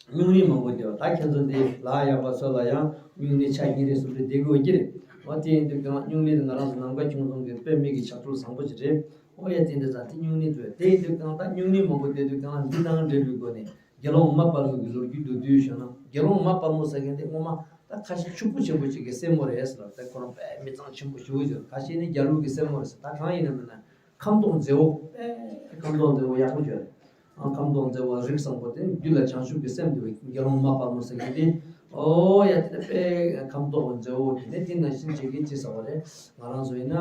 སྨྱུང་གནས་མང་པོ་བསྡད་པ། ད་ཁྱེད་ཚོ་འདི་ལ་ཡག་པ་ཚོ་ལ་ཡང་སྨྱུང་གནས་ཆ་གཉིས་རེ་གསུམ་རེ་བསྡད་དགོས་ཀྱི་རེད། འོ་དེ་ཡིན་དུས་ཀྱང་སྨྱུང་གནས་དེ་ང་རང་ཚོ་ནམ་མཁའ་ཁྱུང་གསུམ་གྱི་དཔེ་མེད་ཀྱི་ཕྱག་སྲོལ་བཟང་པོ་ཅིག་རེད། འོ་ཡ་དེ་འདི་ཙང་དེ་སྨྱུང་གནས་དུ་དེ་ཡིན་དུས་ཀྱང་ད་སྨྱུང་གནས་མང་པོ་བསྡད་དུས་ཀྱང་འདི་དང་འབྲེལ་བའི་སྒོ་ནས་དགེ་སློང་མ་དཔལ་མོ་གི་ལོ་རྒྱུས་མདོར་བསྡུས་ཞུས་ན། དགེ་སློང་མ་དཔལ་མོ་ཟེར་མཁན་དེ་སྔོན་མ་ད་ཁ་ཤས་ཕྱུག་པོ་ཆེན་པོ་ཅིག་གི་སྲས་མོ་རེད་ཟེར་ལ། དེ་ཁོ་རང་དཔེ་མི་ཚང་ཆེན་པོ་ཞེ་པོ་ཅིག་རེད། ཁ་ཤས་ནི་རྒྱལ་པོ་གི་སྲས་མོ་རེད་ཟེར། ད་གང་ཡིན་ན་མིན་ན། ཁམས་ཐོག་མཛེས་བོ། ཨེ། ཁམས་ཐོག་མཛེས་བོ་ཡག་པོ་བྱོས། ཨ། ཁམས་ཐོག་མཛེས་བོ་རིགས་བཟང་པོ་དེ། རྒྱུད་ལ་བྱང་ཆུབ་ཀྱི་སེམས་དེ་བའི་དགེ་སློང་མ་དཔལ་མོ་ཟེར་མཁན་དེ། ཨོ་ཡ་དེ་ནི་དཔེ་ཁམས་ཐོག་མཛེས་བོ་དེ་ནི་དེ་ནང་བཞིན་བྱེད་ཀྱི་ཅི་ཟེར་བ་རེད། ང་རང་ཚོ་ཡིན་ན་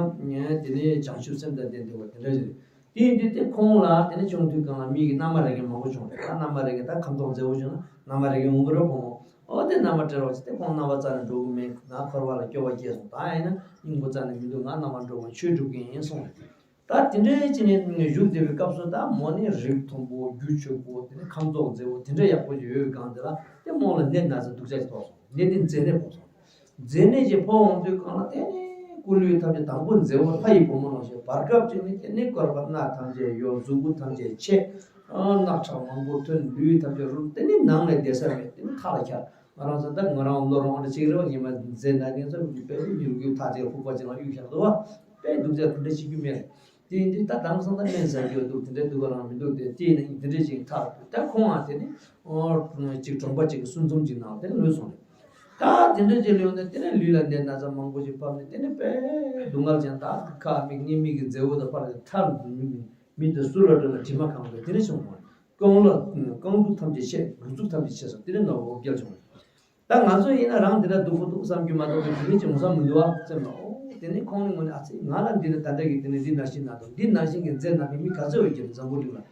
དེ་ནི་བྱང་ཆུབ་སེམས་དང་ལྡན་དེ་བ་དེ་འདྲ་ཞིག་རེད། དེ་ཡིན་དུས་དེ་ཁོང་ལ་དེ་ནི་བྱུང་དུས་གང་ལ་མི་གི་མནའ་མ་རེ་གན་མང་པོ་བྱུང་རེད། ད་མནའ་མ་རེ་གན་ད་ཁམས་ཐོག་མཛེས་བོ་བྱུང་ན་མནའ་མ་རེ་གན་འོང་གི་རེད་ཁོང་མོ། ཨོ་དེ་མནའ་མ་སྤྲད་རོགས་བྱས་ཏེ་ཁོང་མནའ་མ་རྩ་ནས་འགྲོ་གི་མེད། ང་འཁོར་བ་ལ་སྐྱོ་བ་སྐྱེས་སོང་། ད་ཡིན་ན་སྙིང་པོ་རྩ་ནས་མི་འདུག་ང་མནའ་མ་འགྲོ་གི་མེད། ཆོས་སྒྲུབ་ཀྱི་ཡིན་གསུངས་རེད། ད་དེ་འདྲའི་ཅི་ནས་བཞུགས་བསྡད་པའི་སྐབས་སུ་ད་མོ་ནི་རིགས་མཐོན་པོ་རྒྱུ་ཕྱུག་པོ་དེ་ནས་ཁམས་ཐོག་མཛེས་བོ་དེ་འདྲ་ཡག་པོ་ཅིག་ཡོད་སྒང་དེ་ལ་དེ་མོ་ལ་ནད་ན་ཚ་སྡུག་ཅག་ཅིག་ཕོག་སོང་། ནད་དེ་མཛེ་ནད་ཕོག་སོང་། མཛེ་ནད་ཅིག་ཕོག་འོང་དུས་གང་ལ་དེ་ནས་སྐུ་ལུས་ཐམས་ཅད། དང་པོ་མཛེ་བོ་ལྷ་ཡི་བུ་མོ་ནང་བཞིན། བར་སྐབས་ཅིག་ནི་དེ་ནས་སྐོར་བ་སྣ་ཐམས་ཅད་གཡོ། གཟུགས་པོ་ཐམས་ཅད་ཆད། རྣག་ཁྲག་མང་པོ་ཐོན། ལུས་ཐམས་ཅད་རུལ། དེ་ནས་ནང་ནས་བསྡད་ས་མེད། དེ་ནས་མཁའ་ལ་འཁྱར། ང་རང་ཚོ་ད་ང་རང་ལོ་རང་འདྲ་ཅིག་རེད་བ། ཉི་མ་མཛེ་ན་དེ་ཚོ་དཔེ་ཉིན་གུང་ཐག་ཅིག་ལ་ཕུག་པ་ཅིག་ལ་གཡུག་བཞག་འདུག་བ། དཔེ་སྡུག་ཅག་དེ་འདྲ་བྱེད་རྒྱུ་མེད། དེ་ཡིན་དུས་ད་དེང་སང་ད་སྨན་ཟ་རྒྱུ་འདུག་དེ་འདྲ་འདུག་ག་རང་མི་འདུག་དེ་དེ་ཡིན་ན་དེ་འདྲ་ཅིག་ཐག་འདུག་ད་ཁོང་ང་དེ་ནི་ཨོ་ཅིག་གྲོང་པ་ཅིག་གི་གསུང་རྩོམ་ཅིག་ནང་དེ་ནི་ལུས་སོང་རེད། ད་དེ་འདྲ་ཅིག་ལུས་ནས་དེ་ནི་ལུས་ལ་ནད་ན་ཚ་མང་པོ་ཅིག་ཕབ་ནས་དེ་ནི་དཔེ་སྡུག་བསྔལ་ཅན། ད་ཁ་མིག་གཉིས་མིག་གི་མཛེ་བོ་དང་ཕར་ཐར་མི་དེ་སུ་ལ་སྤྲོད་ན་དྲི་མ་གང་དགོས་དེ་ནི་བྱུང་བ་རེད། རྐང་ལག་རྐང་གདུབ་ཐམས་ཅད་ཆད། དགུ་ཚུགས་ཐམས་ཅད་ཆད་སོང་། དེ་ནི་ནོར་འོ་བརྒྱལ་བྱུང་བ་རེད། ད་ང་ཚོ་ཡིན་ན་རང་འདི་འདྲ་སྡུག་པོ་འདུག་བསམ་རྒྱུ་མ་གཏོགས་པའི་དེ་རིང་ཅིག་འོང་ས་མི་འདུག་ཨ་སེམས་ལ། ཨོ་དེ་ནས་ཁོང་ནི་ངོ་ནས་ཨ་ཙི་ང་ལ་འདི་ནི་ད་ལྟ་གི་དེ་ནི་འདི་ནང་བཞིན་ན་དང་འདི་ནང་བཞིན་གྱི་མཛེ་ན་གི་མི་ག་ཚོད་ཡོད་ཀྱི་རེད་འཛམ་བུ་གླིང་ལ།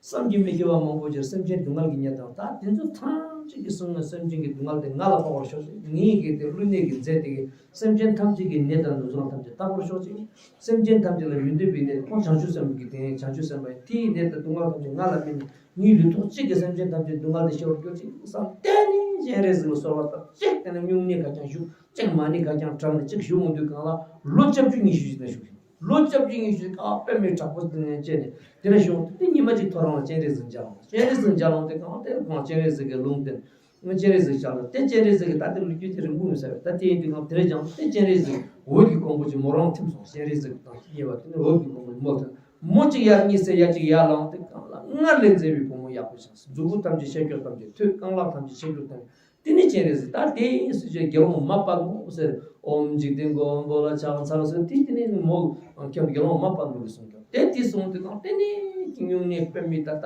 བསམ་གྱིས་མི་ཁྱབ་པ་མང་པོ་ཅིག་སེམས་ཅན་སྡུག་བསྔལ་གྱིས་མྱོས་དང་། ད་དེ་ཚོ་ཐམས་ཅད་ཀྱི་གསུང་ནས་སེམས་ཅན་གྱི་སྡུག་བསྔལ་དེ་ང་ལ་ཕོག་པར་ཤོག་ཅིག་ངའི་གི་དེ་ཀླུ་ནད་ཀྱི་མཛེ་དེ་གིས་སེམས་ཅན་ཐམས་ཅད་ཀྱི་ནད་དང་ནོར་འཛིན་ཐམས་ཅད་དག་པར་ཤོག་ཅིག་སེམས་ཅན་ཐམས་ཅད་ལ་ཡོན་ཏན་པའི་གནས་ཁོང་བྱང་ཆུབ་སེམས་ཀྱི་དེ་བྱང་ཆུབ་སེམས་དཔའ་དེའི་ནད་དང་སྡུག་བསྔལ་ཐམས་ཅད་ང་ལ་སྨིན་ནས་ངའི་ལུས་ཐོག་གཅིག་གིས་སེམས་ཅན་ཐམས་ཅད་སྡུག་བསྔལ་དེ་ཤོར་གྱུར་ཅིག་བསམ་གཏན་ནས་སྤྱན་རས་གཟིགས་ལ་གསོལ་བ་བཏབ། གཅིག་དེ་ནས་སྨྱུང་གནས་ག་རྐྱང་བཞུགས། གཅིག་མ་ཎི་ག་རྐྱང་བགྲངས་ནས་གཅིག་བཞུགས་འོང་དུས་གང་ལ་ལོ་བཅོ་བརྒྱད་ཉི་ཤུ་ཞིག་ན་བཞུགས། ལོ་བཅོ་བརྒྱད་ཉི་ཤུ་ཞིག་ག་དཔེ་མེད་དྲག་པོ་བྱས་ནས་དེ་འདྲ་བཞུགས་འོང་དུས་དེ་ཉི་མ་གཅིག་ཐོ་རངས་ལ་སྤྱན་རས་གཟིགས་མཇལ་འོང་། སྤྱན་རས་གཟིགས་མཇལ་འོང་དུས་གང་ལ་དེ་གང་སྤྱན་རས་གཟིགས་ཀྱི་ལུང་བསྟན། སྤྱན་རས་གཟིགས་ཤར་ལ་དེ་སྤྱན་རས་གཟིགས་ཀྱི་ད་དེ་ལོ་རྒྱུས་དེ་རིང་པོ་མི་ཟ་བས། ད་དེ་ཡིན་དུས་ང་དེ་རིང་ཀྱང་དེ་སྤྱན་རས་གཟིགས་འོད་ཀྱི་གོང་བུ་ཅིག་མོ་རང་ཐིམ་སོང་། སྤྱན་རས་གཟིགས་དང་དབྱེ་བ་དེ་ནི་འོད་ཀྱི་གོང་བུ་ཅིག་མོ་ཐིམ། མོ་གཅིག་ཡར་གཉིད་སད། ཡར་གཅིག་ཡར་ལངས་དེ་གང་ལ་ སྔར་ལས་མཛེས་པའི་བུ་མོ་ཡག་པོ་བྱུང་། མཛུ་གུ་ཐམས་ཅད་ཤ་སྐྱོགས་ཐམས་ཅད་ཐོས། རྐང་ལག་ཐམས་ཅད་ཤ་སྐྱོགས་ཐམས་ཅད། དེ་ནི་སྤྱན་རས་གཟིགས། ད་དེ་སུ་ཅན་དགེ་སློང་མ་དཔལ་མོ་ཟེར། ཨོཾ་འཇིག་རྟེན་མགོན་པོ་ལ་ཕྱག་འཚལ་ཟེར། དེ་དེ་ནི་མོ་ཁྱོད་དགེ་སློང་མ་དཔལ་མོ་གིས་གསུངས་ཀྱང་། དེ་དེ་གསུངས་དུས་གང་དེ་ནི་སྙུང་གནས་པདྨའི་ད་ལྟ་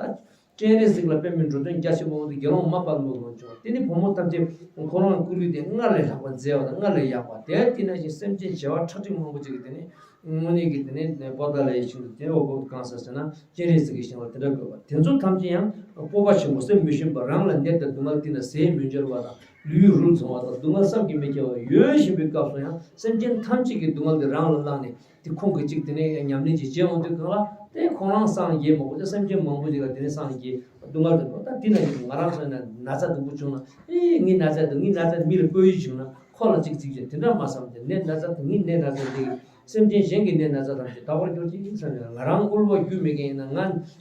སྤྱན་རས་གཟིགས་ལ་པདྨའི་འགྲོ་དོན་རྒྱ་ཆེན་པོ་དེ་དགེ་སློང་མ་དཔལ་མོ་གིས་བྱུང་། དེ་ནི་བུ་མོ་ཐམས་ཅད་ཁོ་རང་སྐུ་ལུས་དེ་སྔར་ལས་ལྷག་པ་མཛེས་པ་དང་སྔར་ལས་ཡག་པ། དེ་དེ་ནང་བཞིན་སེམས་ཅན་བྱེ་བ་ཁྲག་ཁྲིག་མང་པོ་ཅིག་གིས་དེ་ནི་དངོས་གནས་ཀྱི་དེ་ནས་པོ་ཏཱ་ལའི་ཞིང་དུ་དེ་འོ་གོ་གང་ཟེར་ཟེར་ན་སྤྱན་རས་གཟིགས་ཀྱི་ཞིང་ལ་དེ་འདྲ་དགོས་པ། དེ་ཚོ་ཐམས་ཅད་ཡང་སྤོབས་པ་ཆེན་པོ་སེམས་མི་ཞུམ་པ། རང་ལ་ནད་དང་སྡུག་བསྔལ་དེ་ན་ཟས་མི་འབྱོར་བ་དང་ལུས་རུལ་སོང་བ་དང་སྡུག་བསྔལ་བསམ་གྱིས་མི་ཁྱབ་པ་ཡོད་བཞིན་པའི་སྐབས་སུ་ཡང་སེམས་ཅན་ཐམས་ཅད་ཀྱི་སྡུག་བསྔལ་དེ་རང་ལ་བླངས་ནས་དེ་ཁོང་གིས་གཅིག་དེ་ནས་ཉམས་ལེན་ཅིག་བྱེད་འོང་དུས་གང་ལ་དེ་ཁོང་རང་སངས་རྒྱས་མ་དགོས་ཏེ་སེམས་ཅན་མང་པོ་ཅིག་ལ་དེ་ནས་སངས་རྒྱས་སྡུག་བསྔལ་དེ་འགྲོ། ད་དེ་ན་ཡིན་ང་རང་ཚོ་ན་ན་ཚ་སྡུག་པོ་བྱུང་ན་ཨེ་ངའི་ན་ཚ་འདུག་ངའི་ན་ཚ་མི་ལ་སྤོ་ཡུལ་བྱུང་ན། ཁོ་ལ་གཅིག་གཅིག་བྱས་དེ་འདྲ་མ་བསམ་སྟེ་ནད་ན་ཚ་དང་ངའི་ནད་ན་ཚ་འདི་སེམས་ཅན་གཞན་གྱི་ནད་ན་ཚ་ཐམས་ཅད་དག་པར་གྱུར་ཅིག་བསམ་ཡང་ང་རང་དབུལ་བ་རྒྱུ་མེད་མཁན་ཡིན་ན་ང་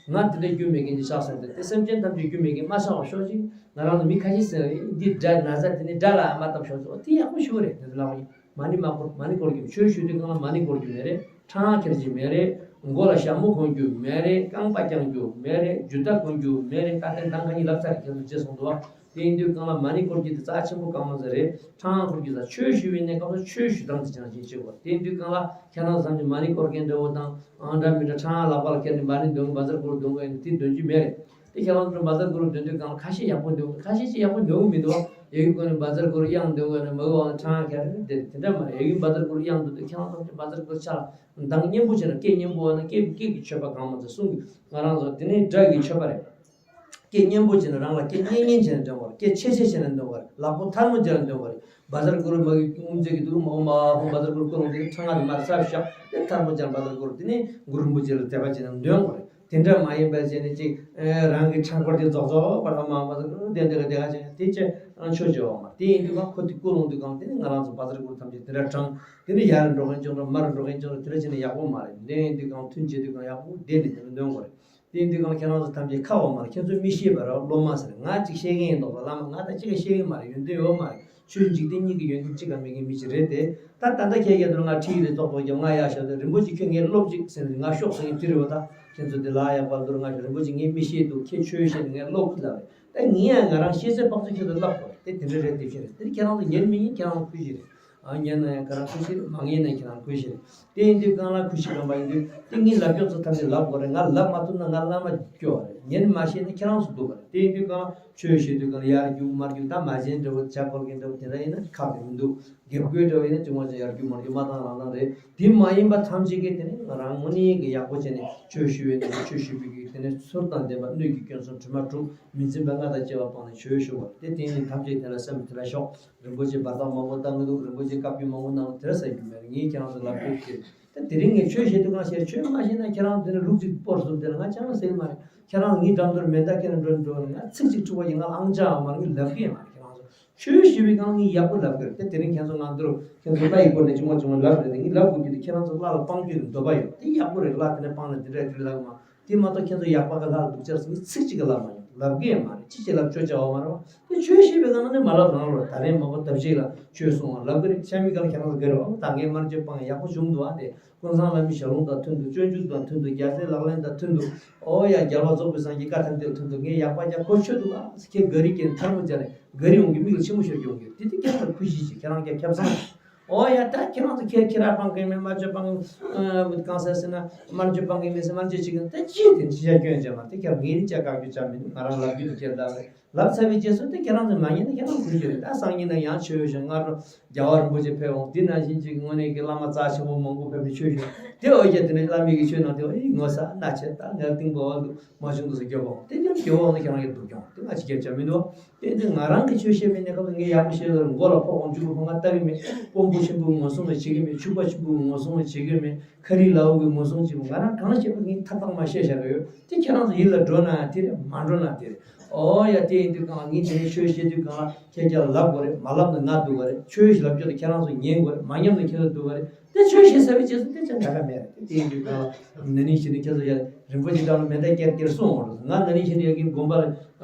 ང་དེ་འདྲ་རྒྱུ་མེད་མཁན་ཅིག་ཆགས་སོང་སྟེ་དེ་སེམས་ཅན་ཐམས་ཅད་རྒྱུ་མེད་མཁན་མ་ཆགས་པ་ཤོག་ཅིག་ང་རང་ལ་མི་ཁ་ཤས་ཟེར་བས་འདི་དགྲ་ན་ཚ་དེ་ནི་དགྲ་ལ་མ་བཏབ་ཤོག་ཅིག་འོ་དེ་ཡག་པོ་ཞུ་བ་རེད། དེ་ལ་མ་ཎི་མ་བསྐོར་མ་ཎི་བསྐོར་རྒྱུ་ཆོས་ཞུ་དུས་གང་ལ་མ་ཎི་བསྐོར་རྒྱུ་མེད་རེད། ཁྲང་ཁེར་གྱི་མེད་རེད། མགོ་ལ་ཞྭ་མོ་གོན་རྒྱུ་མེད་རེད། རྐང་པ་བརྐྱང་རྒྱུ་མེད་རེད། རྒྱུ་ད་གོན་རྒྱུ་མེད་རེད། ད་ལྟ་འདང་ཁ་ཉིན་ལབ་ཚར་ཁྱེད་ཚོ་རྗེས་སོང་འདུག་བ། དེ་ཡིན་དུས་གང་ལ་མ་ཎི་བསྐོར་རྒྱུ་དེ་རྩ་ཆེན་པོ་གང་མ་ཟེར་རེད། ཁྲང་འཁོར་རྒྱུ་ད་ཆོས་ཞུ་བའི་གནས་སྐབས་སུ་ཆོས་ཞུ་སྟངས་དེ་ཅང་ཞིག་བྱེད་དགོས། དེ་ཡིན་དུས་གང་ལ་ཁྱེད་རང་བསམ་གྱི་མ་ཎི་བསྐོར་མཁན་འདྲ་བོ་དང་ཨང་འདྲ་མི་འདྲ་ཁྲང་ལག་པ་ལ་ཁྱེར་ནས་མ་ཎི་འདོན་བཛྲ་གུ་རུ་འདོན་དགོས་ཡིན་དེ་འདོན་རྒྱུ་མེད་རེད། དེ་ཁྱེད་རང་ཚོ་བཛྲ་གུ་རུ་འདོན་དུས་གང་ལ་ཁ་ཤས་ཡག་པོ་འདོན་ཁ་ཤས་ཅིག་ཡག་པོ་འདོན་གི་མི་འདུག་བ། ཡ་གི་སྒོ་ནས་བཛྲ་གུ་རུ་དབྱངས་འདོན་དགོས་ན་མ་གི་འོག་ན་ཁྲང་ཁེར་དེ་དེ་འདྲ་མ་རེད། ཡ་གི་བཛྲ་གུ་རུ་དབྱངས་འདོན་དུས་ཁྱེད་རང་ཚོ་བཛྲ་གུ་རུ་ཆ་ལ། མདང་སྙན་པོ་བྱས་ན་སྐད་སྙན་པོ་བ་ན་སྐད་སྐད་ཀྱི་མཆོད་པ་གང་མ་ཚོ་གསུང་གི་ང་རང་ཚོ་དེ་ནས་སྒྲ་གི་མཆོད་པ་རེད། སྐད་སྙན་པོ་བྱས་ན་རང་ལ་སྐད་སྙན་སྙན་བྱས་ན་འདོན་པ་རེད། སྐད་ཆེ་ཆེ་བྱས་ན་འདོན་པ་རེད། ལག་པ་ཐལ་མོ་སྦྱར་ན་འདོན་པ་རེད། བཛྲ་གུ་རུ་མ་གི་དབུ་མཛད་ཀྱི་འདུག་མ་འོ་མ་ཧོ་བཛྲ་གུ་རུ་ཀུན་སློང་དེ་ཁྲང་ང་དུ་མར་ས་བཞག་དེ་ཐལ་མོ་སྦྱར་བཛྲ་གུ་རུ་དེ་ནས་གུ་རུ་རིན་པོ་ཆེ་ལ་དད་པ་བྱས་ན་འདོན་པ་རེད། དེ་འདྲ་མ་ཡིན་པ་བྱས་ནས་ཅིག་རང་གི་ཁྲང་འཁོར་དེ་རྫོགས་རྫོགས་པར་ཨ་མ་བཛྲ་གུ་རུ་དེ་འདྲ་ག་དེ་ག་བྱས་ན་དེ་ཅི་ཆོས་ཅི་འོ་མ་དེ་ཡིན་དུས་མ་ཁོ་དེ་ཀུན་སློང་དུས་གང་དེ་ནས་ང་རང་ཚོ་བཛྲ་གུ་རུ་ཐམས་ཅད་དེ་འདྲ་དྲངས། དེ་ནས་ཡར་འགྲོ་མཁན་ཅུང་འགྲོ་མར་འགྲོ་མཁན་ཅུང་འགྲོ་དེ་འདྲ་བྱས་ན་ཡག་པོ་མ་རེད། འདི་ཡིན་དུས་གང་ཐུན་བྱེད་དུས་གང་ཡག་པོ་བསྡད་ནས་དེ་འདྲ་འདོན་དགོས་རེད། དེ་ཡིན་དུས་གང་ཁྱེད་རང་ཚོ་ཐམས་ཅད་ཁ་འོ་མ་རེད། ཁྱེད་ཚོ་མི་ཤེས་པ་རེད། སློབ་མ་ཟེར་ང་གཅིག་ཤེས་མཁན་ཡིན་མདོག་ལ་བླ་མ་ང་ད་གཅིག་ཤེས་མཁན་མ་རེད། ཡོན་ཏན་ཡོད་མ་རེད། ཆོས་འཇིག་རྟེན་གཉིས་ཀྱི་ཡོན་ཏན་གཅིག་ཀྱང་མེད་མཁན་མི་ཞིག་རེད་དེ། ད་ད་ལྟ་ཁྱེད་ཀྱི་དུར་ང་ཁྲིད་རེད་ཙོག་ཙོག་ཀྱང་ང་ཡག་ཤོག་དེ་རིན་པོ་ཆེ་ཁྱོད་ངའི་སློབ་ཅིག་ཟེར་ནས་ང་ཤོག་ཟེར་མཁན་དེ་རེད་བ། ད་ཁྱེད་ཚོ་དེ་ལ་ཡག་པ་དུར་ང་ཤོག་རིན་པོ་ཆེ་ངས་མི་ཤེས་འདུག་ཁྱེད་ཆོས་བཤད་ནས་ངའི་སློབ་ཁུལ་ལ་རེད། ད་ངས་ཡང་ང་རང་ཤེས་ཚད་དཔག་ཚོད་ཁྱེད་ཚོ་བསླབ་དགོས་རེད། དེ་དེ་འདྲ་རེད། དེ་བཤད་རེད། དེ་ཁྱེད་རང་ཚོ་ཉན་མི་ཉན་ཁྱེད་རང་ཁུལ་ཞིག་རེད། ཨ་ཉན་ན་ཡང་ཁྱེད་རང་ཁུལ་ཞིག་རེད། མ་ཉན་ན་ཡང་ཁྱེད་རང་ཁུལ་ཞིག་རེད། དེ་ཡིན་དུས་གང་ལ་ཁུལ་ཞིག་རང་པ་ཡིན་དུས་དེ་ངས་ལབ་རྒྱུ་ཚོ་ཐམས་ཅད་ལབ་དགོས་རེད། ང་ལབ་མ་ཐུབ་ན་ང་བླ་མ་སྐྱོ་བ་རེད། ཉན་མ་ཤེས་ན་ཁྱེད་རང་ཚོ་སྡུག་པ་རེད། དེ་ཡིན་དུས་གང་ལ་ཆོས་བཤད་དུས་གང་ལ་ཡར་རྒྱུག་མར་རྒྱུག་ད་མ་བྱན་འདྲ་བོ་ཇ་ཁོལ་གྱི་འདྲ་བོ་དེ་འདྲ་ཡིན་ན་ཁག་གི་མི་འདུག་དགེ་བསྐོས་འདྲ་བོ་ཡིན་ན་ཅུང་མ་ཅུང་ཡར་རྒྱུག་མར་རྒྱུག་མ་བཏང་རང་བཏང་རེད། དེ་མ་ཡིན་པ་ཐམས་ཅད་ཀྱིས་དེ་ནི་ང་རང་དངོས་གནས་ཀྱི་ཡག་པོ་བྱས་ནས་ཆོས་ཞུ་བའི་དེ་ནི་ཆོས་ཞུ་བའི་གི་དེ་ནི་ཚུལ་དང་ལྡན་པ་སྣོད་ཀྱི་སྐྱོན་སོགས་དྲི་མ་དྲུག་མི་འཛིན་པ་ལྔ་དང་བཅས་པ་སྤངས་ནས་ཆོས་ཞུ་བ་དེ་དེ་ནི་ཐམས་ཅད་དེ་ལ་སེམས་དེ་ལ་ཞོག་རིན་པོ་ཆེ་བར་ཐག་མང་པོ་བཏང་གི་འདུག་རིན་པོ་ཆེ་བཀའ་བཀྱོན་མང་པོ་གནང་དེ་ར་ཟ་རྒྱུ་མེད། ངས་ཁྱེད་རང་ཚོ་ལབ་རྒྱུ་ཞིག་ད་དེ་རིང་ངས་ཆོས་བཤད་དུས་གང་བཤད་ཆོས་མ་བཤད་ན་ཁྱེད་རང་འདི་ནས་ལུག་ཅིག་སྤོར་སོང་དེ་ལ་ང་ཅང་ཟེར་གི་མ་རེད། ཁྱེད་རང་ངའི་འགྲམ་དུ་མེ་མདའ་ཁྱེར་འགྲོ་འགྲོ་ང་ཚིག་ཅིག་འཁྲུག་པ་ཡིན་ང་ཨང་ཅག་མ་ངས་ལབ་གི་ཡིན་མ་རེད། ཁྱེད་རང་ཚོ་ཆོས་བཤད་པའི་སྒང་ངས་ཡག་པོ་ལབ་གི་རེད། དེ་དེ་རིང་ཁྱེད་ཚོ་ང་འདི་རུ་ཁྱེད་ཚོ་ལྷ་ཡི་སྐོར་ནས་ཅུང་མ་ཅུང་མ་ལབ་རེད། ངས་ལབ་དགོས་རྒྱུ་དེ་ཁྱེད་རང་ཚོ་ལྷ་ལ་སྤང་རྒྱུ་དེ་འདོད་པ་ཡོད་དེ་ཡག་པོ་རེད། ལྷ་དེ་ནས་སྤང་ན་དེ་འདྲ་དེ་ལབ་མ། དེ་མ་གཏོགས་ཁྱེད་ཚོ་ཡག་པ་ག་ལ་སྡུག་ཅག་སོང་ཚིག་གཅིག་གི་ལབ་མ་ཡོང་ལབ་གི་ཡང་མ་རེད། ཅི་ཅི་ལབ་ཆོག་ཅག་བ་མ་རེད་བ། དེ་ཆོས་བཤད་པའི་སྒང་ནས་མ་ལབ་རང་ལོ་ད་རེས་མ་གོ་ཐབས་ཤེས་ལ་ཆོས་གསུང་བ་ལབ་གི་རེད། ཤ་མི་ག་ལ་ཁྱེད་རང་ཚོ་དགའ་རེད་བ། ད་ངས་དམར་མཆོད་སྤང་ཡག་པོ་བྱུང་འདུག་ཨ། དེ་ཀུན་བཟང་བླ་མའི་ཞལ་ལུང་དང་མཐུན་འདུག་སྤྱོད་འཇུག་དང་མཐུན་འདུག་རྒྱལ་སྲས་ལག་ལེན་དང་མཐུན་འདུག་ཨོ་ཡ་རྒྱལ་བ་རྫོགས་པའི་སངས་རྒྱས་བཀའ་ཐམས་ཅད་མཐུན་འདུག་ངས་ཡག་པ་རྒྱག་གོ་ཆོད་འདུག་ཨ། ཁྱེད་ག་རེ་ཁྱེད་ཐལ་མོ་སྦྱར་ནས་ག་རེ་ཡོང་གི་མིག་ལ་ཆི་མོ་ཤར་གྱི་ཡོང་གི་དེ་དེ་ཁྱེད་ལ་ཁུ་བཞི་ཞིག་ཁྱེད་རང་རྒྱ་ཁྱབ་ཚང་། ཨོ་ཡ་ད་ཁྱེད་རང་ཚོ་ཁྱེད་ཁྱེད་རང་སྤང་གི་མེད་དམར་མཆོད་སྤང་གི་གང་ཟེར་ཟེར་ན་དམར་མཆོད་སྤང་གི་མེད་ཟེར་དམར་མཆོད་བྱེད་གི་ད་ཅི་དེ་ཅི་བྱ་སྐྱོན་བྱ་མ་དེ་ཁྱེད་ངའི་ཅ་དཀའ་རྒྱུ་ཅང་མི་འདུག་ང་རང་ལབ་རྒྱུ་དེ་ཁྱེད་ལབ་རེད། ལབ་ཚར་བའི་རྗེས་སུ་དེ་ཁྱེད་རང་ཚོ་མ་ཉན་ན་ཁྱེད་རང་ཁུར་རྒྱུ་རེད། ད་སང་ཉིན་ན་ཡང་ཆོས་ཞུ་སྔ་དྲོ་རྒྱལ་བ་རིན་པོ་ཆེ་ཕེབས་འོང་དེ་ནང་བཞིན་ཅིག་དངོས་གནས་ཀྱི་བླ་མ་རྩ་ཆེན་པོ་མང་པོ་ཕེབས་ནས་ཆོས་ཞུ་དེ་འོ་བརྒྱལ་དེ་ནས་བླ་མའི་གི་ཆོས་ནང་དེ་འོ་ཨི་ངོ་ས་ན་ཆེ་ད་ངའི་གཏིང་པོ་འོ་འདུག་མ་བྱུང་འདུག་ཟེར་རྒྱོབ་འོང་དེ་ཀྱང་རྒྱོབ་འོང་ན་ཁྱེད་རང་གི་སྡུག་ཀྱང་དེ་ང་ཅི་རྒྱབ་ཆ་མི་འདུག་དེ་ནི་ང་རང་གི་ཆོས་བཤད་པའི་གནས་སྐབས་ངས་ཡག་པོ་བཤད་ལ་མགོ་ལ་ཕོག་འོང་མཇུག་གུ་ཕོག་ང་ལྟ་གི་མེད། དཔོན་པོ་ཆེན་པོའི་ངོ་སྲུང་ལ་བྱེད་གི་མེད། ཕྱུག་པ་ཆེན་པོའི་ངོ་སྲུང་ལ་བྱེད་གི་མེད། ཁ་རི་ལའོ་གི་ངོ་སྲུང་བྱེད་གི་མེད། ང་རང་གང་བཤད་པ་ངས་ཐག་ཐག་མ་བཤད་བཞག་གི་ཡོད། དེ་ཁྱེད་རང་ཚོ་ཡིད་ལ་འགྲོ་ན་དེ་རེད་མ་འགྲོ་ན་དེ་རེད། ཨོ་ཡ་དེ་ཡིན་དུས་གང་ངས་དེ་ནས་ཆོས་བཤད་དུས་གང་ལ་ཁྱེད་ཀྱང་ལབ་དགོས་རེད། མ་ལབ་ན་ང་སྡུག་ག་རེད། ཆོས་ལབ་རྒྱུ་དེ་ཁྱེད་རང་ཚོ་ཉན་དགོས་རེད། མ་ཉན་ན་ཁྱེད་ཚོ་སྡུག་ག་རེད། དེ་ཆོས་བཤད་ཚར་བའི་རྗེས་སུ་དེ་ཅང་འདྲ་ག་མེད་རེད། དེ་དེ་ཡིན་དུས་གང་ལ་ན་ནིང་ཕྱི་ནས་ཁྱེད་ཚོ་ཡ་རིན་པོ་ཆེ་ལྟ་ལ་མེ་མདའ་ཀེར་ཀེར་གསུངས་འོང་རེད། ང་ན་ནིང་ཕྱི་ནས་ཡ་གི་དགོན་པ་ལ་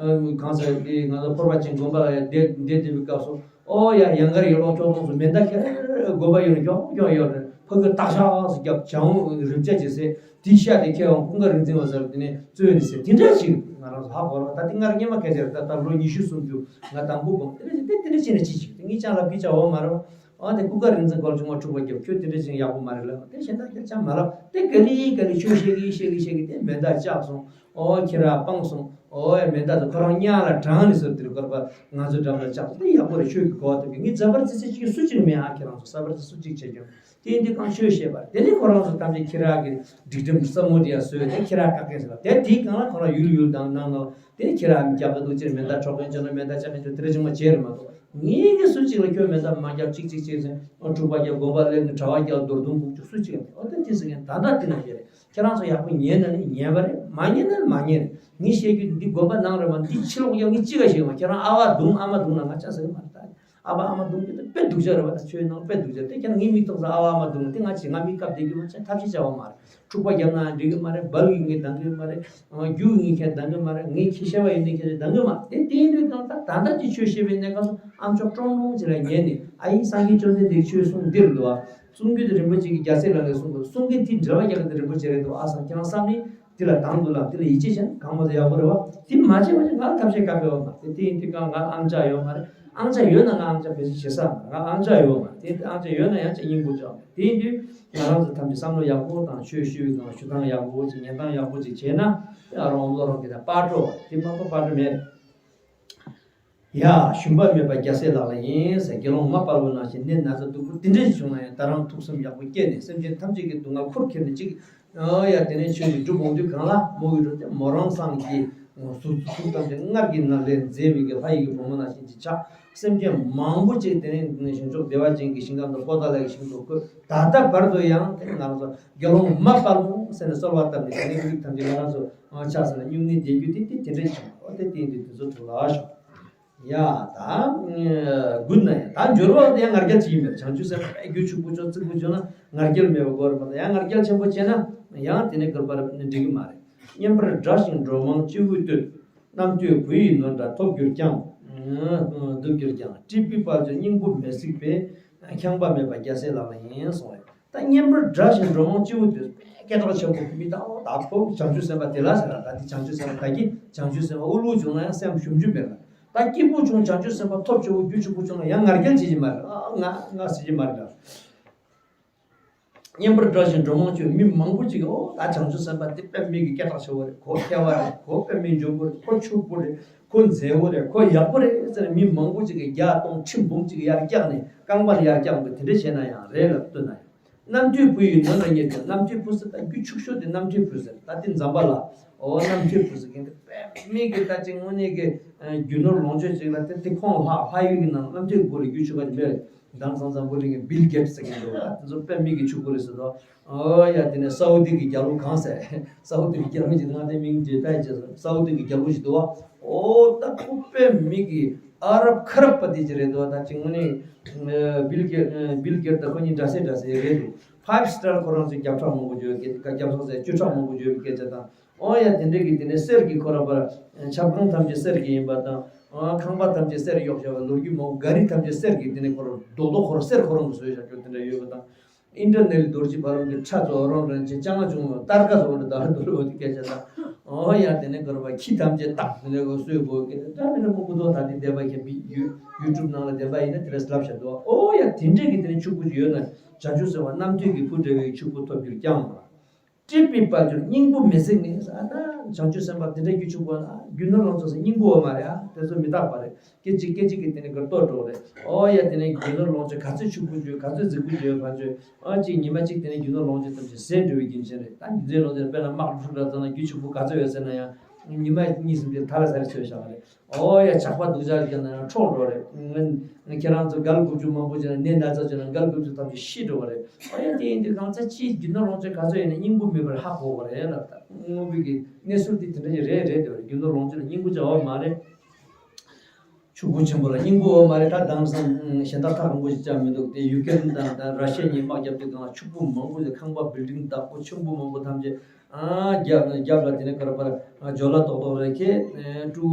གང་ཟེར་དེ་ང་ཚོ་ཕོར་པ་ཅན་དགོན་པ་ལ་ཡ་བསྡད་བསྡད་བསྡད་པའི་སྐབས་སུ་ཨོ་ཡ་ཡང་གར་ཡོད་ལོང་ཁྱོག་ལོང་སུ་མེ་མདའ་ཁྱེར་དགོན་པ་ཡོད་ན་ཁྱོག་ཁྱོག་ཡོད་རེད། ཕ་གི་སྟག་ཤར་སུ་རྒྱབ་བྱང་རིབ་བྱ་ཅེས་ཟེར། དེའི་ཤ་དེ་ཁྱེར་ཡོང་ཀུན་དགའ་རིག་འཛིན་པ་ཟེར། དེ་ནས་བཙོས་ནས་ཟེར། དེ་འདྲ་ཞིག་ང་རང་ཚོ་ཧ་གོ་རོགས། ད་དེ་སྔར་སྔོན་མ་སྐད་ཆ་རེད། ད་ད་ལོ་ཉི་ཤུ་སུམ་ཅུ་ང་དང་པོ་སྒོམ་དེ་འདྲ་ཞིག་དེ་དེ་འདྲ་བྱས་ནས་ཅི་ཞིག་དེ་ངས་ཅང་ལབ་ཀི་ཅང་ཡོད་མ་རེད། ཨ་དེ་ཀུན་དགའ་རིག་འཛིན་སྐོར་བྱུང་བ་འཁྲུག་པ་རྒྱབ། ཁྱོད་དེ་འདྲ་ཞིག་ཡག་པོ་མ་རེད་ལབ། དེ་གཞན་དག་སྐད་ཆ་མ་ལབ། དེ་ག་ལེ་ག་ལེ་ཆོས་བཤད་གི་བཤད་གི་བཤད་གི་དེ་མེ་མདའ་བཅག་སོང་། ཨོ་ཁྱེད་རང་སྤངས་སོང་། ཨོ་ཡ་མེ་མདའ་དེ་ཁོ་རང་གཉའ་ལ་དྲངས་ནས་ཟེར། དེར་སྐོར་པ་ང་ཚོ་འགྲམ་ལ་བཅག་སོང་། དེ་ཡག་པོ་རེད། ཆོས་ཀྱི་གོ་བ་ཐོབ་གི། ངས་ཛ་པར་ཙི་ཙི་ཅིག་སུ་གཅིག་མེད། ཨ་ཁྱེད་རང་ཚོ་ས་པར་ཙི་སུ་གཅིག་བྱེད་ཀྱང་དེ་འདི་གང་ཆོས་བཤད་པ་དེ་ནི་ཁོ་རང་ཚོ་ཐམས་ཅད་ཁྱེད་རང་གི་སྒྲིག་ཁྲིམས་ས་མོ་དེ་ཡ་བཟོས་དེ་ཁྱེད་རང་བཀག་གི་ཟེར་བ་དེ། དེའི་སྒང་ལ་ཁོ་རང་ཡུལ་ཡུལ་དང་ནང་ནང་དེ་ཁྱེད་རང་མི་རྒྱག་གི་འདུག་ཅེས་མེ་མདའ་འཕྲོག་མཁན་བྱས་ན་མེ་མདའ་བཅག་མཁན་བྱས། དེ་འདྲ་བྱུང་བ་བྱས་རེད་མ་གཏོགས། ངེད་ཀྱིས་སུ་གཅིག་ལ་ཁྱོད་མེ་མདའ་མ་རྒྱབ་ཅིག་ཅིག་ཅིག་ཟེར། འཁྲུག་པ་རྒྱབ། དགོན་པ་སླེབས་ནས་གྲྭ་པ་རྒྱབ། རྡོར་གདོང་སྤུག་ཅིག་སུ་གཅིག་ལ། ཨོ་དེ་དེ་ཟེར་མཁན་ད་ལྟ་དེ་ན་བཤད་རེད། ཁྱེད་རང་ཚོ་ཡག་པོ་ཉན་ན་ནི་ཉན་པ་རེད། མ་ཉན་ན་ནི་མ་ཉན་རེད། ངས་བཤད་རྒྱུ་འདི་དགོན་པ་ནང་རེད་མ། འདི་ཕྱི་ལོགས་ཡང་ངས་ཅི་ག་ཞིག་མ། ཁྱེད་རང་ཨ་བ་བརྡུང་ཨ་མ་བརྡུང་ན་ང་ཅག་ཟེར་གི་མ་རེད། ད་ཨ་བ་ཨ་མ་བརྡུང་རྒྱུ་དེ་དཔེ་སྡུག་ཅག་རེད་བ། ད་ཆོས་ནང་དཔེ་སྡུག་ཅག་དེ་ཁྱེད་རང་ངའི་མིག་ཐོག་ས་ཨ་བ་ཨ་མ་བརྡུང་དེ་ང་ཅི་ང་མིག་བཀབ་བསྡད་རྒྱུ་མ་ཆགས། ཐབས་ཤེས་བྱ་བ་མ་རེད། འཁྲུག་པ་བརྒྱབ་ན་འགྲིག་གི་མ་རེད། སྦལ་གྱིས་ངས་འདང་གི་མ་རེད། རྒྱུག་ངས་ཁྱེད་འདང་གི་མ་རེད། ངས་ཁྱེད་ཤེས་པ་ཡིན་ནས་ཁྱེད་འདང་གི་མ་རེད། དེ་དེ་འདྲའི་སྒང་ད་ད་ལྟ་ཅི་ཆོས་བཤད་པའི་གནས་སྐབས་སུ་ཨ་མཆོག་ཀྲོང་ཀྲོང་ཅིག་ལ་ཉན་ནས། ཨ་ཡིན་སངས་རྒྱས་བཅོམ་ལྡན་འདས་ཆོས་གསུངས་འདིར་འདུག་ཨ། གསུང་རྒྱུན་དེ་རིན་པོ་ཆེ་གི་རྒྱལ་སྲས་ལག་ལེན་གསུང་དགོས། གསུང་གི་དེ་འགྲེལ་པ་རྒྱག་གི་དེ་རིན་པོ་ཆེ་རེད་འདུག་ཨ་བསམ། ཁྱེད་རང་བསམ་ནས་དེ་ལ་དང་དུ་ལ་དེ་ལ་ཡིད་ཆེས་བྱས་ན་གང་མ་ཚོ་ཡག་པོ་རེད་བ། དེ་མ་བྱས་པ་ཅིག་ང་ལ་ཐབས་ཤེས་ག་པའི་བ་མ་རེད། དེ་ཡིན་དུས་གང་ང་ལ་ཨང་ཅག་ཡོད་མ་རེད། ཨང་ཅག་ཡོད་ན་ང་ཨང་ཅག་བེད་སྤྱོད་བྱེད་ས་མ་རེད། ང་ཨང་ཅག་ཡོད་མ་རེད། དེ་ཨང་ཅག་ཡོད་ན་ཡང་ཅག་སྙིང་པོ་ཅག་མ་རེད། དེ་ཡིན་དུས་ང་རང་ཚོ་ཐམས་ཅད་བསམ་བློ་ཡག་པོ་དང་ཆོས་ཞུ་བའི་སྒང་ཞུ་སྟངས་ཡག་པོ་ཅིག་ཉན་སྟངས་ཡག་པོ་ཅིག་བྱས་ན་ཨ་རོང་བློ་རང་གི་ད་པར་འགྲོ་བ་དེ་མ་གཏོགས་པར་འགྲོ་མེད། ཡ། ཞུམ་པ་མེད་པ་རྒྱལ་སྲས་ལག་ལེན་ཡིན་ཟེར། དགེ་སློང་མ་དཔའ་བོ་ནང་བཞིན་ནད་ན་ཚ་སྡུག་པོ་དེ་འདྲ་ཞིག་བྱུང་ན་ཡང་ད་རང་ཐུགས་བསམ་ཡག་པོ་བསྐྱེད་ནས་སེམས་ཅན་ཐམས་ཅད་ཀྱི་སྡུག་བསྔལ་འཁུར་ཁྱེར་ནས་ཅིག་ཨོ་ཡ་དེ་ནས་ཆོས་ཀྱི་སྒྲུབ་འོང་དུས་གང་ལ་མོ་གི་འགྲོ་དེ་མོ་རང་སངས་རྒྱས་གཟུགས་གཟུགས་ཐམས་ཅད་སྔར་གྱི་ནང་ལས་མཛེས་པའི་གི་ལྷ་ཡི་གི་བུ་མོ་ནང་བཞིན་གྱི་ཆགས། སེམས་ཅན་མང་པོ་ཅིག་དེ་ནས་ཞིང་མཆོག་བདེ་བ་ཅན་གྱི་ཞིང་ཁམས་དང་པོ་ཏཱ་ལའི་ཞིང་དུ་བཀོད། ད་ལྟ་བར་དུ་ཡང་དེ་ནས་ང་རང་ཚོ་དགེ་སློང་མ་དཔའ་མོ་ཟེར་ནས་གསོལ་བ་བཏབ་ནས་དེ་ནས་རིགས་ཐམས་ཅད་ང་རང་ཚོ་ཆགས་ཟེར་ན་སྨྱུང་གནས་བསྡད་རྒྱུ་དེ་དེ་དེ་འདྲ་ཞིག་བྱུང་བ་དེ་དེ་འདྲ་དེ་ཚོ་ཐུགས་ལ་ཞོག་ཡ་ད་དགུན་ན་ཡང་ད་འབྱོར་བ་དེ་ཡང་ང་རྒྱལ་བྱེད་ཀྱི་མེད། བྱང་ཆུབ་སེམས་དཔའ་རྒྱུ་ཕྱུག་པོ་ཆོག་རྩིག་པོ་ཆོག་ན་ང་རྒྱལ་མེད་པ་དགོས་རེད་མ་གཏོགས་ཡང་ང་རྒྱལ་ཆེན་པོ་བྱས་ན་ཡང་དེ་ནས་དགོས་པ་འགྲིག་གི་མ་རེད། སྙན་པར་བསྒྲགས་ཤིང་འགྲོ་མང་སྤྱི་བོས་བསྟོད། རྣམ་ཐོས་བུ་ཡི་ནོར་འདྲ་ཐོབ་གྱུར་ཀྱང་། ཐོབ་གྱུར་ཀྱང་། སྲིད་པའི་དཔལ་འབྱོར་སྙིང་པོ་མི་གཟིགས་པས། ཁྱངས་པ་མེད་པ་རྒྱལ་སྲས་ལག་ལེན་ཡིན་གསུངས་རེད། ད་སྙན་པར་བསྒྲགས་ཤིང་འགྲོ་མང་སྤྱི་བོས་བསྟོད། སྐད་གྲགས་ཆེན་པོ་མི་དང་ད་ཕོ་བྱང་ཆུབ་སེམས་དཔའ་དེ་ལ་ཟེར་ལ། ད་དེ་བྱང་ཆུབ་སེམས་དཔའ་ད་གི་བྱང་ཆུབ་སེམས་དཔའ་དབུལ་པོ་བྱུང་ན་ཡང་སེམས་ཞུམ་རྒྱུ་མེད་ལ། ད་སྐྱིད་པོ་བྱུང་བྱང་ཆུབ་སེམས་དཔའ་ཐོབ་ཆོག་པོ་རྒྱུ་ཕྱུག་པོ་བྱུང་ན་ཡང་ང་རྒྱལ་བྱེད་ཀྱི་མ་རེད། ཨ་ང་ང་ཟེར་གྱི་མ་རེད་ལ། སྙན་པར་བསྒྲགས་ཤིང་འགྲོ་མང་སྤྱོད། མི་མང་པོ་ཅིག་གིས་ཨོ་ད་བྱང་ཆུབ་སེམས་དཔའ་འདི་དཔེ་མི་གི་སྐད་གྲགས་ཆེ་བོ་རེད། ཁོ་མཁས་པ་རེད། ཁོ་དཔེ་མི་འཇོན་པོ་རེད། ཁོ་ཕྱུག་པོ་རེད། ཁོ་མཛེས་པོ་རེད། ཁོ་ཡག་པོ་རེད་ཟེར་ནས་མི་མང་པོ་ཅིག་གིས་བརྒྱ་སྟོང་ཁྲི་འབུམ་ཅིག་ཡར་བཀྱགས་ནས་རྐང་པ་ལ་ཡར་བཀྱགས་འདུག་དེ་འདྲ་བྱས་ན་ཡང་རེད་ལབ་བཏོན་ན་ཡང་། རྣམ་ཐོས་བུ་ཡི་ནོར་ལ་བསྙད་དེ། རྣམ་ཐོས་བུ་ཟེར་ད་རྒྱུ་ཕྱུག་ཤོས་དེ་རྣམ་ཐོས་བུ་ཟེར། ད་དེ་འཛམ་བུ་གླིང་ལ་ཨོ་རྣམ་ཐོས་བུ་ཟེར་མཁན་དེ་དཔེ་མི་གི་ད་ཅིག་དངོས་གནས་ཀྱི་རྒྱུ་ནོར་ལོངས་སྤྱོད་ཅིག་ལ་དེ་དེ་ཁོང་ལྷ་ལྷ་ཡུལ་གྱི་ནང་རྣམ་ཐོས་བུ་ལ་རྒྱུ་ཕྱུག་པ་ཅིག་མེད་རེད། དེང་སང་འཛམ་བུ་གླིང་གི་བིལ་གེ་ཊི་ཟེར་མཁན་འདུག་ད་དེ་ཚོ་དཔེ་མི་གི་ཕྱུག་པོ་རེད་ཟེར་དོ། ཨོ་ཡ་དེ་ནས་སའུ་ཏི་གི་རྒྱལ་པོ་གང་ཟེར། སའུ་ཏི་གི་རྒྱལ་པོ་ཅིག་ང་དེ་མིང་བརྗེད་ད་ཡི་བྱས་སོང་། སའུ་ཏི་གི་རྒྱལ་པོ་ཞིག་འདུག་བ། ཨོ་ད་ཁོ་དཔེ་མི་གི་ཨ་རབ་ཁ་རབ་པ་དེ་ཅིག་རེད་འདུག་ད་ཅིག་དངོས་གནས་བིལ་གེ་བིལ་གེ་ཊི་ད་ཁོ་གཉིས་འདྲ་སེ་འདྲ་སེ་རེད་འདུག་ཕའི་བི་སི་ཊར་ཁོ་རང་ཚོས་བརྒྱ་ཕྲག་མང་པོ་བརྗོད་ཀྱི་བརྒྱ་ཕྲག་ཟེར་བཅུ་ཕྲག་མང་པོ་བརྗོད་པའི་སྐད་ཆ་དང་། ཨོ་ཡ་དེ་འདྲ་གི་དེ་ནས་གསེར་གྱི་ཁོ་ར་པར་ཆབ་ཁང་ཐམས་ཅད་གསེར་གྱི་ཡིན་པ་དང་། ཨ་ཁང་པ་ཐམས་ཅད་གསེར་གཡོགས་བཞག་པ། ལོ་རྒྱུས་མང་པོ་ག་རི་ཐམས་ཅད་གསེར་གྱི་དེ་ནས་ཁོ་ར་རྡོག་རྡོག་ཁོ་ར་གསེར་ཁོ་རང་གི་བཟོས་བཞག་རྒྱུ་དེ་འདྲ་ཡོད་པ་དང་། ཨིན་ཊར་ནེཊ་རྡོ་རྗེ་ཕ་རོལ་གྱི་ཁྲ་ཚོ་རོང་རོང་ཅན་ཅང་ང་བྱུང་བ་ཏར་ཀ་ཚོ་འདྲ་ད་ར་རྡོ་རོ་དེ་སྐད་ཆ་དང་། ཨོ་ཡ་དེ་ནས་ཁོ་ར་པར་ཁྱི་ཐམས་ཅད་སྟག་དེ་འདྲ་གི་བཟོས་དགོས་ཀྱི་འདྲ་མི་འདྲ་མང་པོ་འདུག་ད་དེ་བསྡད་པ་ཁྱེད་ཡུ་ཡུ་ཊུབ་ནང་ལ་བསྡད་པ་ཡིན་ན་དེ་འདྲ་ལབ་བཞག་འདུག་ཨོ་ཡ་དེ་འདྲ་གི་དེ་ནས་ཕྱུག་པོ་ཅིག་ཡོད་ན་བྱང་ཆུབ་སེམས་དཔའ་རྣམ་ཐོས་ཀྱི་བུ་འདྲ་བའི་ཕྱུག་པོ་ཐོབ་གྱུར་ཀྱང་། སྲིད་པའི་དཔལ་འབྱོར་སྙིང་པོ་མི་གཟིགས་ནས། ཨ་ད་བྱང་ཆུབ་སེམས་དཔའ་དེ་འདྲ་རྒྱུ་ཕྱུག་པོ་ལ་རྒྱུ་ནོར་ལོངས་སྤྱོད་ཟེར་སྙིང་པོ་ཡོད་མ་རེད། ཨ་དེ་ཚོ་མི་རྟག་པ་རེད། སྐད་ཅིག་སྐད་ཅིག་གིས་དེ་ནས་གར་གཏོར་འགྲོ་རེད། ཨོ་ཡ་དེ་ནས་རྒྱུ་ནོར་ལོངས་སྤྱོད་ག་ཚོད་ཕྱུག་པོ་བྱོས་ག་ཚོད་རྫིག་པོ་བྱོས་ཕར་བྱོས། ཨ་ཅིག་ཉི་མ་གཅིག་དེ་ནས་རྒྱུ་ནོར་ལོངས་སྤྱོད་ཐམས་ཅད་ཟད་འགྲོ་བའི་རྒྱུ་མཚན་རེད། ད་རྒྱུ་ནོར་ལོངས་སྤྱོད་དཔེར་ན་དམག་འཁྲུག་འདྲ་ཙམ་ན་རྒྱུ་ཕྱུག་པོ་ག་ཚོད་ཡོད་ཟེར་ན་ཡང་ཉི་མ་གཉིས་གསུམ་དེ་ཐ་ལ་ས་རེ་ཚོས་བཞག་པ་རེད། ཨོ་ཡ་ཇག་པ་སྡུག་ཅག་ཅིག་ན་འཕྲོག་འགྲོ་རེད། ང་ཁྱེད་རང་ཚོ་སྒལ་དགུ་བཅུ་མང་པོ་ཅིག་ན་ནད་ན་ཚ་ཅིག་ན་སྒལ་དགུ་བཅུ་ཐམས་ཅད་ཤི་འགྲོ་བ་རེད། ཨོ་ཡ་དེ་ཡིན་དུས་གང་ཚ་ཅིའི་རྒྱུ་ནོར་ལོངས་སྤྱོད་ག་ཚོད་ཡིན་ན་སྙིང་པོ་མེད་པར་ཧ་གོ་བ་རེད་ལབ། ད་དངོས་པོའི་གི་གནས་ཚུལ་དེ་དེ་འདྲ་ཞིག་རེད་རེད་དེ་བ་རེད། རྒྱུ་ནོར་ལོངས་སྤྱོད་ལ་སྙིང་པོ་ཅང་ཡོད་མ་རེད། ཕྱུག་པོ་ཆེན་པོ་ལ་སྙིང་པོ་ཡོད་མ་རེད། ད་དེང་སང་གཞན་དག་ཐག་རིང་པོ་ཞིག་ཅང་མི་འདུག་དེ་ཡུ་ཀེ་རེན་དང་ད་ར་ཤི་ཡ་གཉིས་དམག་རྒྱབ་དུས་སྒང་ལ་ཕྱུག་པོ་མང་པོ་ཞིག་ཁང་པ་བིལ་ཌིང་བདག་པོ་ཆེན་པོ་མང་པོ་ཐམས་ཅད་ ཨ་རྒྱབ་རྒྱབ་ལ་དེ་ནས་ཁར་པར་ཇོ་ལ་ཏོག་ཏོག་རེ་ཁེ་ཀྲུ་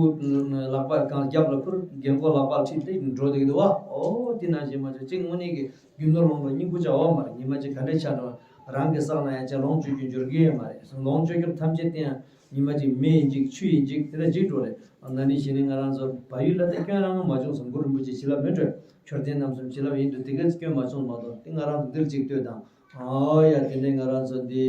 ལག་པ་གང་རྒྱབ་ལ་ཁུར་རྒན་གོག་ལག་པ་ཁྲིད་དེ་འགྲོ་བསྡད་ཀྱི་འདུག་བ། ཨོ་དེ་ནང་བཞིན་མ་བྱུང་གཅིག་དངོས་གནས་ཀྱི་རྒྱུ་ནོར་ལོངས་ལ་སྙིང་པོ་བྱ་བ་མ་རེད། ཉི་མ་གཅིག་ག་འདྲས་ཆགས་འགྲོ། རང་གི་བསགས་ན་ཡང་ཅང་ལོངས་སྤྱོད་རྒྱུ་འབྱོར་གི་ཡོད་མ་རེད། ལོངས་སྤྱོད་རྒྱུ་ཐམས་ཅད་དེ་ཡང་ཉི་མ་གཅིག་མེ་ཡིན་གཅིག་ཆུ་ཡིན་གཅིག་དེ་འདྲ་གཅིག་འགྲོ་རེད། ཨ་ན་ནི་གཞི་ནས་ང་རང་ཚོ་བལ་ཡུལ་ལ་ད་སྐྱོན་རང་མ་བྱུང་སོང་། གུ་རུ་རིན་པོ་ཆེ་བྱིན་རླབས་མེད་འགྲོ། མཆོད་རྟེན་རྣམ་གསུམ་བྱིན་རླབས་ཡིན་འདུག་དེ་ག་སྐྱོན་མ་བྱུང་མ་གཏོགས་དེ་ང་རང་ཚོ་འདིར་གཅིག་ལྟོས་དང་། ཨོ་ཡ་དེ་འདྲའི་ང་རང་ཚོ་འདི་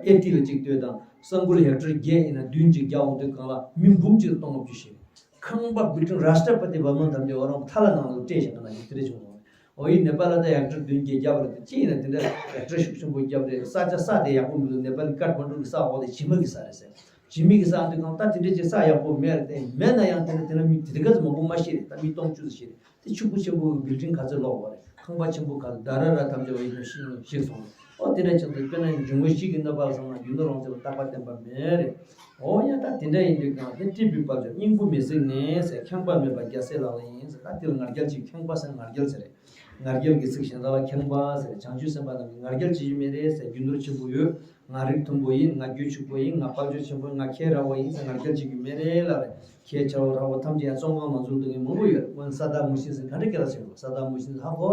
ཨེ་ཏི་ལ་གཅིག་ལྟོས་དང་། ས་འགུལ་ཧེག་ཊར་བརྒྱད་ཡིན་ན་བདུན་གཅིག་རྒྱག་འོང་དུས་གང་ལ་མི་འབུམ་གཅིག་སྟོང་ལྔ་བཅུ་ཞིག་ཁང་པ་བིལ་ཌིང་རཱ་ཤ་ཊ་པ་ཏི་བྷ་བན་ཐམས་ཅད་ཨོ་རང་ཐ་ལ་ནང་ལ་སྤྲད་བཞག་ན་ཡིན་དེ་འདྲ་བྱུང་སོང་། ཨོ་ཡི་ནེ་པ་ལ་ད་ཧེག་ཊར་བདུན་བརྒྱད་བརྒྱབ་རེད་དེ་ཅི་ཡིན་ན་དེ་འདྲ་ཧེག་ཊར་ཤུགས་ཆེན་པོ་བརྒྱབ་རེད། ས་ཆ་ས་དེ་ཡག་པོ་མི་འདུག་ནེ་པ་ལི་ཀཏ་མན་ཌུ་གི་ས་འོག་དེ་ཇི་མ་གི་ས་རེད་ཟེར། ཇི་མི་གི་ས་འདི་གང་ལྟར་དེ་འདྲའི་ཅིག་ས་ཡག་པོ་མེད་རེད་དེ། མེད་ན་ཡང་དེ་ལ་དེ་ལ་མི་དེ་ག་ཙམ་མང་པོ་མ་ཤི་རེད། ད་མི་སྟོང་བཅུ་ཙམ་ཤི་རེད་དེ། ཕྱུག་པོ་ཆེན་པོ་གི་བིལ་ཌིང་ག་ཚོད་ལོག་པ་རེད། ཁང་པ་ཆེན་པོ་ག་ཚོད་ད་ར་ར་ཐམས་ཅད་བ་ཡིན་ནོ་ཤི་ཤི་སོང་རེད། ཨོ་དེ་འདྲ་ཆེན་པོ་དཔེར་ན་འབྱུང་བ་བཞི་གི་གནོད་པ་ལ་སོང་ན་རྒྱུ་ནོར་ལོངས་སྤྱོད་པ་རྟག་པ་བརྟན་པ་མེད་རེད། ཨོ་ཡ་ད་དེ་འདྲ་ཡིན་དུས་གང་དེ་ཀྲི་པའི་དཔལ་འབྱོར་སྙིང་པོ་མི་གཟིགས་ནས་ཟེར། ཁེངས་པ་མེད་པ་རྒྱལ་སྲས་ལག་ལེན་ཡིན་ཟེར། ད་དེ་ལ་ང་རྒྱལ་གྱིས་ཁེངས་པ་ཟེར་ང་རྒྱལ་ཟེར་རེད། ང་རྒྱལ་གྱི་ཚིག་གཞན་དག་ལ་ཁེངས་པ་ཟེར། བྱང་ཆུབ་སེམས་དཔའ་རྣམས་ཀྱིས་ང་རྒྱལ་བྱེད་རྒྱུ་མེད་རེད་ཟེར། རྒྱུ་ནོར་ཆེན་པོ་ཡོད། ང་རིགས་མཐོན་པོ་ཡིན། ང་རྒྱུད་ཕྱུག་པོ་ཡིན། ང་དཔལ་འབྱོར་ཆེན་པོ་ཡིན། ང་ཁྱེད་ར་བ་ཡིན་ཟེར་ང་རྒྱལ་བྱེད་རྒྱུ་མེད་རེད་ལབ་རེད། ཁྱེད་ཆ་བོ་ར་བ་ཐམས་ཅད་ཡང་བཙོན་ཁང་ནང་འཛུལ་འདུག་མཁན་མང་པོ་ཡོད། སྔོན་ས་དཱམ་ཧུ་སིན་ཟེར་ག་འདྲ་སྐད་གྲགས་ཆེན་པོ། ས་དཱམ་ཧུ་སིན་ཧ་གོ།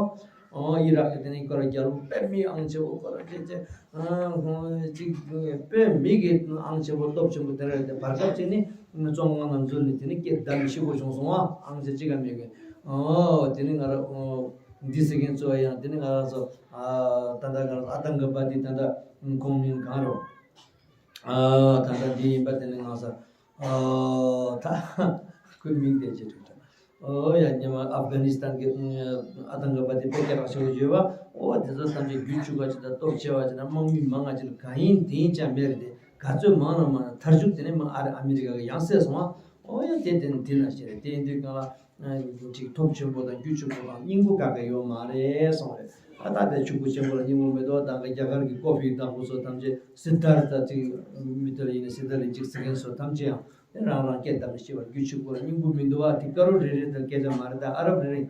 ཨོ་ཨི་རག་གི་དེ་ནས་ཁོ་ར་རྒྱལ་པོ་དཔེ་མི་ཨང་ཆེ་བོ། ཁོ་ར་ཅེ་ཅེ་ཨང་ཅིག་དཔེ་མི་གི་ཨང་ཆེ་བོ་སྟོབས་ཆེན་པོ་དེ་རེད་དེ། བར་སྐབས་ཅིག་ནི་བཙོན་ཁང་ནང་འཛུལ་ནས་དེ་ནས་སྐད་བརྡབས་ནས་ཤི་དགོས་བྱུང་སོང་ཨ། ཨང་ཆེ་ཅི་ག་མེད་གི། ཨོ་དེ་ནས་ང་ར་ཨོ་འདི་ཟེར་མཁན་ཚོ་ཡང་དེ་ནས་ང་རང་ཚོ་ཨ་ད་ལྟ་ང་རང་ཨ་ཏང་ག་པ་ཏི་ད་ལྟ་ཁོང་མིང་གང་རོ། ཨ་ད་ལྟ་འདི་ཡིན་པ་དེ་ནས་ང་ཚོ་ཨ་ད་ཁོའི་མིང་དེ་ཅི་འདྲ་འདྲ། ཨོ་ཡ་ཉི་མ་ཨབ་གྷ་ནི་སི་ཐན་གི་ཨ་ཏང་ག་པ་ཏི་དཔེ་སྐད་གྲགས་ཆེ་བོ་ཡོད་པ། ཨོ་དེ་ཚོ་ཐམས་ཅད་རྒྱུད་ཕྱུག་པ་ཅིག་དང་སྟོབས་ཆེ་བ་ཅིག་དང་དམག་མི་མང་ང་ཅིག་གང་ཡིན་དེ་ཡིན་ཅང་མེད་རེད་དེ། ག་ཚོད་མང་ན་མང་ན་མཐར་གཅིག་དེ་ནས་མ་ཨ་རི་ཨ་མི་རི་ཀ་གི་ཡང་སེ་སོང་ཨ། ཨོ་ཡ་དེ་དེ་དེ་ན་ཤེས་རེད། དེ་ཡིན་དུས་གང་ལ། ཅིག་ཐོབ་ཆེན་པོ་དང་རྒྱུ་ཆེན་པོ་དང་སྙིང་པོ་ག་ག་ཡོད་མ་རེད་གསུངས་རེད། ཨ་ད་དེ་ཕྱུག་པོ་ཆེན་པོ་ལ་སྙིང་པོ་མེད་དོ། ད་ག་རྒྱ་གར་གྱི་ཀོ་ཕི་བདག་པོ་ཚོ་ཐམས་ཅད་སི་དྷར་ཐ་ཅིག་མི་ཐར་ཡིན་ན་སི་དྷར་ལ་ཅིག་ཟེར་མཁན་ཚོ་ཐམས་ཅད་ཡང་དེ་རང་རང་སྐད་བཏབ་ནས་ཤེས་པར་རྒྱུ་ཕྱུག་པོ་ལ་སྙིང་པོ་མི་འདུག་བ། དེ་ཀ་རོ་རེ་རེ་དང་སྐད་ཆ་མ་རེད། ད་ཨ་རབ་རེ་རེ་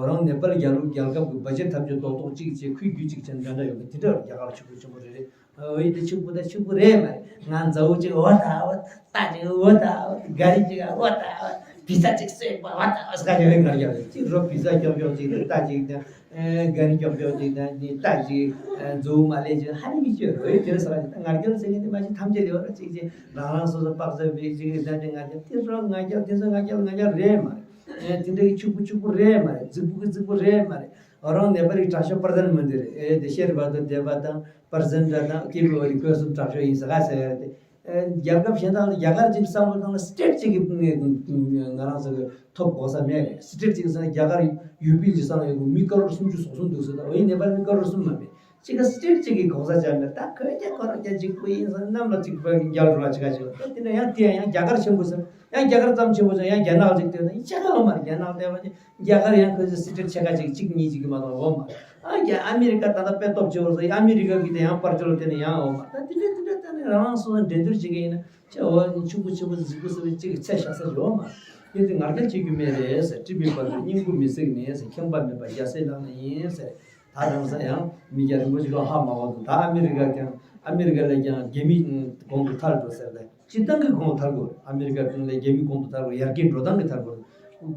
རང་ནེ་པལ་རྒྱལ་ལུགས་རྒྱལ་ཁབ་ཀྱི་བ་ཇེ་ཐམས་ཅད་རྡོག་རྡོག་གཅིག་བྱས་ཁུལ་རྒྱུ་གཅིག་བྱས་འདྲ་འདྲ་ཡོད་གི། དེ་འདྲ་རྒྱ་གར་ཕྱུག་པོ་ཆེན་པོ་རེ་རེ། ཨོ་ཡི་དེ་ཕྱུག་པོ་དང་ཕྱུག་པོ་རེད་མ་རེད། ང་མཛའ་བོ་གཅིག་འོ་ད་འོ། རྟ་གཅིག་འོ་ད་འོ། ག་རི་གཅིག་འོ་ད་འོ། བི་ཛ་གཅིག་གསོས་པ་འོ་ད་འོ། ས་ཆ་ཡོད་ང་རྒྱ་གཅིག་རོ་བི་ཛ་རྒྱབ་རྒྱབ་གཅིག་རྟ་གཅིག་དང་། ག་རི་རྒྱབ་རྒྱབ་གཅིག་དང་རྟ་གཅིག་མཛའ་བོ་མ་ལས་གཅིག་ཧ་ལས་མི་ཆོད་རོ། ཡི་དེ་རེད་ས་ཆ་ང་རྒྱ་ཟེར་གི་དེ་མ་གཅིག་ཐམས་ཅད་ལས་བ་ར་གཅིག་གཅིག་རང་རང་སོ་སོ་དཔག་ཚད་བེད་གཅིག་གི་ཟ་འདྲེ་ང་རྒྱ་དེ་རོ་ང་རྒྱ་དེ་ཚོ་ང་རྒྱ་ང་རྒྱ་རེད་མ་རེད། དེ་འདྲ་གི་ཕྱུག་པོ་ཕྱུག་པོ་རེད་མ་རེད། རྫིག་པོ་གི་རྫིག་པོ་རེད་མ་རེད། རང་ནེ་པ་ལི་དྲག་ཤོས་པར་དན་མ་འདི་རེད། ཨེ་དེ་ཤེར་བ་དང་དེ་བ་དང་པར་ཟན་དྲ་དང་ཀི་ལོ་རི་ཁོས་སུ་དྲག་ཤོས་ཡིན་ཟེར་ག་ཟེར་ཡ་རེད་དེ། ཨེ་རྒྱལ་ཁབ་གཞན་དག་ལ་རྒྱ་གར་གྱི་བསམ་བློ་བཏང་ན་སི་ཊེ་ཊི་གཅིག་གི་ང་རང་ཚོ་གི་ཐོབ་གོ་ས་མེད་རེད། སི་ཊེ་ཊི་གཅིག་ཟེར་ན་རྒྱ་གར་ཡུ་པི་གི་བསམ་བློ་ཡོད་གི་མི་ཀ་རོར་སུམ་ཅུ་སོ་གསུམ་འདུག་ཟེར། ད་འོ་ཡིན་ནེ་པ་ལི་མི་ཀ་རོར་གསུམ་མ་མེད། གཅིག་ག་སི་ཊེ་ཊི་གཅིག་གི་གོ་ས་ཅང་མེད། ད་ཁོས་ཀྱང་ཁོ་རང་ཀྱང་གཅིག་པུ་ཡིན་ཟེར་གནམ་ལ་གཅིག་པུ་རྒྱལ་འགྲོ་ལ་གཅིག་ག་གཅིག་ད་དེ་ནས་ཡང་དེ་ཡང་རྒྱ་གར་ཆེན་པོ་ཟེར། ཡང་རྒྱ་གར་ཙམ་ཆེན་པོ་ཟེར་ཡང་རྒྱ་ནག་ཅིག་ལྟོས་ན་ཡང་ཆ་ག་ལ་མ་རེད། རྒྱ་ནག་ལྟོས་པ་ཅིག་རྒྱ་གར་ཡང་ཁོས་སི་ཊེ་ཊི་ཕྱེད་ཀ་ཅིག་གཅིག་གཉིས་ཅིག་གི་མ་གཏོགས་འོ་མ་རེད། ཨ་རྒྱ་ཨ་མི་རི་ཀ་ད་ལྟ་དཔེ་སྟོབས་ཆེ་བོ་ཟེར། ཨ་མི་རི་ཀ་གི་དེ་ཡང་པར་ཅོ་ལ་དེ་ནས་ཡང་འོ་མ་རེད། ད་དེ་འདྲ་དེ་འདྲ་ད་ནི་རང་རང་སོ་སོ་འགྲན་བསྡུར་བྱེད་མཁན་ཡིན་ན་ཅི་འོ་ཕྱུག་པོ་ཆེ་བོ་གཟིགས་པོ་ཟེར་བའི་གཅིག་གི་ཚད་བཞག་ས་ཡོད་མ་རེད། དེ་ང་རྒྱལ་བྱེད་རྒྱུ་མེད་རེད་ཟེར། ཀྲི་པའི་དཔལ་འབྱོར་སྙིང་པོ་མི་གཟིགས་ནས་ཟེར། ཁེངས་པ་མེད་པ་རྒྱལ་སྲས་ལག་ན་ཡིན་ཟེར། ད་དེང་སང་ཡང་མི་རྒྱ་རིན་པོ་ཆེ་ལ་ཧ་མ་གོ་འདུག་ད་ཨ་མི་རི་ཀ་ཀྱང་ཨ་མི་རི་ཀ་ལ་ཀྱང་རྒྱ་མི་གོང་དུ་ཐར་འགྲོ་ཟེར་ཏེ། སྤྱིར་བཏང་གི་གོང་དུ་ཐར་དགོས། ཨ་མི་རི་ཀ་ཀུན་ལས་རྒྱ་མི་གོང་དུ་ཐར་དགོས། ཡར་རྒྱས་འགྲོ་སྟངས་ཀྱི་ཐར་དགོས།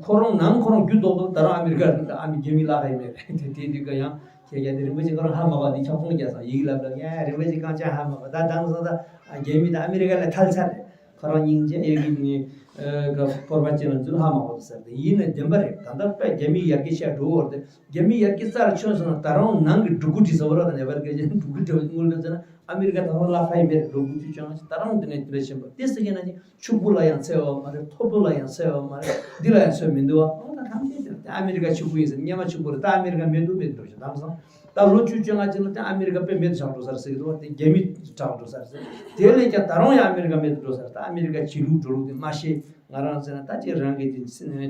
ཁོ་རང་ནང་ཁོ་རང་རྒྱུ་ལྡོག་ལྡོག་ད་རང་ཨ་མི་རི་ཀ་ཨ་མི་རྒྱ་མི་ལ་ཧ་ཡི་མེད་རེད། དེ་དེ་དུས་ཀ་ཡང་ཁྱེད་ཀྱང་དེ་རིན་པོ་ཆེ་ཁོ་རང་ཧ་མ་གོ་དེ་ཁྱོག་ཚོང་རྒྱག་སོང་ཡིག་ལབ་ལབ་ཡ་རིན་པོ་ཆེ་གང་ཅང་ཧ་མ་གོ། ད་དེང་སང་ད་རྒྱ་མི་ད་ཨ་མི་རི་ཀ་ལས་ཐལ་ཚར་རེད། ཁོ་རང་སྙིང་རྗེ་ཨེ་གི་ནི་ཨ་ག་སྤོར་པ་ཅན་ལ་འཛུལ་ཧ་མ་གོ་ཟེར་ཏེ། ཡིན་ནའི་བདེན་པ་རེད། ད་ལྟ་དཔེ་རྒྱ་མི་ཡར་རྒྱས་ཆེ་འགྲོ་བར་དེ་རྒྱ་མི་ཡར་རྒྱས་རྩ་ལ་ཆོད་སོང་ན་ད་རང་ནང་གི་འབྲུ་གུ་འབྲི་ས་བོ་ར་དང་ནེ་པ་ལི་ག་ཅན་འབྲུ་གུ་འབྲི་བ་དངུལ་འབྲི་ཟེར་ན་ཨ་མི་རི་ཀ་ད་རང་ལ་ཧ་ཡི་མེད་རེད། འབྲུ་གུ་བཅུ་ཆང་ད་རང་དེ་ནས་དེ་འདྲ་ཕྱིན་པ་དེ་སི་ཀེ་ན་ཅིག་ཕྱུག་པོ་ལ་ཡང་འཚེ་བ་མ་རེད། ཐོབ་པོ་ལ་ཡང་འཚེ་བ་མ་རེད། འདི་ལ་ཡང་འཚེ་མི་འདུག་བ། ཨོ་ད་ཐམས་ཅད་དེ་ཨ་མི་རི་ཀ་ཕྱུག་པོ་ཡིན་ཟེར་སྔོན་མ་ཕྱུག་པོ་རེད། ད་ཨ་མི་རི་ཀ་མེད་དུ་མེད་འགྲོ་ཞིག་དེང་སང་། ད་ལོ་བཅུ་བཅོ་ལྔ་ཅིག་ལ་ད་ཨ་མི་རི་ཀ་དཔེ་མེད་དུ་ཆགས་འགྲོ་ས་རེད་ཟེར་གི་འདུག་བ། དེ་རྒྱ་མི་ཆགས་འགྲོ་ས་རེད་ཟེར། དེ་ལས་ཀྱང་ད་རུང་ཡང་ཨ་མི་རི་ཀ་མེད་དུ་འགྲོ་ས་རེད། ད་ཨ་མི་རི་ཀ་བྱེད་ལུགས་འགྲོ་ལུགས་དེ་མ་ཤེས། ང་རང་ཟེར་ན་ད་ཅིག་རང་གི་དེ་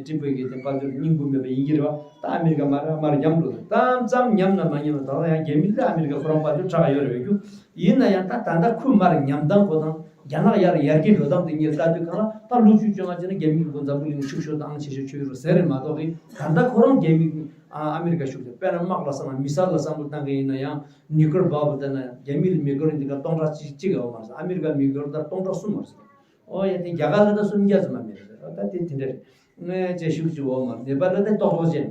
ཀྲི་པ་གི་དེ་དཔལ་འབྱོར་སྙིང་པོ་མེད་པ་ཡིན་གྱི་རེད་བ། ད་ཨ་མི་རི་ཀ་མར་མར་འཇམ་འགྲོ་ས་རེད། ད་ཙམ་ཉམས་ན་མ་ཉམས་ན་ད་ལྟ་ཡང་རྒྱ་མི་ལ་ཨ་མི་རི་ཀ་ཁོ་རང་དཔལ་འབྱོར་དྲག་ཡོད་རེད་རྒྱུ། ཡིན་ན་ཡང་ད་ད་ལྟ་ཁོ་མར་ཉམས་སྟངས་ཁོ་དང་རྒྱ་ནག་ཡར་ཡར་རྒྱས་འགྲོ་སྟངས་དེ་གཉིས་ལྟ་དུས་གང་ལ་ད་ལོ་བཅུ་བཅོ་ལྔ་ཅིག་ན་རྒྱ་མི་གི་ཁོ་འཛམ་བུ་གླིང་ཕྱུག་ཤོས་དང་ཨང་ཆེ་ཤོས་ཆགས་ཡོད་རེད་ཟེར་རེད་མ་གཏོགས་གི་ད་ལྟ་ཁོ་རང་རྒྱ་མི་གི་ ཨ་ཨ་མི་རི་ཀ་ཤུགས་ཆེ། དཔེར་ན་དམག་ལ་བསམ་ན་མི་སལ་ལ་བསམ་བློ་བཏང་གི་ཡིན་ན་ཡང་ནིའུ་ཀི་ལི་ཡར་བོམ་བཏང་ན་རྒྱ་མི་ལ་མི་ཀི་ལི་ཡར་འདི་ག་སྟོང་ཕྲག་གཅིག་གཅིག་ཡོད་མ་རེད། ཨ་མི་རི་ཀ་མི་ཀི་ལི་ཡར་ད་སྟོང་ཕྲག་གསུམ་མ་རེད། ཨོ་ཡ་དེ་རྒྱ་གར་ལ་ད་སུམ་བརྒྱ་ཙམ་མ་མེད་རེད། ཨོ་ད་དེ་དེ་འདྲ་རེད། ངས་ཅེས་ཤུགས་ཀྱི་འོག་མ་ནེ་པ་ལ་དེ་ཏོག་ཏོག་ཅན་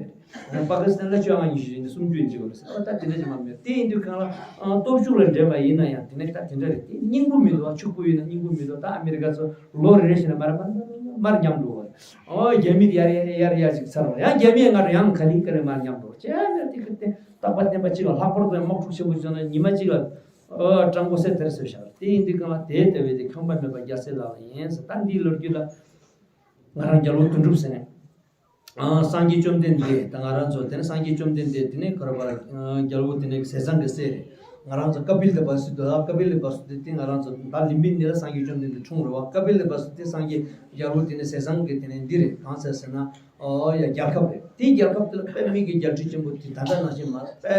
མེད། པ་ཀི་སི་ཐན་ལ་བཅོ་ལྔ་ཉི་ཤུ་ཡིན་སུམ་ཅུ་ཡིན་ཅིག་ཡོད་རེད། ཨོ་ད་དེ་འདྲ་ཅིག་མ་མེད། དེ་ཡིན་དུས་གང་ལ་ཨ་སྟོབས་ཤུགས་ལ་འགྲན་པ་ཡིན་ན་ཡང་དེ་ནས་ད་དེ་འདྲ་རེད། དེ་སྙིང་པོ་མི་འདུག་བ། ཕྱུག་པོ་ཡིན་ན་སྙིང་པོ་མི་འདུག་ད་ཨ་མི་རི་ཀ་ཚོ་ལོ་རེ་རེ་བཞིན་མར་མར་མར་ཉམས་འགྲོ་བ་རེད། ཨོ་རྒྱ་མི་ཡར་ཡར་ཡར་ཡར་ཅིག་ཚར་བ་ཡང་རྒྱ་མི་ཡང་ང་རང་ཡང་ག་ལེ་ག་ལེ་མར་ཉམས་འགྲོ་བ་བྱས་ན་དེ་གི་དེ་རྟག་པ་བརྟན་པ་གཅིག་ལ་ལྷག་པར་དུ་དམག་འཁྲུག་ཆེན་པོ་བྱུང་ན་ཉི་མ་གཅིག་ལ་ཨོ་སྤྲང་པོ་སེ་ཐེར་སེ་བཞག་དེ་ཡིན་དུས་གང་ལ་དེ་ལྟ་བུའི་དེ་ཁང་པ་མེད་པ་རྒྱལ་སྲས་ལག་ལེན་ཡིན་ཟེར། ད་འདིའི་ལོ་རྒྱུས་ལ། ང་རང་རྒྱལ་པོ་དོན་གྲུབ་ཟེར་ནས། ཨ་སངས་རྒྱས་བཅོམ་ལྡན་འདས་ད་ང་རང་ཚོ་དེ་ནས་སངས་རྒྱས་བཅོམ་ལྡན་འདས་དེ་ནས་ག་རེ་བར་རྒྱལ་པོ་དེ་ནས་ཟས་གཙང་གི་སྲས་རེད། ང་རང་ཚོ་ཀ་པི་ལ་བ་སུ་དེ་ཀ་པི་ལ་བ་སུ་དེ་དེ་ང་རང་ཚོ་ད་ལུམ་བི་ནི་ལ་སངས་རྒྱས་བཅོམ་ལྡན་འདས་འཁྲུངས་རེད་བ། ཀ་པི་ལ་བ་སུ་དེ་སངས་རྒྱས་རྒྱལ་པོ་དེ་ནས་ཟས་གཙང་གི་དེ་ནས་འདི་རེད། གང་ཟེར་ཟེར་ན་ཨོ་ཡ་རྒྱལ་ཁབ་རེད། དེའི་རྒྱལ་ཁབ་དེ་ལ་དཔེ་མི་སྲིད་རྒྱལ་སྲིད་ཆེན་པོ་དེ་ད་ལྟ་ནང་བཞིན་མ་རེད། དཔེ་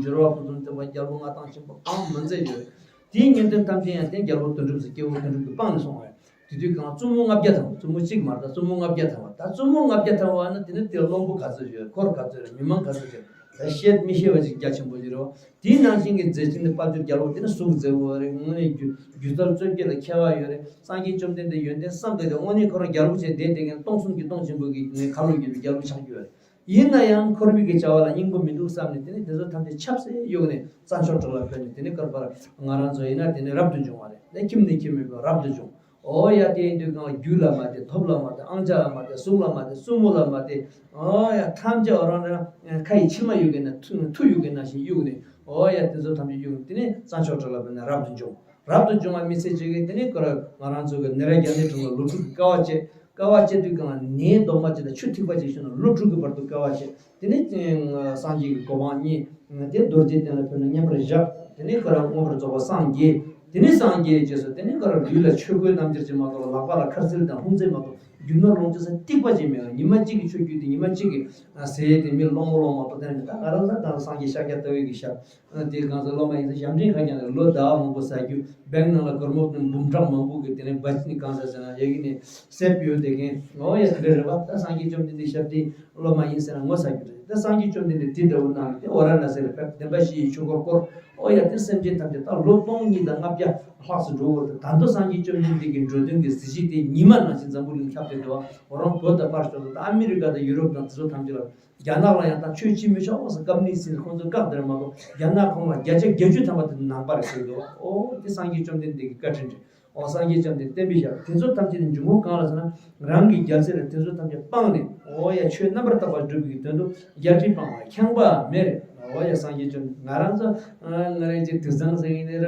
འབྱོར་བ་ཕུན་སུམ་ཚོགས་པ་རྒྱལ་པོ་མངའ་ཐང་ཆེན་པོ་གང་མི་མཛད་ཡོད་རེད། དེའི་ངེས་དོན་ཐམས་ཅད་ཡང་དེ་རྒྱལ་པོ་དོན་གྲུབ་ཟེར་སྐྱེ་བོ་དོན་གྲུབ་ཀྱིས་སྤངས་ནས་སོང་བ་རེད། དེ་དུས་གང་བཙུན་མོ་ལྔ་བརྒྱ་ཐམ་པ། བཙུན་མོ་གཅིག་མ་རེད། ད་བཙུན་མོ་ལྔ་བརྒྱ་ཐམ་པ། ད་བཙུན་མོ་ལྔ་བརྒྱ་ཐམ་པ་ན་དེ་ནི་དེ་བློན་པོ་ག་ཚོད་ཡོད། འཁོར་ག་ཚོད་རེད། མི་མང་ག་ཚོད་ཡོད། ད་བཤད་མི་ཤེས་པ་ཅིག་རྒྱ་ཆེན་པོ་ཞིག་རེད་བ། དེའི་ནང་བཞིན་གྱི་མཛད་འཕྲིན་དེ་དཔལ་འབྱོར་རྒྱལ་པོ་དེ་ནི་གཟུགས་མཛེས་པོ་རེད། དངོས་གནས་སྒྱུ་སྒྱུ་རྩལ་སྤྱོད་བརྒྱུད་ལ་མཁས་པ་ཡོད་རེད། སངས་རྒྱས་བཅོམ་ལྡན་འདས་ཡོན་ཏན་བསམ་གྱིས་མི་ཁྱབ། དངོས་གནས་ཁོ་རང་རྒྱལ་པོ་བྱས་བསྡད་བསྡད་མཁན་སྟོང་གསུམ་གྱི་སྟོང་ཆེན་པོ་གི་ཁ་ལོ་བརྒྱུད་པའི་རྒྱལ་པོ་ཆགས་ཀྱི་ཡོད་རེད། ཡིན་ན་ཡང་འཁོར་བའི་གི་བྱ་བ་ལ་སྙིང་པོ་མི་འདུག་བསམ་ནས་དེ་ནས་དེ་ཚོ་ཐམས་ཅད་ཆབ་སྲིད་གཡུགས་ནས་རྩྭ་མཆོག་གྲོང་ལ་བོད་ནས་དེ་ནས་སྐོར་པར་ང་རང་ཚོ་ཡིན་ན་དེ་ནས་རབ་ཏུ་བྱུང་བ་རེད། དེ་ཁྱིམ་ནས་ཁྱིམ་མེད་པར་རབ་ཏུ་བྱུང་། ཨོ་ཡ་དེ་ཡིན་དུས་གང་རྒྱུ་ལ་མ་བལྟས། ཐོབ་ལ་མ་བལྟས། ཨང་ཅག་ལ་མ་བལྟས། གཟུགས་ལ་མ་བལྟས། བཙུན་མོ་ལ་མ་བལྟས། ཨོ་ཡ་ཐམས་ཅད་ཨོ་རང་རང་ཁ་ཡི་མཆིལ་མ་གཡུག་གིན་ན་མཐུ་མཐུ་གཡུག་གིན་ན་བཞིན་གཡུགས་ནས། ཨོ་ཡ་དེ་ཚོ་ཐམས་ཅད་གཡུགས་ནས་དེ་ནས་རྩྭ་མཆོག་གྲོང་ལ་བོད་ནས་རབ་ཏུ་བྱུང་། རབ་ཏུ་བྱུང་བ་མི་ཚད་ཅིག་གིས་དེ་ནས་ཁོ་རང་ང་རང་ཚོ་གི་ནེ་ར་རྒྱལ་གླིང་དྲུང་ལ་ལོ་དྲུག་གི་དཀའ་བ་སྤྱད། དཀའ་བ་སྤྱད་དུས་གང་ལ་ནས་རྡོག་མ་གཅིག་དང་ཆུ་ཐིགས་པ་གཅིག་བྱུང་ན་ལོ་དྲུག་གི་བར་དུ་དཀའ་བ་སྤྱད། དེ་ནས་སངས་རྒྱས་ཀྱི་གོ་འཕང་བརྙེས། དེ་རྡོ་རྗེ་གདན་ལ་ཕེབས་ནས་མངོན་པར་བཞག་དེ་ནས་ཁོ་རང་མངོན་པར་རྫོགས་པར་སངས་རྒྱས། དེ་ནས་སངས་རྒྱས་རྗེས་སུ་དེ་ནས་ཁོ་རང་ལུས་ལ་ཆོས་གོས་རྣམ་འགྱུར་ཅན་མ་གཏོགས་ལག་པ་ལ་ཁ་རྩལ་དང་ལྷུང་བཟེད་མ་གཏོགས་རྒྱུ་ནོར་ལོངས་སྤྱོད་ཟེར་ཏིག་པ་ཅིག་མེད་པར་ཉི་མ་གཅིག་གི་ཆོས་བརྒྱུད་དེ་ཉི་མ་གཅིག་གི་ཟས་དེ་མི་སློང་མོ་སློང་མ་གཏོགས། དེ་ནས་ད་ང་རང་ཚོ་ད་སངས་རྒྱས་ཤཱཀྱ་ལྟ་བུའི་གི་ཞབས། དེའི་སྒང་ཚོ་སློབ་མ་ཡིན་ཚེ་ཞབས་འདྲེན་ཁ་རྒྱག་ནས་ལོ་ཟླ་བ་མང་པོ་ཟ་རྒྱུ། བེང་ནང་ལ་སྒོར་མོ་འབུམ་ཕྲག་མང་པོ་གི་དེ་ནས་བ་ཅི་ནི་གང་ཟེར་ཟེར་ན་ཡ་གི་ནས་སེབ་ཡོད་དེ་མཁན། ཨོ་ཡ་དེ་འདྲ་རེད་བ། ད་སངས་རྒྱས་བཅོམ་ལྡན་འདས་ཞབས་འདྲེན་སློབ་མ་ཡིན་ཟེར་ན་ངོ་ཚ་རྒྱུ་རེད། ད་སངས་རྒྱས་བཅོམ་ལྡན་འདས་དེ་འདྲ་བོ་གནང་ནས་དེ་ཝཱ་ར་ཎ་སི་ལ་ཕེབས་བདེན་པ་བཞི་ཡི་ཆོས་འཁོར་བསྐོར། ཨོ་ཡ་དེ་སེམས་ཅན་ཐམས་ཅད་ད་ལོ་སྟོང་གཉིས་དང་ལྔ་བརྒྱ་ལྷག་ཙམ་འགྲོ་དགོས་རེད། ད་དུང་སངས་རྒྱས་བཅོམ་ལྡན་འདས་ཀྱི་འགྲོ་དོན་གྱི་གཟི་བརྗིད་དེ་ཉི་མ་ནང་བཞིན་འཛམ་བུ་གླིང་ཁྱབ་བསྡད་འདུག་བ། ཁོ་རང་བོད་དང་ཕར་ཕྱོགས་སུ་ད་ཨ་མི་རི་ཀ་དང་ཡུ་རོབ་དང་དེ་ཚོ་ཐམས་ཅད་ལ། རྒྱ་ནག་ལ་ཡང་ད་ཆོས་བྱེད་མི་ཆོག་ཟེར་སྐབས་ནས་ཟིན་ཁོང་ཚོས་བཀག་སྡོད་མ་གཏོགས། རྒྱ་ནག་ཁོང་ལ་བརྒྱ་ཆ་བརྒྱད་ཅུ་ཐམ་པ་དེ་ནང་པ་རེད་ཟེར་འདུག་བ། ཨོ་དེ་སངས་རྒྱས་བཅོམ་ལྡན་འདས་ཀྱི་བཀའ་དྲིན་རེད། ཨོ་སངས་རྒྱས་བཅོམ་ལྡན་བསྟན་པའི་ཞབས། དེ་ཚོ་ཐམས་ཅད་ནི་འབྱུང་ཁུངས་གང་ལ་ཟེར་ན། རང་གི་རྒྱལ་སྲས་ལ་དེ་ཚོ་ཐམས་ཅད་སྤངས་ནས། ཨོ་ཡ་ཆོས་རྣམ་པར་དག་པ་སྒྲུབ་པའི་དོན་དུ་རྒྱལ་སྲིད་སྤངས་པ་ཁེངས་པ་མེད་རེད། ཨོ་ཡ་སངས་རྒྱས་བཅོམ། ང་རང་ཚོ་ང་རང་ཅིག་དུག་ཚང་ཟེར་གྱི་ནི་ར་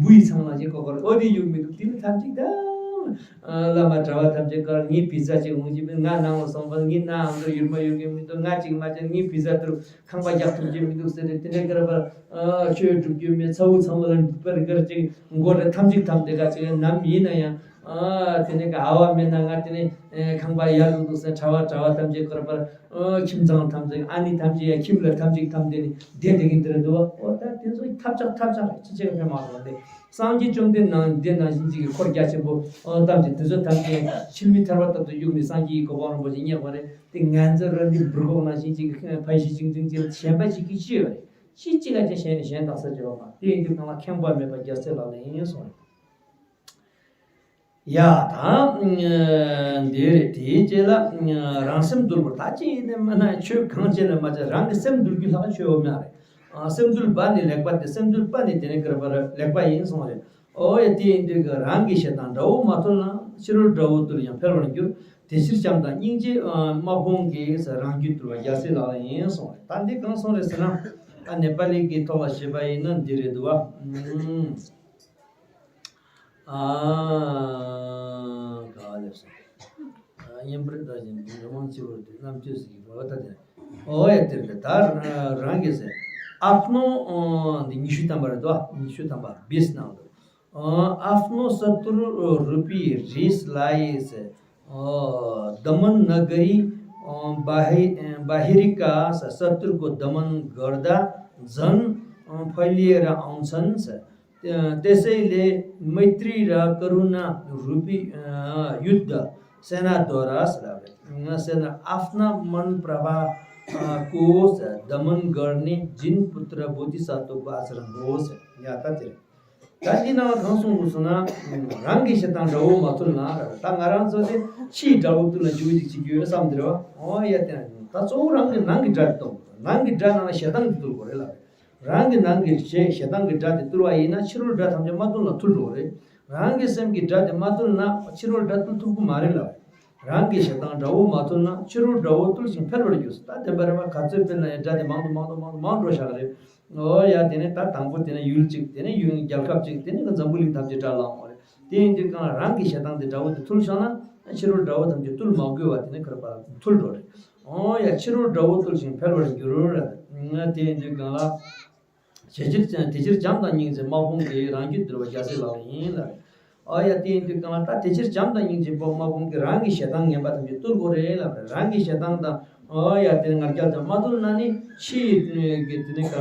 འབུ་ཡི་ཚང་ལ་ཅིག་ཀོ་ཀོ་རེད། ཨོ་དེ་ཡོང་མི་འདུག་དེ་ནི་ཐམས་ཅད་ད། བླ་མ་གྲྭ་བ་ཐམས་ཅད་ཀར་ངའི་བི་ཟ་ཅིག་འོང་གི་མེད། ང་ནང་ལ་སོང་བ་ངའི་ནང་ཨང་དུ་ཡུར་མ་ཡོང་གི་མི་འདུག་ང་ཅིག་མ་ཅིག་ངའི་བི་ཟ་དུ་ཁང་པ་རྒྱག་ཐུབ་ཀྱི་མི་འདུག་ཟེར་ཏེ། དེ་འདྲ་ཀར་པར་ཆོས་སྒྲུབ་རྒྱུ་མེད། ཚ་བོ་ཚ་མོ་ལ་འདུག་པར་ཀར་ཅིག་མགོ་རེ་ཐམས་ཅད་ཐམས་དེ་ག་ཅིག་ནམ་ཡིན་ན་ཡང་། དེ་ནས་ཀ་ཨ་བ་མེད་ན་ང་དེ་ནས་ཁང་པ་ཡར་འདུག་འདུག་ཟེར། གྲྭ་བ་གྲྭ་བ་ཐམས་ཅད་ཀར་པར་ཁྱིམ་ཚང་ཐམས་ཅད་ཨ་ནི་ཐམས་ཅད་ཡང་ཁྱིམ་ལ་ཐམས་ཅད་ཐམས་དེ་ནས་བསྡད་དེ་གིན་དེ་རེད་འདུག་བ། ཨོ་ད་དེ་ཚོ་ཐབས་ཆག་ཐབས་ཆག་རེད། ཅི་བྱེད་ཀ་ཕན་མ་རེད་དེ། སངས་རྒྱས་བཅོམ་ལྡན་འདས་ནང་བཞིན་གྱི་འཁོར་རྒྱ་ཆེན་པོ་ཐམས་ཅད་དེ་ཚོ་ཐམས་ཅད་འཆི་མེད་ཐར་པ་ལྟར་དུ་གཡུགས་ནས་སངས་རྒྱས་ཀྱི་གོ་འཕང་རིན་པོ་ཆེ་བརྙེས་པ་རེད། དེ་ང་ཚོ་རང་གི་འབུར་གོག་ནང་བཞིན་གྱི་ཕ་ཤི་ཅིང་ཅིང་ཅིང་གཞན་པ་ཞིག་གིས་ཅི་ཡོད་རེད། ཅི་གཅིག་ལ་ཅི་གཞན་ནས་གཞན་དག་ས་བརྗོད་པ་མ། དེ་ཡིན་དུས་གང་ལ་ཁེངས་པ་མེད་པ་རྒྱལ་སྲས་ལག་ལེན་ཡིན་གསུངས་རེད། ཡ་ད་འདི་རེད། དེའི་རྗེས་ལ་རང་སེམས་དུལ་བར། ད་ཅི་ཡིན་ནས་མ་ན་ཆོས་གང་བྱས་ན་མ་བྱས་རང་གི་སེམས་དུལ་རྒྱུ་ལྷག་ཆོས་འོ་མ་རེད། ཨ་སེམས་དུལ་བ་ནི་ལེགས་པ་སྟེ། སེམས་དུལ་བ་ནི་དེ་ནི་དགེ་བ་ལེགས་པ་ཡིན་གསུངས་རེད། ཨོ་ཡ་དེ་ཡིན་དུས་ཀྱི་རང་གི་ཞེ་སྡང་དགྲ་བོ་མ་ཐུལ་ན། ཕྱི་རོལ་དགྲ་བོ་ཐུལ་ཡང་འཕེལ་བར་འགྱུར། དེ་ཕྱིར་བྱམས་དང་སྙིང་རྗེ་དམག་དཔུང་གིས། རང་རྒྱུད་དུལ་བ་རྒྱལ་སྲས་ལག་ལེན་ཡིན་གསུངས་རེད། ད་འདི་གང་གསུངས་རེད་ཟེར་ན། ཨ་ནེ་པ་ལི་གི་ཐོག་ལ་བཤད་པ་ཡིན་ན་འདི་རེད་འདུག་བ། ཨ་ག་ལེབ་སོང་། ཨ་གཉེན་པར་བདག་བཞིན་དུ་འགྲོ་མང་ཆེ་བར་འདུད། རྣམ་དཔྱོད་ཟིལ་གྱིས་བོར་བ་ལྟ་སྟེ། ཨོ་ཡ་དེར་དེ་ད་རང་གིས་ཟེར། ཨཔ་ནོ་འདི་ཉི་ཤུ་ཐམ་པ་རེད་དོ། ཉི་ཤུ་ཐམ་པ་བིས་ནང་དུ། ཨ་ཨཔ་ནོ་སཏུར་རུ་པི་རིས་ལ་ཡེ་ཟེར། ཨ་དམན་ན་ག་རི་ཨ་བ་ཧི་བ་ཧི་རི་ཀ་ས་སཏུར་གོ་དམན་གར་ད་ཛན་ཕ་ལི་ར་ཨང་ཚན་ས། ཏེ་སེ་ལེ་མེ་ཏྲི་ར་ཀ་རུ་ན་རུ་པི་ཡུད་ད་སེ་ན་དོ་ར་ས་ར་བེ་ང་སེ་ན་ཨཔ་ན་མན་པྲ་བ་ ཨ་ཀོ་ཟེར། དཱ་མན་གར་ནི་ཇིན་པུ་ཏྲ་བོ་དྷི་ས་ཏྭ་བ་ཨ་ཙ་ར་གོ་ཟེར། ཡ་ད་དེ་རེད། ད་འདི་ནང་ལ་གང་གསུངས་འདུག་ཟེར་ན། རང་གི་ཞེ་སྡང་དགྲ་བོ་མ་ཐུལ་ན། ད་ང་རང་ཚོ་དེ་ཕྱིའི་དགྲ་བོ་བཏུལ་ན་འགྱུར་བ་ཅིག་བྱེད་རྒྱུ་ཡོད་བསམ་དེ་རེད་བ། ཨོ་ཡ་དེ་ན་ད་གཙོ་བོ་རང་གི་ནང་གི་དགྲ་དེ་གཏོང་དགོས། ནང་གི་དགྲ་ནང་ལ་ཞེ་སྡང་དེ་བཏུལ་དགོས་རེད་ལབ་རེད། རང་གི་ནང་གི་ཞེ་ཞེ་སྡང་གི་དགྲ་དེ་བཏུལ་བ་ཡིན་ན་ཕྱི་རོལ་དགྲ་ཐམས་ཅད་མ་བཏུལ་ན་ཐུལ་འགྲོ་གི་རེད། རང་གི་སེམས་ཀྱི་དགྲ་དེ་མ་བཏུལ་ན་ཕྱི་རོལ་དགྲ་བཏུལ་ཐུབ་ཀྱི་མ་རེད་ལབ། རང་གི་ཞེ་སྡང་དགྲ་བོ་མ་ཐུལ་ན། ཕྱི་རོལ་དགྲ་བོ་བཏུལ་ཞིང་འཕེལ་བར་འགྱུར་ཟེར། ད་བདེན་པ་རེད་པ། ག་ཚོད་སྤེལ་ན་ཡང་དགྲ་དེ་མང་དུ་མང་དུ་མང་དུ་མང་འགྲོ་བཞག་གི་རེད། ཨོ་ཡ་དེ་ནས་ད་དང་པོ་དེ་ནས་ཡུལ་གཅིག་དེ་ནས་ཡུལ་རྒྱལ་ཁབ་གཅིག་དེ་ནས་འཛམ་བུ་གླིང་ཐམས་ཅད་དགྲར་ལངས་པ་རེད། དེ་ཡིན་དུས་གང་ལ་རང་གི་ཞེ་སྡང་དེ་དགྲ་བོ་དེ་ཐུལ་བཞག་ན། ཕྱི་རོལ་དགྲ་བོ་ཐམས་ཅད་བཏུལ་མ་དགོས་པ་དེ་ནས་ཁར་པ་ཐུལ་འགྲོ་རེད། ཨོ་ཡ་ཕྱི་རོལ་དགྲ་བོ་བཏུལ་ཞིང་འཕེལ་བར་འགྱུར་རེད། དེ་ཡིན་དུས་གང་ལ། དེ་ཕྱིར་དེ་ཕྱིར་བྱམས་དང་སྙིང་རྗེ་དམག་དཔུང་གིས་རང་རྒྱུད་བཏུལ་བ་རྒྱལ་སྲས་ལག་ལེན་ཡིན་ལ། ཨོ་ཡ་དེ་ཡིན་དུས་གང་ལ་ད་དེ་ཕྱིར་བྱམས་དང་སྙིང་རྗེ་དམག་དཔུང་གིས་རང་གི་ཞེ་སྡང་ངན་པ་ཐམས་ཅད་བཏུལ་དགོས་རེད་ལབ་རེད། རང་གི་ཞེ་སྡང་དང་། ཨོ་ཡ་དེ་ང་རྒྱལ་དང་མ་བཏུལ་ན་ནི་ཕྱིའི་གི་དེ་ནི་ག་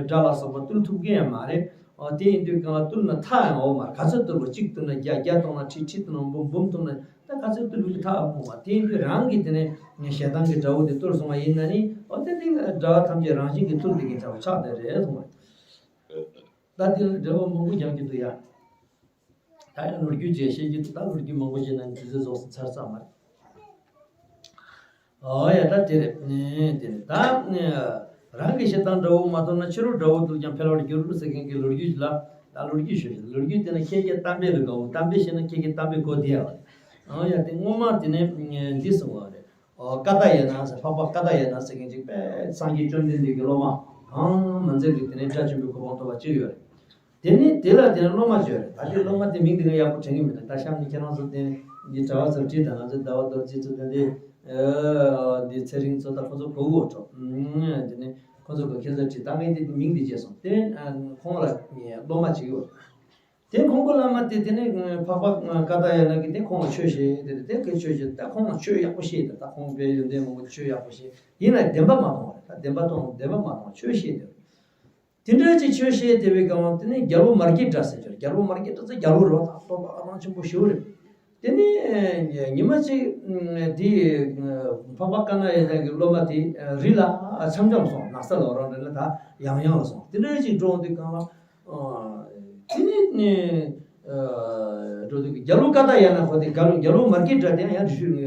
དགྲ་ལ་སོགས་པ་བཏུལ་ཐུབ་ཀྱི་ཡང་མ་རེད། ཨོ་དེ་ཡིན་དུས་གང་ལ་བཏུལ་ན་མཐའ་ཡང་འོག་མར་ག་ཚོད་བཏུལ་བ་གཅིག་བཏུལ་ན་བརྒྱ། བརྒྱ་བཏུལ་ན་ཁྲི། ཁྲི་བཏུལ་ན་འབུམ། འབུམ་བཏུལ་ན། ད་ག་ཚོད་བཏུལ་བའི་ཐབས་མང་བ་དེ་ཡིན་དུས་རང་གི་དེ་ནས་ཞེ་སྡང་གི་དགྲ་བོ་དེ་བཏུལ་སོང་བ་ཡིན་ན་ནི། ཨོ་དེ་ནི་དགྲ་བོ་ཐམས་ཅད་རང་བཞིན་གྱིས་བཏུལ་བསྡད་མཁན་འདྲ་བོ་ཆགས་བསྡད་རེད་གསུངས་པ་རེད། ད་དེ་ལ་འགྲེལ་བ་མང་པོ་རྒྱག་རྒྱུ་འདུག་ཡ། ད་ཡང་ལོ་རྒྱུས་བཅས་བཤད་རྒྱུ་འདུག་ད་ལོ་རྒྱུས་མང་པོ་བཤད་ན་དུས་ཚོད་རྫོགས་སོང་ཚར་ཚར་མ་རེད། ཨོ་ཡ་ད་དེ་རེད། ཨེ་དེ་རེད་ད། རང་གི་ཞེ་སྡང་དགྲ་བོ་མ་ཐུལ་ན། ཕྱི་རོལ་དགྲ་བོ་བཏུལ་ཀྱང་འཕེལ་བར་འགྱུར་ཟེར་མཁན་གྱི་ལོ་རྒྱུས་ལ། ད་ལོ་རྒྱུས་ཤོད། ལོ་རྒྱུས་དེ་ན་ཁྱེད་ཀྱིས་གཏམ་དཔེ་ལ་དགའ་བོ། གཏམ་དཔེ་བཤད་ན་ཁྱེད་ཀྱིས་གཏམ་དཔེ་གོ་བདེ་ཡ་བ་རེད། ཨོ་ཡ་དེ་སྔོན་མ་དེ་ནས་འདི་གསུངས་པ་རེད། ཨོ་ཀ་ཏ་ཡ་ན་ཟེར། འཕགས་པ་ཀ་ཏ་ཡ་ན་ཟེར་མཁན་ཅིག་དཔེ་སངས་རྒྱས་བཅོམ་ལྡན་འདས་ཀྱི་སློབ་མ་གང་མ་མཛད་ཀྱི་དེ་ནས་དགྲ་བཅོམ་པའི་གོ་འཕང་ཐོབ་པ་ཅིག་ཡོད་རེད། དེ་ནས་དེ་ལ་དེ་ནས་སློབ་མ་བྱོས་རེད། ད་དེ་སློབ་མ་དེ་མིང་དེ་ག་ཡག་པོ་དྲན་གྱི་མི་འདུག་ད་གཤམ་ནས་ཁྱེད་རང་ཚོ་དེ་འདི་གྲྭ་བ་ཚོར་དྲིས་དང་། ང་ཚོ་ཟླ་བ་རྡོ་རྗེ་ཚོ་དེ་འདི་འདི་ཚེ་རིང་ཚོ་ད་ཁོ་ཚོ་གོ་གོ་འགྲོ། དེ་ནས་ཁོ་ཚོ་གོ། ཁྱེད་ཚོ་དྲིས་ད། ངས་དེ་མིང་འདི་བརྗེད་སོང་། དེ་ཁོང་ལ་སློབ་མ་བྱེད་ཀྱི་ཡོད་རེད། དེ་ཁོང་ཁོ་བླ་མ་དེ་དེ་ནས་འཕགས་པ་ཀ་ཏ་ཡ་ན་གིས་དེ་ཁོང་ལ་ཆོས་བཤད། དེ་དེ་གིས་ཆོས་བཤད། ད་ཁོང་ལ་ཆོས་ཡག་པོ་བཤད། དེ་ད་ཁོང་དཔེ་ཡོན་ཏན་མང་པོ་ཆོས་ཡག་པོ་བཤད། ཡིན་ན་བདེན་པ་མ་མཐོང་བ་རེད། ད་བདེན་པ་མཐོང་། བདེན་པ་མ་མཐོང་། ཆོས་བཤད་དེ། དེ་འདྲ་ཅིག་ཆོས་བཤད་དེ་བའི་སྒང་དེ་ནས་རྒྱལ་པོ་མར་གྱི་སྒྲ་ཟེར་གྱི་རེད། རྒྱལ་པོ་མར་གྱི་སྒྲ་ཟེར་རྒྱལ་པོ་རེད་བ། ད་སྟོབས་པ་ཨ་ཐང་ཆེན་པོ་ཞེ་པོ་རེད། དེ་ནས་ཉི་མ་གཅིག་དེ་འཕགས་པ་ཀ་ཏ་ཡ་ན་གི་སློབ་མ་དེ་རི་ལ་འཆམ་འཆམ་སོང་། ནགས་ཚལ་ལ་རང་འདྲ་ལ་ད་ཡང་ཡང་ལ་སོང་། དེ་འདྲ་ཅིག་འགྲོ་འོང་དུས་སྒང་ལ། དེ་ནས་ནི་འགྲོ་དུས་རྒྱལ་པོ་ཀ་ཏ་ཡ་ན་ཁོ་དེ་རྒྱལ་པོ་རྒྱལ་པོ་མར་གྱི་སྒྲ་དེ་ཡང་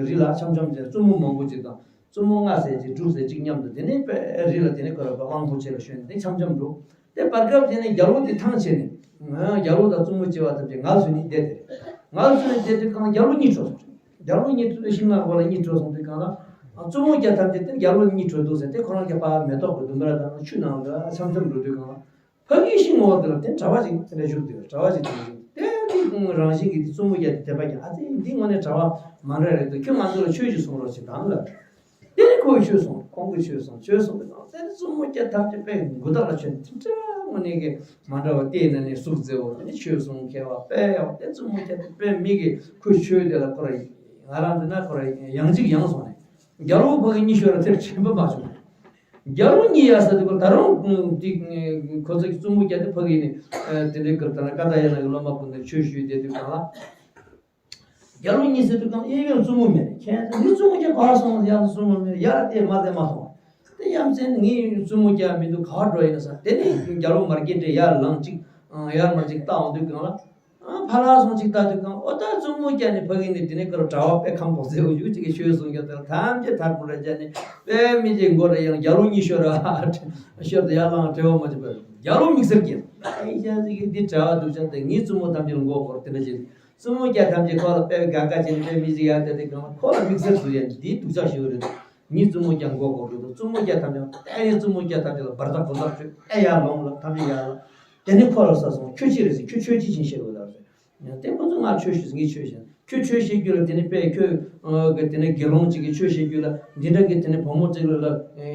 རི་ལ་འཆམ་འཆམ་བྱས། བཙུན་མོ་མང་པོ་ཅིག་དང་། བཙུན་མོ་ལྔ་ཙམ་ཅིག་དྲུག་ཙམ་ཅིག་མཉམ་དུ་དེ་ནས་དཔེ་རི་ལ་དེ་ནས་ཁོ་ར་གླང་པོ་ཆེ་ལ་ཞོན་ནས་འཆམ་འཆམ་འགྲོ། དེ་བར་སྐབས་དེ་ནས་རྒྱལ་པོ་དེ་ཐང་ཆད་ནས། རྒྱལ་པོ་དང་བཙུན་མོ་བྱེད་པ་ཐམས་ཅད་ངལ་གསོ་ནས་བསྡད་དེ། ངལ་གསོ་ནས་བསྡད་དུས་སྒང་རྒྱལ་པོ་གཉིད་བྲོ་སོང་། རྒྱལ་པོ་གཉིད་བྲོ་དུས་ཤིང་ནགས་ཁོ་ལ་གཉིད་བྲོ་སོང་དུས་སྒང་ལ། བཙུན་མོ་བརྒྱ་ཐམས་ཅད་དེ་རྒྱལ་པོ་གཉིད་བྲོ་འདུག་ཟེར་ཏེ་ཁོ་རང་རྒྱབ་ཕར་མེ་ཏོག་གི་ལྡུམ་ར་དང་ཆུ་ནང་ལ་འཆམ་འཆམ་འགྲོ་དུས་སྒང་ལ། ཕ་གིའི་ཤིང་འོག་དེ་ལ་དེ་གྲྭ་པ་ཅིག་དེ་འདྲ་བཞུགས་འདུག་གྲྭ་པ་ཅིག་དེ་འདྲ་བཞུགས། དེ་འདི་རང་བཞིན་གྱིས་དེ་བཙུན་མོ་བརྒྱ་དེ་དད་པ་སྐྱེས། ཨ་ཙི་འདི་དངོས་གནས་གྲྭ་པ་མ་འདྲ་རེད་འདུག་ཁྱོད་ང་ཚོ་ལ་ཆོས་ཅིག་གསུང་རོགས་བྱེད་དང་ལབ། དེ་ནས་ཁོས་ཆོས་གསུངས། ཁོང་གིས་ཆོས་གསུངས། ཆོས་གསུངས་པའི་ནང་དེ་ནས་བཙུན་མོ་བརྒྱ་ཐམས་ཅད་དཔེ་མགུ་ཐོག་ལ་ཆོད་ནས། དེ་འདྲ་དངོས་གནས་ཀྱི་མ་འདྲ་བ་བལྟས་ན་ནི་གཟུགས་མཛེས་པོ། དེ་ནས་ཆོས་གསུང་མཁས་པ་དཔེ་ཡག་པོ། དེ་བཙུན་མོ་བརྒྱ་དེ་དཔེ་མི་གི་ཁོའི་ཆོས་དེ་ལ་ཁོ་ར་ང་རང་འདི་ན་ཁོ་ར་ཡང་གཅིག་ཡང་སོང་ནས། རྒྱལ་པོ་ཕ་གི་གཉིད་ཤོར་ར་དེར་དྲན་པ་མ་བྱུང་། རྒྱལ་པོ་གཉིད་ཡར་ཟ་དུས་ཁོ་ད་རུང་དེ་ཁོ་ཚོ་གི་བཙུན་མོ་བརྒྱ་དེ་ཕ་གི་ནས་དེ་འདྲའི་སྐབས་ད་ན་ཀ་ཏ་ཡ་ན་གི་སློབ་མ་ཀུན་དེ་ཆོས་ཞུས་བསྡད་དུས་སྒང་ལ། རྒྱལ་པོ་གཉིད་སད་དུས་སྒང་ལ་གཡས་གཡོན་བཙུན་མོ་མེད། ཁྱེད་ཚོ་ངའི་བཙུན་མོ་བརྒྱ་ག་པར་སོང་། ཡར་བཙུན་མོ་མེད། ཡར་བལྟས་མར་བལྟས་མ་མཐོང་། དེ་ཡ་མཚན་ངའི་བཙུན་མོ་བརྒྱ་མི་འདུག་ག་པར་འགྲོ་ཡིན་ན་ཟེར། དེ་ནས་རྒྱལ་པོ་མར་གྱི་སྒྲས་ཡར་ལངས་ཅིག་ཡར་མར་ཅིག་བལྟ་འོང་དུས་སྒང་ལ། ཨ་ཕར་ལ་སོང་ཅིག་ལྟ་དུས་སྒང་། ཨོ་ད་བཙུན་མོ་བརྒྱ་ནི་ཕ་གི་ནས་དེ་ནས་ཀར་གྲྭ་པ་དཔེ་ཁམས་ཕོག་ཚད་འུ་ཅུ་ཅིག་གིས་ཆོས་གསུང་རྒྱུ་དེ་ལ་ཐམས་ཅད་ཐར་ཀུ་ར་བརྒྱ་ནི་དཔེ་མི་ཅིག་མགོ་ར་ཡང་རྒྱལ་པོ་གཉིད་ཤོར་ར་ཤོར་དུ་ཡར་ལངས་བྲེལ་བ་མ་བྱེད་པར་རྒྱལ་པོ་དམིགས་བསལ་གྱིས། ཨ་ཡ་ཅིག་གིས་འདི་གྲྭ་པ་སྡུག་ཅག་དེ་ངའི་བཙུན་མོ་ཐམས་ཅད་ལ་མགོ་སྐོར་དེ་འདྲ་བྱེད། བཙུན་མོ་བརྒྱ་ཐམས་ཅད་ཁོ་ལ་དཔེ་དགའ་དགའ་བྱས་ནས་དཔེ་མི་ཅིག་ཡར་བལྟས་དུས་སྒང་ལ་ཁོ་ལ་དམིགས་བསལ་དུ་ཡ་འདི་སྡུག་ཅག་ཞིག་རེད། ངའི་བཙུན་མོ་བརྒྱ་མགོ་སྐོར་རེད་འདུག་བཙུན་མོ་བརྒྱ་ཐམས་ཅད་ཨེ་ཡ་བཙུན་མོ་བརྒྱ་ཐམས་ཅད་ལ་འབར་ཐག་འབར་ཐག་ཆོད། ཨེ་ཡར་ལོངས་ལ་ཐམས་ཅད་ཡར་ལ། དེ་ནས་ཁོ་ལ་ས་སོང་། ཁྱོད་ཅི་རེད་ཟེར། ཁྱོད་ཆོས་ཅི་བྱེད་ཤེས་དགོས་ལབ་ཟེར། དེ་ཁོ་ཚོ་ང་ཆོས་ཞུས། ངས་ཆོས་བཤད། ཁྱོད་ཆོས་བཤད་རྒྱུ་ལ་དེ་ནས་དཔེ་ཁྱོད་ཀྱི་དེ་ནས་དགེ་སློང་ཅིག་གིས་ཆོས་བཤད་རྒྱུ་ལ་འདི་འདྲ་གི་དེ་ནས་བུ་མོ་ཅིག་ལ་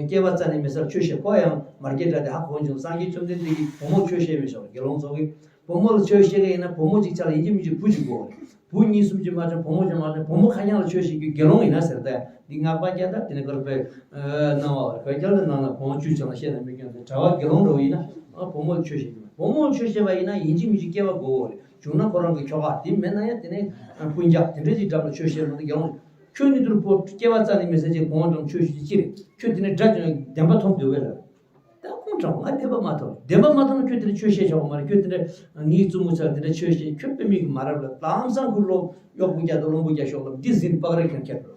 སྐྱེས་པ་རྩ་ནས་མེད་སར་ཆོས་བཤད། ཁོ་ཡང་མར་གྱི་སྒྲ་དེ་ཧ་གོ་བྱུང་། སངས་རྒྱས་བཅོམ་ལྡན་འདས་ཀྱིས་བུ་མོར་ཆོས་བཤད་མི་ཆོག་དགེ་སློང་ཚོ་གིས། བུ་མོ་ལ་ཆོས་བཤད་མཁན་ཡིན་ན་བུ་མོ་གཅིག་ཆགས་ལ་ཡིན་གཅིག་མིན་གཅིག་བུ་གཅིག་དགོས། བུ་གཉིས་གསུམ་གཅིག་མ་བྱུང་། བུ་མོ་གཅིག་མ་བྱུང་། བུ་མོ་ཁ་རྐྱང་ལ་ཆོས་བཤད་རྒྱུ་དགེ་སློང་ཡིན་ན་ཟེར་ཏེ། འདི་སྔགས་པ་བརྒྱ་དང་དེ་ནས་ཁོ་ར་དཔེ་གནང་བ་རེད། བོད་རྒྱལ་དུ་གནང་ན་བུ་མོ་བཅུ་བྱུང་ལ་བཤད་ན་མི་སྐྱོན་ཏེ། གྲྭ་པ་དགེ་སློང་འདྲ་བོ་ཡིན་ན་བུ་མོ་ལ་ཆོས་བཤད་རྒྱུ་མེད། བུ་མོ་ལ་ཆོས་བཤད་པ་ཡིན་ན་ཡིན་གཅིག་མིན་གཅིག་སྐྱེས་པ་དགོས་པ་རེད། བྱུང་ན་ཁོ་རང་གི་ཁྱོ་ག། དེ་མེད་ན་ཡང་དེ་ནས་སྤུན་ཀྱག་དེ་འདྲ་ཅིག་འགྲམ་ལ་ཆོས་བཤད་མ་གཏོགས་དགེ་སློང་། ཁྱོད་ནི་དུར་པོ་སྐྱེ་བ་རྩ་ནས་མི་ཟེར་ཅིག་གོང་དྲང་ཆོས་ཞུ་ཅི་རེད། ཁྱོད་དེ་ནས་དགྲ་བཅོམ་བདེན་པ་ཐོབ་འདོད་བས་ལ། ད་ཁོང་དྲང་ང་བདེན་པ་མ་ཐོབ། བདེན་པ་མ་ཐོབ་ན་ཁྱོད་དེ་ནས་ཆོས་བཤད་ཆོག་གི་མ་རེད། ཁྱོད་དེ་ནས་ངའི་བཙུན་མོ་ཚ་དེ་འདྲ་ཆོས་བཤད། ཁྱོད་དཔེ་མི་གི་མ་རབས་ལ་ལམ་སང་ཁུ་ལོ་གཡོག་པོ་རྒྱ་དང་བློན་པོ་རྒྱ་ཤོག་ལ་འདི་ཟིན་པག་རེ་ཁྱེར་ཁྱེར་ལོ།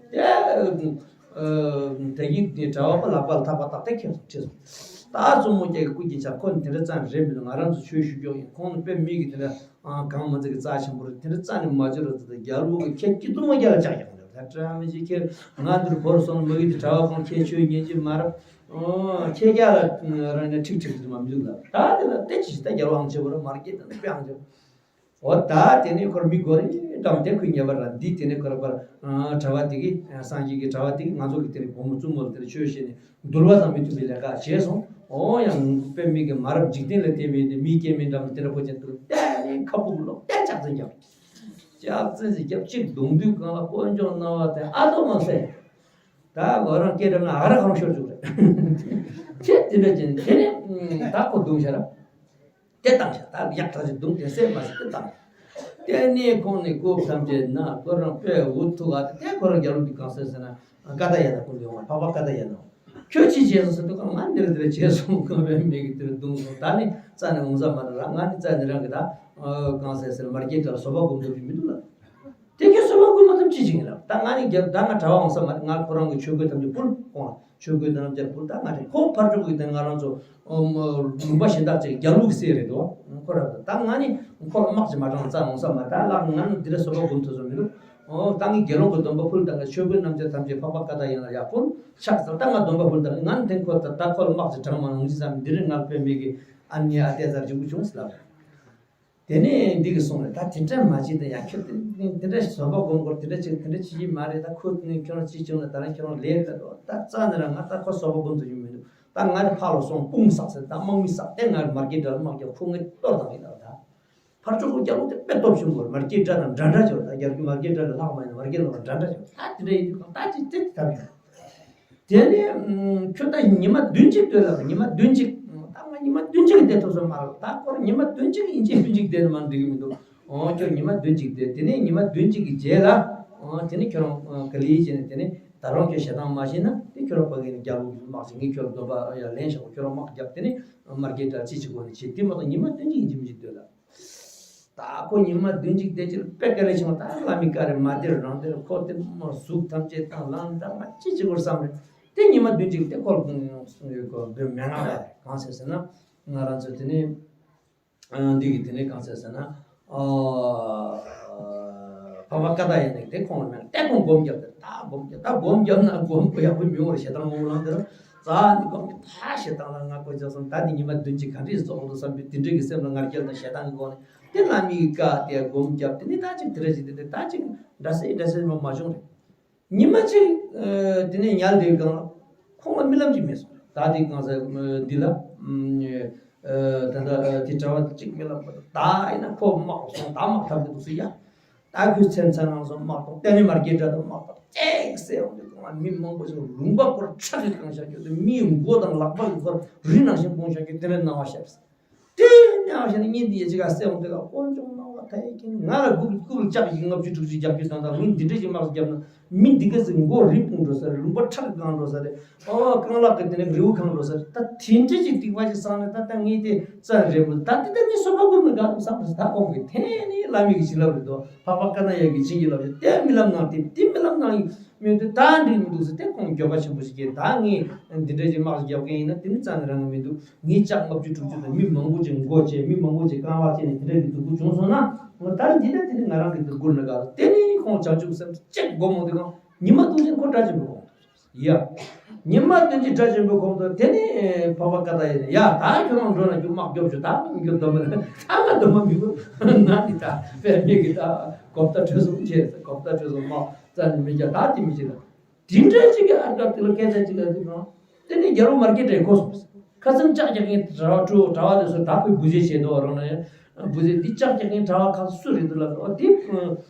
ད་ཡིན་དེ་གྲྭ་བ་པ་ལག་པ་ལ་ཐག་པ་ཏག་ཏག་ཁྱེར་སོང་ཁྱེར་སོང་། ད་བཙུན་མོ་རྒྱ་གི་སྐུ་གྱི་ཆ་ཁོ་ནི་དེ་འདྲ་རྩ་ནས་རེད་མི་འདུག་ང་རང་ཚོ་ཆོས་ཞུ་རྒྱུ་ཡིན། ཁོང་ནི་དཔེ་མི་གི་དེ་འདྲ། ཨང་གང་མ་ཚིག་གི་རྩ་ཆེན་པོ་རེད། དེ་འདྲ་རྩ་ནས་མ་བརྗོད་རོགས་ཟེར་ཏེ་རྒྱལ་པོ་གི་ཁྱེད་སྐྱིད་སྡུག་མ་རྒྱལ་ལ་ཅག་ཀྱང་རེད། ད་བཀྲ་མི་ཤིས་ཁྱེད་ང་འདིར་བོར་སོང་མ་གི་དེ་གྲྭ་བ་ཁོང་ཁྱེད་ཆོས་ཉན་གྱི་མ་རེད། ཨོ་ཁྱེད་རྒྱལ་ལ་རང་ནས་ཁྲིག་ཁྲིག་དེ་མ་མི་འདུག་ལ། ད་དེ་ལ་དེ་ཅི་ཞིག་ད་རྒྱལ་བ་ཨང་ཆེ་བོ་རེད། མར་གྱི་དེ་དཔེ་ཨང་ཆེ་བོ། འོ་ད་དེ་ནས་ཁོར་མི་གོ་རེ་དྲང་དེ་ཁོས་ཉེ་བར་ར་འདི་དེ་ནས་ཁོར་པར་གྲྭ་བ་དེ་གི་སངས་རྒྱས་ཀྱི་གྲྭ་བ་དེ་གི་ང་ཚོ་གི་དེ་ནས་བུ་མོ་བཙུན་མོ་ལ་དེ་ནས་ཆོས་བཤད་ནས། འདུལ་བ་དང་མི་མཐུན་པའི་ལས་ཀ་བྱས་སོང་། འོ་ཡང་དཔེ་མི་གི་མ་རབས་འཇིག་རྟེན་ལ་བརྟེན་པའི་དེ་མི་སྐྱེ་མེད་འགྲམ་དེ་འདྲ་པོ་ཅན་དུ་བལྟས་ནས་ཁ་སྤུ་གུ་ལོག་བལྟས་ལྕག་རྩེན་རྒྱབ། ལྕག་རྩེན་ཞིག་རྒྱབ་གཅིག་གདོང་དུས་གང་ལ་དཀོན་མཆོག་སྣང་བ་དེ་ཨ་ཏོ་མ་ཟེར། ད་ང་རང་སྐད་འགྲམ་ན་ཨ་ར་གང་ཤོར་བཅུག་རེད། ཁྱེད་དེ་འདྲ་ཅན་དེ་ནས་ད་ཁོ་གདོང་ཤར་ར། དེ་བཏང་ཤག་ད་ཡག་ཐག་ཆོད་འདུག་དེ་སེམས་མ་ཟད་དེ་བཏང་། དེ་ནས་ཁོང་ནས་སྐུ་ཐམས་ཅད་ན་ཁོ་རང་དཔེ་འུ་ཐུག་ཨ། དེ་ཁོ་རང་རྒྱལ་པོ་འདི་གང་ཟེར་ཟེར་ན་ཀ་ད་ཡ་ད་ཁོ་འདི་འོང་འཕགས་པ་ཀ་ད་ཡ་ན། ཁྱོད་ཅི་བྱས་སོང་ཟེར་དུས་ཀ་ང་འདིར་འདིར་བྱས་སོང་ཁོ་བའི་མིག་གིས་དེར་བརྡུངས་སོང་། ད་ནི་རྩ་ནས་འོང་ས་མ་རེད་ལ། ང་ནི་རྩ་ནས་རང་གི་ད་གང་ཟེར་ཟེར་མར་གྱི་དེར་བཟོད་པ་སྒོམ་ཐུབ་ཀྱི་མི་འདུག་ལ། དེ་ཁྱོད་བཟོད་པ་སྒོམ་མ་ཐུབ་ཅི་བྱེད་ཀྱི་ལ། ད་ང་ནི་རྒྱལ་ད་ང་གྲྭ་བ་འོང་ས་མ་རེད། ང་ཁོ་རང་གི་ཆོས་གོས་ཐམས་ཅད་ཕུལ་ཁོང་ལ། ཆོས་གོས་དང་རྣམ་སྦྱར་ཕུལ། ད་ང་རེད་ཁོ་ཕར་འགྲོ་གི་དེ་ང་རང་ཚོ་ཨོ་མ་ལུང་པ་གཞན་དག་ཅིག་རྒྱ་ལུགས་སེ་རེད་དོ། ཁོ་ར་ད་ང་ནི་ཁོ་ལ་དམག་ཅིག་མ་དྲངས་རྩ་འོང་ས་མ་རེད། ད་ལགས་ང་ནི་འདི་འདྲ་བཟོད་པ་སྒོམ་ཐུབ་ས་མི་འདུག་ཨོ་ད་ངས་དགེ་སློང་གི་སྡོམ་པ་ཕུལ། ད་ངས་ཆོས་གོས་རྣམ་སྦྱར་ཐམས་ཅད་འཕགས་པ་ཀ་ད་ཡན་ལ་ཡར་ཕུལ་ཆགས་ཟེར། ད་ང་སྡོམ་པ་ཕུལ། ད་ང་ནི་དེ་ཁོ་ད་ད་ཁོ་ལ་དམག་ཅིག་དྲངས་མ་འོང་ཅི་ཙམ་འདི་རིང་ང་དཔེ་མེད་ཀི་ཨ་ནི་ཨ་ཏེ་ཚར་འཇུག་གི་བྱུང་ཟེར་ལབ། དེ་ནས་འདི་གི་གསུང་རེད། ད་དེ་འདྲ་མ་བྱེད་དེ་ཡང་ཁྱོད་དེ་དེ་འདྲ་བཟོད་པ་སྒོམ་དགོས། དེ་འདྲ་བྱེད་དེ་འདྲ་བྱེད་ཀྱི་མ་རེད། ད་ཁོ་ནི་ཁྱོད་རང་ཅི་བྱུང་ན་ད་རང་ཁྱོད་རང་ལས་ཀ་དོ། ད་རྩ་ནས་རང་ང་ད་ཁོ་བཟོད་པ་སྒོམ་ཐུབ་ཀྱི་མི་འདུག་ད་ང་རེ་ཕར་ལ་སོང་དཔུང་བསགས་ཟེར། ད་དམག་མི་བསགས་ཏེ་ང་རེ་མར་གྱི་དགྲ་དམག་རྒྱབ་ཁོ་ངའི་གཏོར་བཏང་གི་ད་ད་ཕར་ཕྱོགས་ཁོ་རྒྱ་ལུགས་དེ་དཔེ་སྟོབས་ཆེན་པོ་རེད། མར་གྱི་དགྲ་དང་འདྲ་འདྲ་བྱོས། ད་རྒྱ་རྒྱུ་མར་གྱི་དགྲ་ལས་ལྷག་མ་ཡིན། མར་གྱི་ལུགས་ལ་འདྲ་འདྲ་བྱོས། ད་དེ་འདྲ་ཡིན་དུས་གང་ད་ཅི་ཙེ་ད་བྱོས། དེ་ནས་ཁྱོད་ད་ཉི་མ་བདུན་གཅིག་སྡོད་ལ། ཉི་མ་བདུན་གཅིག་ད་ང་ཉི་མ་བདུན་གཅིག་བསྡད་ཐུབ་ས་མ་རེད། ད་ཁོར་ཉི་མ་བདུན་གཅིག་ཡིན་གཅིག་མིན་གཅིག་བསྡད་ན་མ་འགྲིག་གི་མི་འདུག་ཨོ་ཁྱོད་ཉི་མ་བདུན་གཅིག་བསྡད། དེ་ནས་ཉི་མ་བདུན་གཅིག་གི་རྗེས་ལ་ཨོ་དེ་ནས་ཁྱོད་རང་ག་ལེ་བྱས་ནས་དེ་ནས་ད་རུང་ཁྱོད་ཞེ་སྡང་མ་བྱས་ན་དེ་ཁྱོད་རང་ཕ་གི་ནས་རྒྱལ་པོ་གི་དམག་ཅིག་ངས་ཁྱོད་ལ་སྡོམ་པ་ཡ་ལེན་བཞག་གོ་ཁྱོད་རང་དམག་རྒྱབ། དེ་ནས་མར་གྱི་དགྲ་ཅི་བྱེད་དགོས་ནས་བྱེད། དེ་མ་གཏོགས་ཉི་མ་བདུན་གཅིག་ཡིན་གཅིག་མིན་གཅིག་སྡོད་ལ། ད་ཁོ་ཉི་མ་བདུན་གཅིག་དེ་ཕྱིར་དཔེ་དཀའ་ལས་ཆེ་བ། ད་བླ་མའི་བཀའ་རེད། མ་བདེར་རང་བདེར་ཁོ་དེ་མོ་གཟུགས་ཐམས་ཅད་དང་ལངས་དང་ང་ཅི་བྱེད་དགོས་བསམ་རེད། དེ་ཉི་མ་བདུན་གཅིག་དེ་ཁོ་དེ་མན་ངག་རེད། གང་ཟེར་ཟེར་ན་ང་རང་ཚོ་དེ་ནས་འདི་གི་དེ་ནས་གང་ཟེར་ཟེར་ན་ཕ་མ་ཀ་ད་ཡིན་ནས་དེ་ཁོང་ལ་མན་དེ་ཁོང་སྒོམ་རྒྱབ་དེ་ད་སྒོམ་རྒྱབ་ད་སྒོམ་རྒྱབ་ན་སྒོམ་གོ་ཡག་པོ་མི་འོང་རེད། ཞེ་སྡང་ངོ་ལངས་དེ་ར་རྩ་ནས་སྒོམ་གྱི་ད་ཞེ་སྡང་ལ་ང་ཁོ་ཅག་སོང་ད་འདི་ཉི་མ་བདུན་གཅིག་ག་འདྲས་རྫོགས་འདུག་བསམ་པའི་དེ་འདྲས་ཀྱི་སེམས་ལ་ང་རྒྱལ་དང་ཞེ་སྡང་གི་སྒོ་ནས། དེ་བླ་མའི་བཀའ་དེ་སྒོམ་བརྒྱབ། དེ་ནས་ད་ཅིག་དེ་འདྲ་ཞིག་དེ་འདྲ་ད་ཅིག་འདྲ་སེ་འདྲ་སེ་མ་མ་བྱུང་རེད། ཉི་མ་གཅིག་དེ་ནས་ཉལ་བསྡད་སྒང་ལ་ཁོང་ལ་རྨི་ལམ་ཅིག་རྨིས་སོང་། ད་དེ་གང་ཟེར་འདི་ལ་ད་ལྟ་དེ་གྲྭ་བ་གཅིག་རྨི་ལམ་པ་ད་ཡིན་ན་ཁོ་དམག་སོང་ད་དམག་འཐབ་གི་འདུག་ཟེར་ཡ། ད་ཁོས་མཚན་ཚ་ནང་སོང་དམག་ཐོག་བལྟས་ནས་མར་གྱི་དགྲ་དང་དམག་ཐོག་གཅིག་བསད་འོང་དུས་གང་ལ་མི་མང་པོ་ཞིག་ལུང་པ་སྐོར་ཁྲག་གིས་གང་བཞག་རྒྱུ་དེ་མིའི་མགོ་དང་ལག་པ་གི་སྐོར་རི་ནང་བཞིན་སྤུངས་བཞག་རྒྱུ་དེ་འདྲའི་སྣང་བ་ཤར། དེ་སྣང་བ་ཤར་ནས་གཉིད་དེ་ཡེ་གཅིག་ག་བསད་འོང་དུས་ག་དཀོན་མཆོག་སྣང་བ་མཐའ་ཡས་ཀྱིས་ང་ལ་རྐུབ་རྐུབ་ལ་ལྕགས་ཀྱི་ལྔ་བཅུ་དྲུག་ཅུ་རྒྱག་རྒྱུ་དང་ད་མི་འདི་འདྲ་ཞིག་དམག་རྒྱབ་ན་མི་འདི་ག་ཟིག་མགོ་རི་སྤུངས་འགྲོ་ས་རེད། ལུང་པ་ཁྲག་གིས་གང་འགྲོ་ས་རེད། ཨོ་རྐང་ལག་གི་དེ་ནས་རི་བོ་གང་འགྲོ་ས་རེད། ད་དེ་འདྲ་ཞིག་སྡིག་པ་ཞིག་བསགས་ནས་ད་ལྟ་ངས་དེ་རྩ་རེད་མོད། ད་དེ་ལྟར་ངས་བཟོད་པ་སྒོམ་ན་དགའ་འདུག་བསམ་པ་ཞིག་ད་ཁོང་གིས་དེ་ནས་བླ་མའི་གི་བྱིན་རླབས་རེད་དོ། འཕགས་པ་ཀ་ན་ཡ་གི་བྱིན་གྱིས་བརླབས་ཤིང་དེ་རྨི་ལམ་ནང་དེ་དེ་རྨི་ལམ་ནང་ཡིན་མིན་དེ་ད་འགྲིག་མི་འདུག་ཟེར་དེ་ཁོང་འགྱོད་པ་ཆེན་པོ་ཞིག་སྐྱེས། ད་ངས་འདི་འདྲ་ཞིག་དམག་ཞིག་རྒྱབ་མཁན་ཡིན་ན་དེ་ནི་རྩ་ནས་རང་གི་མི་འདུག་ངས་ལྕགས་ལྔ་བཅུ་དྲུག་ཅུ་དང་མི་མང་པོ་ཅིག་མགོ་བཅད་མི་མང་པོ་ཅིག་རྐང་ལག་བཅད་ནས་དེ་འདྲ་གི་སྡུག་པོ་བྱུང་སོང་ན་ད་འདི་འདྲ་དེ་ནི་ང་རང་གི་སྡུག་སྒུར་ན་དགའ་ལ། དེ་ནི་ཁོང་བྱང་ཆུབ་སེམས་གཅིག་སྒོམ་འོང་དུས་ཁོང་ཉི་མ་དུས་ཆེན་ཁོ་དགྲ་ཆེན་པོ་ཁོང་། ཡ། ཉི་མ་བདུན་གྱི་དགྲ་ཆེན་པོའི་ཁོངས་སུ་དེ་ནི་འཕགས་པ་ཀ་ད་ཡ་ནི་ཡ་ད་ཁྱོད་རང་འགྲོ་ན་ཁྱོད་དམག་རྒྱོབ་ཤོག་ད་ཁྱོད་སྡོམ་པ་ནི་ད་ང་སྡོམ་པ་མི་དགོས་ན་ནི་ད་དཔེ་མི་གི་ད་གོབ་ད་ཁྲོད་སོང་བྱས་གོབ་ད་ཁྲོད་སོང་དམག་རྩ་ནས་མི་རྒྱག་ད་དེ་མི་བྱེད་ལ། དེ་འདྲ་ཅིག་གི་ཨར་ཀ་དེ་ལ་སྐད་ཆ་ཅིག་ལ་དུས་གང་དེ་ནི་རྒྱལ་བ་མར་གྱི་དགྲ་ཁོ་སོང་། ཁ་སང་ལྕགས་རྒྱག་མཁན་གྲྭ་བ་ཁྲོ་གྲྭ་བ་དེ་ཚོ་ད་ཁོས་འབུ་རྫས་བྱས་འདུག་རང་ནས་འབུ་རྫས་འདི་ལྕགས་རྒྱག་མཁན་གྲྭ་བ་ཁ་སུ་རེད་འདུག་ལབ་འོ་དེ་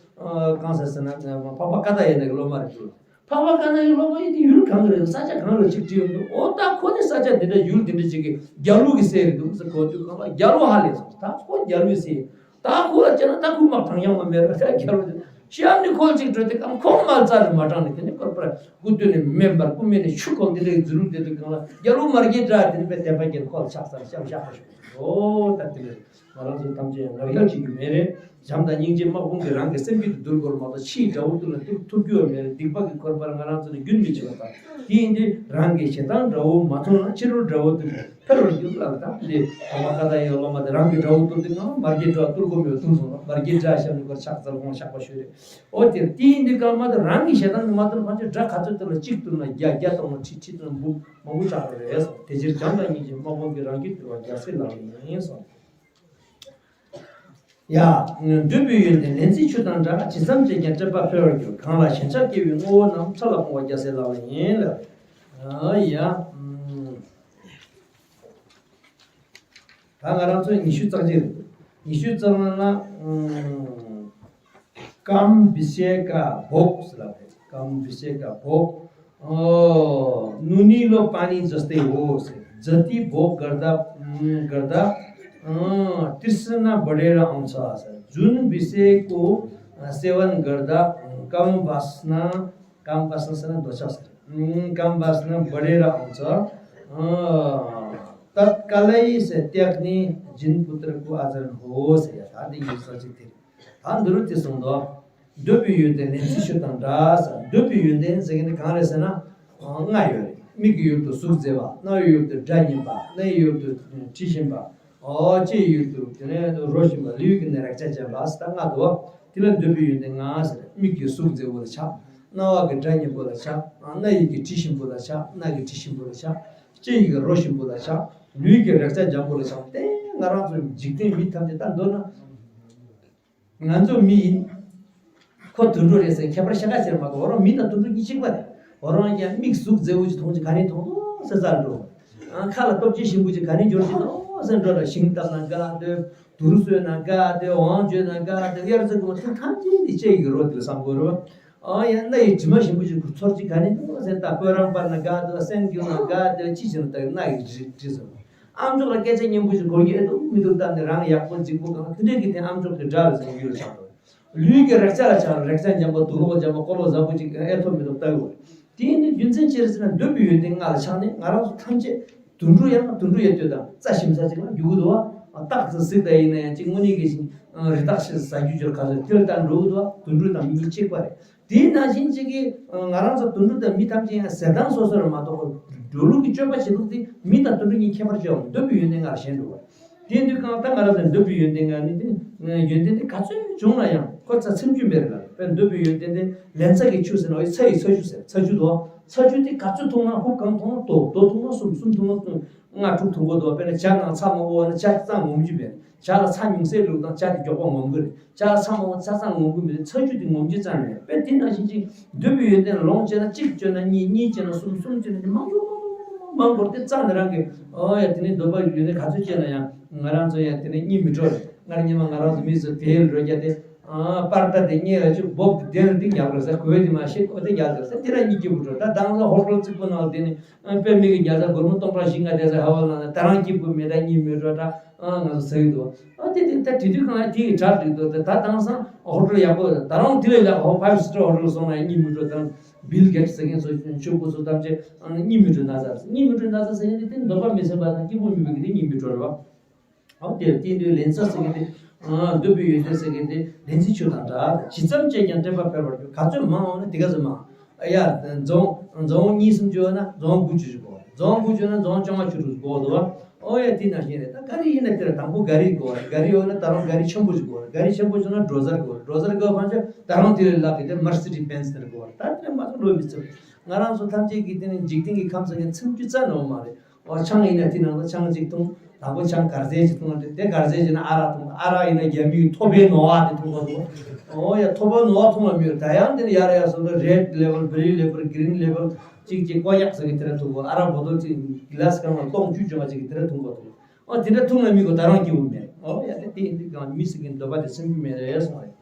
གང་ཟེར་ཟེར་ན་འཕགས་པ་ཀ་ད་ཡ་ནི་གི་སློབ་མ་རེད་འདུག་འཕགས་པ་ཀ་ན་ཡི་སློབ་མ་ཡིན་དེ་ཡུལ་གང་གི་རེད། ས་ཆ་གང་རེད་ཅིག་བྲིས་ཡོང་དུས་ཨོ་ད་ཁོ་ནི་ས་ཆ་འདི་འདྲ་ཡུལ་འདི་འདྲ་ཅིག་གི་རྒྱ་ལུགས་ཀྱི་སྲས་རེད་འདུག་ཟེར་གོ་དུས་གང་ལ་རྒྱ་ལུགས་ཧ་ལས་སོང་། ད་ཁོ་རྒྱ་ལུགས་སྲས་ད་ཁོ་ལ་བྱས་ན་ད་ཁོ་དམག་དྲང་ཡང་མ་མེད་ར་ད་རྒྱ་ལུགས་ ཤི་ཨ་ནི་ཁོལ་ཅིག་འགྲོ་དེ་གང་ཁོང་མ་རྩ་ནས་མ་དྲང་ནས་དེ་ནི་ཁོལ་པར་སྐུ་སྟོད་ནས་མེ་འབར་སྐུ་སྨད་ནས་ཆུ་ཁོལ་དེ་ལས་རྫི་རུ་དེ་དུ་གང་ལ་རྒྱ་ལུ་མར་གྱི་དགྲ་དེ་ནི་པའི་དད་པ་གྱེར་ཁོལ་ཆགས་ཚར་ཤམ་བཞག་པ་ཞུ་འོ་ད་དེ་ལས་ང་རང་ཚོ་ཐམས་ཅད་ངར་ཡག་བྱེད་རྒྱུ་མེད་རེད། བྱམས་དང་སྙིང་རྗེ་དམག་དཔུང་གིས་རང་གི་སེམས་རྒྱུད་དུ་བསྡུར་དགོས་མ་གཏོགས་ཕྱིའི་དགྲ་བོ་ཐུག་ན་ཐུག་ཐུབ་རྒྱུ་ཡང་མེད་རེད། སྡིག་པ་གི་འཁོར་པར་ང་རང་ཚོ་ནི་རྒྱུན་མི་ཆད་པ་དང་དེ་ཡིན་དུས་རང་གི་ཞེ་སྡང་དགྲ་བོ་མ་ཐུག་ན་ཕྱི་རོལ་དགྲ་བོ་ཐུག་ཕེར་བར་འགྱུར་ལ་དང་དེ་ཨ་མ་ཀ་ད་ཡི་སློབ་མ་དེ་རང་གི་དགྲ་བོ་ཐུག་དུས་ང་མར་གྱི་དགྲ་ཐུག་དགོས་མེད་ཐུག་སོང་ན་མར་གྱི་དགྲ་ཤམ་ནི་བར་ཆགས་ཚར་ཁོང་བཤགས་པ་ཞུས་རེད། ཨོ་དེ་དེ་ཡིན་དུས་ཀ་མ་དེ་རང་གི་ཞེ་སྡང་གི་མ་ཐུག་ཕན་ཆད་དགྲ་ག་ཚོད་ཐུག་ལ་གཅིག་ཐུག་ན་བརྒྱ་བརྒྱ་སྟོང་ན་ཁྲི་ཁྲི་ཐུག་ན་འབུམ་མང་པོ་ཆགས་པ་རེད་སོང་། དེ་ཕྱིར་བྱམས་དང་སྙིང་རྗེ་དམག་དཔུང་གིས་རང་རྒྱུད་བསྡུར་བ་རྒྱལ་སྲས་ལག་ལེན་ཡིན་སོང་། ཡ། འདོད་པའི་ཡོན་ཏན་ལན་ཚྭའི་ཆུ་དང་འདྲ། ཇི་ཙམ་བྱས་ཀྱང་སྤྲད་པ་འཕེལ་བར་འགྱུར། གང་ལ་ཞེན་ཆགས་སྐྱེ་བའི་ངོ་བོ་རྣམས། ཁྲ་ལ་སྤོང་བ་རྒྱལ་སྲས་ལག་ལེན་ཡིན་ལ། ཨ་ཡ། ད་ང་རང་ཚོ་ཉི་ཤུ་རྩ་གཅིག་རེད། ཉི་ཤུ་རྩ་ལྔ་ན། कम विषय का भोग ཟེར་ལབ་རེད། कम विषय का भोग। ओ, नुनीलो पानी जस्तै हो ཟེར། जति भोग गर्दा, उम्, गर्दा, अँ, तृष्णा बढेर आउँछ ཟེར། जुन विषयको, अँ, सेवन गर्दा, उम्, काम वासना, काम वासना ཟེར་ན་འདོད་ཆགས་ཟེར། उम्, काम वासना बढेर आउँछ। अँ, तत्कालै ཟེར་त्याग्ने जिनपुत्रको आचरण हो ཟེར། ཡ་ད་འདི་ཡིན་ས་ཅིག་དེ། ད་འདི་རུ་དེ་གསུངས་འདུག་འདོད་པའི་ཡོན་ཏན་ལན་ཚྭའི་ཆུ་དང་འདྲ་ཟེར། འདོད་པའི་ཡོན་ཏན་ཟེར་མཁན་དེ་གང་རེད་ཟེར་ན། ལྔ་ཡོད་རེད། མིག་གི་ཡུལ་དུ་གཟུགས་མཛེས་པ། རྣ་བའི་ཡུལ་དུ་སྒྲ་སྙན་པ། སྣའི་ཡུལ་དུ་དྲི་ཞིམ་པ། ལྕེའི་ཡུལ་དུ་དེ་ནས་རོ་ཞིམ་པ། ལུས་ཀྱི་ནི་རེག་བྱ་འཇམ་པ་ཟེར། ད་ལྔ་འདུག་དེ་ལ་འདོད་པའི་ཡོན་ཏན་ལྔ་ཟེར། མིག་གི་གཟུགས་མཛེས་པོ་ལ་ཆགས། རྣ་བ་གི་སྒྲ་སྙན་པོ་ལ་ཆགས། སྣ་ཡི་གི་དྲི་ཞིམ་པོ་ལ་ཆགས། སྣ་གི་དྲི་ཞིམ་པོ་ལ་ཆགས། ལྕེ་ཡི་གི་རོ་ཞིམ་པོ་ལ་ཆགས། ལུས་ཀྱི་རེག་བྱ་འཇམ་པོ་ལ་ཆགས། དེ་ང་རང་ཚོ་འཇིག་རྟེན་མི་ཐམས་ཅད་ད་མདོར་ན། ང་ཚོ་མི་ཡིན། ཁོ་དུད་འགྲོ་རེད་ཟེར་ཁྱད་པར་ཤ་ཁ་ཟེར་མ་གཏོགས་འོ་རང་མི་དང་དུད་འགྲོ་གཉིས་གཅིག་པ་རེད། འོ་རང་ཡང་མིག་གཟུགས་མཛེས་པོ་ཅིག་མཐོང་ཅིག་ག་རེ་མཐོང་འདུག་ཟེར་རྩར་འགྲོ། ཨ་ཁ་ལ་སྟོབས་ཆེན་ཞིམ་པོ་ཅིག་ག་རེ་འབྱོར་ཅིག་མཐོང་ཟེར་འགྲོ་ལ་ཞིང་བཏབ་ན་དགའ་འདོད། དུར་གསོས་ན་དགའ་འདོད། འོང་བྱོས་ན་དགའ་འདོད། དབྱར་རྩྭ་དགུན་འབུ་ཐམས་ཅད་འདི་ལྕེ་ཡི་རོ་དེ་ལ་བསམ་དགོས་རེད་བ། ཨ་ཡང་སྣ་ཡི་དྲི་མ་ཞིམ་པོ་ཅིག་ཚོར་ཅིག་ག་རེ་འདུག་ཟེར་ད་སྤོས་རང་སྤར་ན་དགའ་འདོད། སེན་རྒྱུག་ན་དགའ་འདོད། ཅི་བྱེད་ན་ད་སྣ་ཡི་དྲི་དྲི་ཟེར། ཨ་མཆོག་ལ་སྐད་ཆ་སྙན་པོ་ཞིག་གོ་རྒྱུ་ཨེ་འདུག་མི་འདུག་བལྟས་ནས་རང་ཡག་པོ་འཇིགས་པོ་གང་དེ་འདྲས་ཀྱི་དེ་ཨ་མཆོག་གི་དགྲ་རེད་ཟེར་ཡུལ་ཆགས་འགྲོ། ལུས་ཀྱི་རེག་བྱ་ལ་ཆགས་ན་རེག་བྱ་འཇམ་པོ་དུག་ལོག་འཇམ་པོ་ཀོ་ལོག་བཟང་པོ་ཅིག་ཨེ་ཐོབ་མི་ཐོབ་ལྟ་གི་ཡོད་རེད། དེ་ཡིན་དུས་རྒྱུ་མཚན་ཅི་རེད་ཟེར་ན་འདོད་པའི་ཡོན་ཏན་ལྔ་ལ་ཆགས་ནས་ང་རང་ཚོ་ཐམས་ཅད་དུད་འགྲོ་ཡང་དུད་འགྲོ་ཡོད་དུས་དང་རྩྭ་ཞིམ་ས་ཅིག་ལ་རྒྱུག་གི་འདུག་བ། སྟག་ཙི་གཟིག་ད་ཡིན་ན་ཡང་ཅིག་དངོས་གནས་ཀྱི་ཞིང་རི་དྭགས་ཤིག་ཟ་རྒྱུ་འབྱོར་ག་ཚོད་དེ་ལ་ད་འགྲོ་གི་འདུག་བ། དུད་འགྲོ་དང་མི་གཅིག་པ་རེད། དེའི་ནང་བཞིན་གཅིག་གིས་ང་རང་ཚོ་དུད་འགྲོ་དང་མི་ཐམས་ཅད་ཡང་ཟེར་སྟངས་སོ་སོར་མ་གཏོགས་འགྲོ་ལུགས་ཀྱི་སྤྱོད་པ་བྱེད་ལུགས་དེ་མི་དང་དུད་འགྲོ་གཉིས་ཁྱད་པར་ཆེ་བ་འདོད་པའི་ཡོན་ཏན་ལྔར་ཞེན་འགྲོ་བ། དེ་དུས་གང་ལྟར་ང་རང་ཚོ་འདོད་པའི་ཡོན་ཏན་ལྔ་ནི་དེ་ཡོན་ཏན་དེ་ག་ཚོད་བྱུང་ན་ཡང་ཁོ་ཚ་ཚིམ་རྒྱུ་མེད་རེད་ལ། དཔེར་ན་འདོད་པའི་ཡོན་ཏན་དེ་ལན་ཚྭ་གི་ཆུ་ཟེར་ན་འོ་ཚྭ་ཡི་ཚྭ་ཆུ་ཟེར་ཚྭ་ཆུ་དོ། ཚྭ་ཆུ་དེ་ག་ཚོད་འཐུང་ན་ཧུབ་གང་འཐུང་ན་དོ་དོ་འཐུང་ན་གསུམ་གསུམ་འཐུང་ན་གསུམ་ལྔ་དྲུག་འཐུང་དགོས་དོ། དཔེར་ན་ཇ་ནང་ཚྭ་མང་པོ་བ་ན་ཇ་གཙང་ངོམ་རྒྱུ་མེད། ཇ་ལ་ཚྭ་ཉུང་ཟད་བླུགས་དང་ཇ་དེ་མགྱོགས་པོ་ངོམ་གི་རེད། ཇ་ལ་ཚྭ་མང་པོ་ཇ་གཙང་ངོམ་གི་མི་རེད། ཚྭ་ཆུ་དེ་ངོམ་རྒྱུ་ཙམ་རེད། དཔེ་དེ་ནང་བཞིན་ཅིག་འདོད་པའི་ཡོན་ཏན་ལོངས་སྤྱད་ན་གཅིག་སྤྱད་ན་གཉིས་གཉིས་སྤྱད་ན་གསུམ་གསུམ་སྤྱད་ན་དེ་མང་པོ་མང་པོ་དེ་རྩ་ནས་རང་གི་ཨོ་ཡ་དེ་ནི་འདོད་པ་ཡོན་ཏན་ག་ཚོད་སྤྱད་ན་ཡང་ང་རང་ཚོ་ཡང་དེ་ནི་གཉིད་མི་བྲོ་རེད། སྔར་ཉི་མ་ང་རང་ཚོ་མི་ཚོ་དེ་ལ་འགྲོ་རྒྱ་དེ་པར་ད་དེ་གཉིད་ལ་ཅིག་སྦོབ་དེ་དེ་ལ་དེ་རྒྱག་རེད་ཟེར་གོས་དེ་མ་ཤེས་ཨོ་དེ་རྒྱག་རེད་ཟེར་དེ་ར་གཉིད་སྐྱིད་པོ་འགྲོ། ད་དང་ས་ཧོ་ཊེལ་རྩིག་པོ་ནང་དེ་ནི། ཨ་དཔེ་མི་གི་རྒྱལ་ས་སྒོར་མོ་སྟོང་ཕྲག་བཞི་ལྔ་བསྡད་ས་ཧ་བ་ལ་ན་ད་རང་སྐྱིད་པོ་མེད་ད་གཉིད་མི་བྲོ་ད། ཨ་ང་ཚོ་ཟ་གི་འདུག་ཨ་དེ་དེ་ད་དེ་དུས་གང་ཡ་དེ་ཡི་གྲ་སྒྲིག་འདུག་ད་ད་དེང་སང་ཧོ་ཊེལ་ཡག་པོ་ད་རང་དེ་ལས་ལེགས་ཧོ་ཕའི་བི་སི་ཊར་ཧོ་ཊེལ་སོང་ན་ཡང་གཉིད་མི་བྲོ་ད། བིལ་གེ་ཊི་ཟེར་མཁན་ཚོ་ཆོས་སྐུ་ཚོ་ཐམས་ཅད་ཨ་གཉིད་མི་བྲོ་ན་ཚ་གཉིད་མི་བྲོ་ན་ཚ་ཟེར་མཁན་དེ་དེ་འདོད་པ་མི་ཟད་པ་དང་སྐྱིད་པོ་མི་འབུད་གི་དེ་གཉིད་མི་བྲོ་རེད་བ། ཨོ་དེ་དེ་འདོད་ལན་ཚྭ་ཟེར་མཁན་དེ། ཨ་འདོད་པའི་ཡོན་ཏན་ཟེར་མཁན་དེ་ལན་ཚྭའི་ཆུ་དང་འདྲ། ཇི་ཙམ་བྱས་ཀྱང་སྤྲད་པ་འཕེལ་བར་འགྱུར། ག་ཚོད་མང་བ་ན་དེ་ག་ཚོད་མང་། ཨ་ཡ་རྫོང་རྫོང་གཉིས་གསུམ་བཅུ་བ་ན་རྫོང་དགུ་བཅུ་ཞིག་དགོས། རྫོང་དགུ་བཅུ་ན་རྫོང་བཅོ་ལྔ་བཅུ་དྲུག་དགོས་འདུག་བ། ཨོ་ཡ་དེ་ནང་བཞིན་རེད། ད་ག་རེ་ཡིན་ན་དེ་ལ་དང་པོ་ག་རེ་དགོས་རེད། ག་རེ་ཡོད་ན་ད་རུང་ག་རེ་ཆེན་པོ་ཞིག་དགོས་རེད། ག་རེ་ཆེན་པོ་བྱུང་ན་ཌོ་ཟར་དགོས་རེད། ཌོ་ཟར་དགོས་ཕན་ཆད་ད་རུང་དེ་ལས་ལྷག་གི་དེ་མར་སི་ཌི་སི་བེན་ཛི་དེ་དགོས་རེད། ད་དེ་མ་གཏོགས་བློས་མི་ཚིམ། ང་རང་ཚོ་ཐམས་ཅད་ཀྱིས་དེ་ནི་འཇིག་རྟེན་གྱི་ཁམས་ཟེར་མཁན་ཚིམ་རྒྱུ་རྩ་ནས་ཡོད་མ་རེད། ཨོ་ཆང་ཡིན་ན་དེ་ནང་དུ་ཆང་གཅིག་འཐུང་། དང་པོ་ཆང་གར་རྫས་ཅིག་འཐུང་བ་དེ་དེ་གར་རྫས་ཅིག་ན་ཨ་རག་འཐུང་། ཨ་རག་ཡིན་ན་རྒྱ་མིའི་ཐོ་པའི་ནོ་བ་དེ་འཐུང་བ་འདུག་ཨོ་ཡ་ཐོ་པའི་ནོ་བ་འཐུང་བ་མི་ཡོད། ད་ཡང་དེ་ནི་ཡར་ཡར་སོང་ན་རེད་ལེ་བལ་བྷི་ལུ་ལེ་བལ་གི་རིན་ལེ་བལ་ཅིག་ཅིག་ཀོ་ཡག་ཟེར་གི་དེ་འདྲ་འཐུང་གོ་ཨ་རག་བོ་ཏོལ་ཅིག་གི་ལ་སི་གང་ལ་སྟོང་བཅུ་བཅོ་ལྔ་ཅིག་གི་དེ་འདྲ་འཐུང་གོ་འདུག་ཨོ་དེ་འདྲ་འཐུང་ན་མི་གོ་ད་རང་སྐྱིད་པོ་མེད། ཨོ་ཡ་དེ་དེ་ཡིན་དུས་གང་མི་ཟེར་གི་འདོད་པ་དེ་སེམས་རྒྱུད་མེད་རེད་གསུངས་རེད།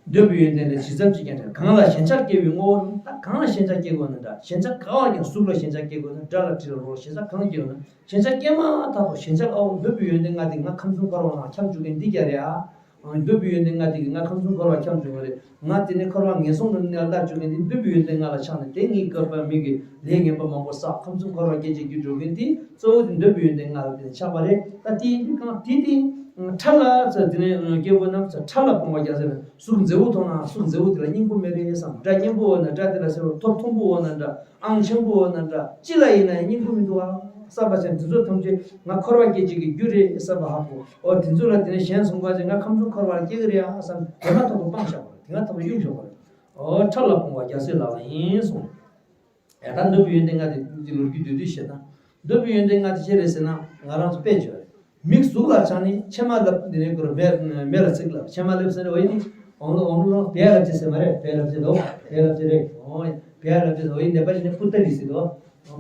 འདོད་པའི་ཡོན་ཏན་ལས་ཇི་ཙམ་ཅིག་ཀྱང་འཕེལ། གང་ལ་ཞེན་ཆགས་སྐྱེ་བའི་ངོ་བོ་ནི། ད་གང་ལ་ཞེན་ཆགས་སྐྱེ་དགོས་ན་འདྲ། ཞེན་ཆགས་ག་བ་ཀྱང་གཟུགས་ལ་ཞེན་ཆགས་སྐྱེ་དགོས་ན། སྒྲ་ལ་དྲི་ལ་རོ་ལ་ཞེན་ཆགས་གང་སྐྱེ་ཡོད་ན། ཞེན་ཆགས་སྐྱེ་མ་ཐག་ཏུ་ཞེན་ཆགས་ཨའོ་འདོད་པའི་ཡོན་ཏན་ལྔ་དེ་ང་ཁམས་གསུམ་འཁོར་བ་ནང་འཁྱམ་བཅུག་མཁན་འདི་རྒྱ་རེད་ཨ། འདོད་པའི་ཡོན་ཏན་ལྔ་དེ་གིས་ང་ཁམས་གསུམ་འཁོར་བ་འཁྱམས་བྱུང་བ་རེད། ང་དེ་ནས་འཁོར་བ་ངན་སོང་གི་གནས་ལ་བླར་བཅུག་མཁན་དེ་འདོད་པའི་ཡོན་ཏན་ལྔ་ལ་ཆགས་ནས་དེ་ངའི་བསྐལ་པ་མི་དགེ་ལས་ངན་པ་མང་པོ་བསགས། ཁམས་གསུམ་འཁོར་བ་སྐྱེ་བྱེད་ཀྱི་འགྲོ་མཁན་དེ་གཙོ་བོ་དེ་འདོད་པའི་ཡོན་ཏན་ལྔ་ལ་དེ་ནས་ཆགས་པ་རེད། ད་དེ་ཡིན་དུས་གང་དེ་དེ་ཁྲ་ལ་ཚ་དེ་ནས་སྐྱེ་བོ་རྣམས་ཚ་ཁྲ་ལ་སྤོང་བ་རྒྱལ་སྲས་ལ། གཟུགས་མཛེས་པོ་མཐོང་ན་གཟུགས་མཛེས་པོ་དེ་ལ་སྙིང་པོ་མེད་རེད་བསམ། སྒྲ་སྙན་པོ་འོ་ན་སྒྲ་དེ་ལ་གསལ་བོ། ཐོབ་ཐུང་པོ་འོ་ན་འདྲ། ཨང་ཆེན་པོ་འོ་ན་འདྲ། ཅི་ལ་ཡིན་ན་ཡང་སྙིང་པོ་མི་འདུག་ཨ་བསམ་པ་ཅན་དེ་ཚོ་ཐམས་ཅད་ང་འཁོར་བ་སྐྱེ་བྱེད་ཀྱི་རྒྱུ་རེད་བསམ་པ་ཧ་གོ། འོ་དེ་ཚོ་ལ་དེ་ནས་གཞན་སོང་པ་ཅན་ང་ཁམས་གསུམ་འཁོར་བ་ལ་སྐྱེ་གི་རེད་ཨ་བསམ། དེ་མ་ཐག་ཏུ་སྤངས་བཞག་པ་རེད། དེ་མ་ཐག་ཏུ་གཡུག་བཞག་པ་རེད། འོ་ཁྲ་ལ་སྤོང་བ་རྒྱལ་སྲས་ལག་ལེན་ཡིན་གསུངས། ཡ་ད་འདོད་པའི་ཡོན་ཏན་ལྔ་དེ་འདི་ལོ་རྒྱུས་བསྡུས་བསྡུས་བཤད་ན། འདོད་པའི་ཡོན་ཏན་ལྔ་དེ་ཅི་རེད་ཟེར་ན་ང་རང་ཚོ་དཔེ་བརྗོད་རེད། མིག་གཟུགས་ལ་ཆགས་ནས་མཆིལ་མ་ལབ་འདི་ནས་ཀུར་མེ་མེ་ལ་ཚིག་ལབ། མཆིལ་མ་ལབ་ཟེར་ནས་འོ་ཡིན་ནི་འོང་ལོ་འོང་ལོ་བལ་ལབ་ཅེས་ཟེར་མ་རེད། བལ་ལབ་ཅེས་དོ་བལ་ལབ་ཅེས་རེད། འོ་བལ་ལབ་ཅེས་འོ་ཡིན་ནེ་པ་ལི་ནས་པུ་ཏ་རི་ཟེར་དོ།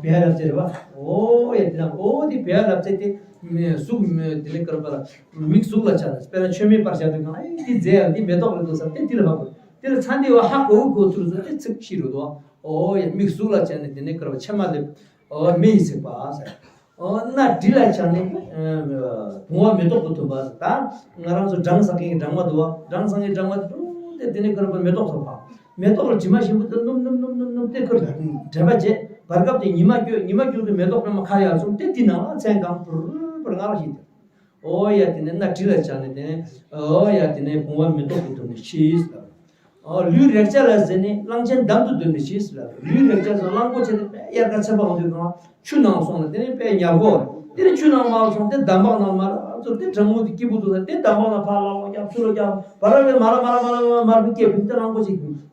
བལ་ལབ་ཅེས་རེད་བ། འོ་ཡ་དེ་ན་འོ་དེ་བལ་ལབ་ཅེས་དེ་གཟུགས་འདི་ནས་ཀུར་པ་ལ་མིག་གཟུགས་ལ་ཆགས་ནས་དཔེར་ན་མཆོད་མེ་སྤར་བཞག་དུས་གང་ཨེ་འདི་རྫས་ཡང་འདི་མེ་ཏོག་རེད་འདུག་བསམ་སྟེ་འདི་ལ་བབ་དགོས། དེ་ལ་ཚ་འདི་བ་ཧ་གོ་གོ་ཚུར་ཚུར་དེ་ཚིག་ཤི་རུ་དོ། འོ་ཡ་མིག་གཟུགས་ལ་ཆགས་ནས་འདི་ནས་ཀུར་པ་མཆིལ་མ་ལབ། འོ་མེ་ཡི་ཚིག་པ་ཟེར། འོ་སྣ་དྲི་ལ་ཆགས་ནས་བུང་བ་མེ་ཏོག་གི་མཐུན་པ་ཟེར། ད་ང་རང་ཚོ་སྦྲང་ཟ་མཁན་གྱི་སྦྲང་མ་འདུག་བ། སྦྲང་ཟ་མཁན་སྦྲང་མ་དེ་དེ་དེ་ནས་ཀུར་པ་མེ་ཏོག་ཐོབ་པ། མེ་ཏོག་ལ་དྲི་མ་ཞིམ་པོ་དེ་སྣུམ་སྣུམ་སྣུམ་སྣུམ་སྣུམ་དེ་ཀུར་དྲན་པ་བྱས། བར་སྐབས་དེ་ཉི་མ་སྐྱོ་ཉི་མ་སྐྱོ་དུས་མེ་ཏོག་པད་མ་ཁ་ཡར་སོང་སྟེ་དེ་ནང་ལ་མཚན་གང་པུར་པུར་ང་རང་ཞིག་དེ། འོ་ཡ་དེ་ནས་སྣ་དྲི་ལ་ཆགས་ནས་དེ་ནས་འོ་ཡ་དེ་ནས་བུང་བ་མེ་ཏོག་གི་མཐུན་ནས་ཤི་ཟེར། ཨོ་ལུས་རེག་བྱ་ལ་ཟེར་ནས་གླང་ཆེན་འདམ་དུ་བརྡོལ་ནས་ཤི་ཟེར་ལ། ལུས་རེག་བྱ་ཟེར་གླང་པོ་ཆེ་དེ་དཔེ་དབྱར་ཁ་ཚ་པོ་འོང་དུས་གང་ཆུ་ནང་སོང་ལ་དེ་ནས་དཔེ་ཉལ་གོ། དེ་ནས་ཆུ་ནང་མར་སོང་སྟེ་འདམ་བག་ནང་མར་ཚོ་དེ་གྲང་མོ་དེ་སྐྱིད་པོ་འདུག་ས་དེ་འདམ་བག་ནང་ཕར་ལ་འོ་རྒྱབ་ཚུར་ལ་རྒྱབ་བར་བའི་མར་མར་མར་མར་མར་བུ་སྐྱེས་བུ་དེ་གླང་པོ་ཆེ་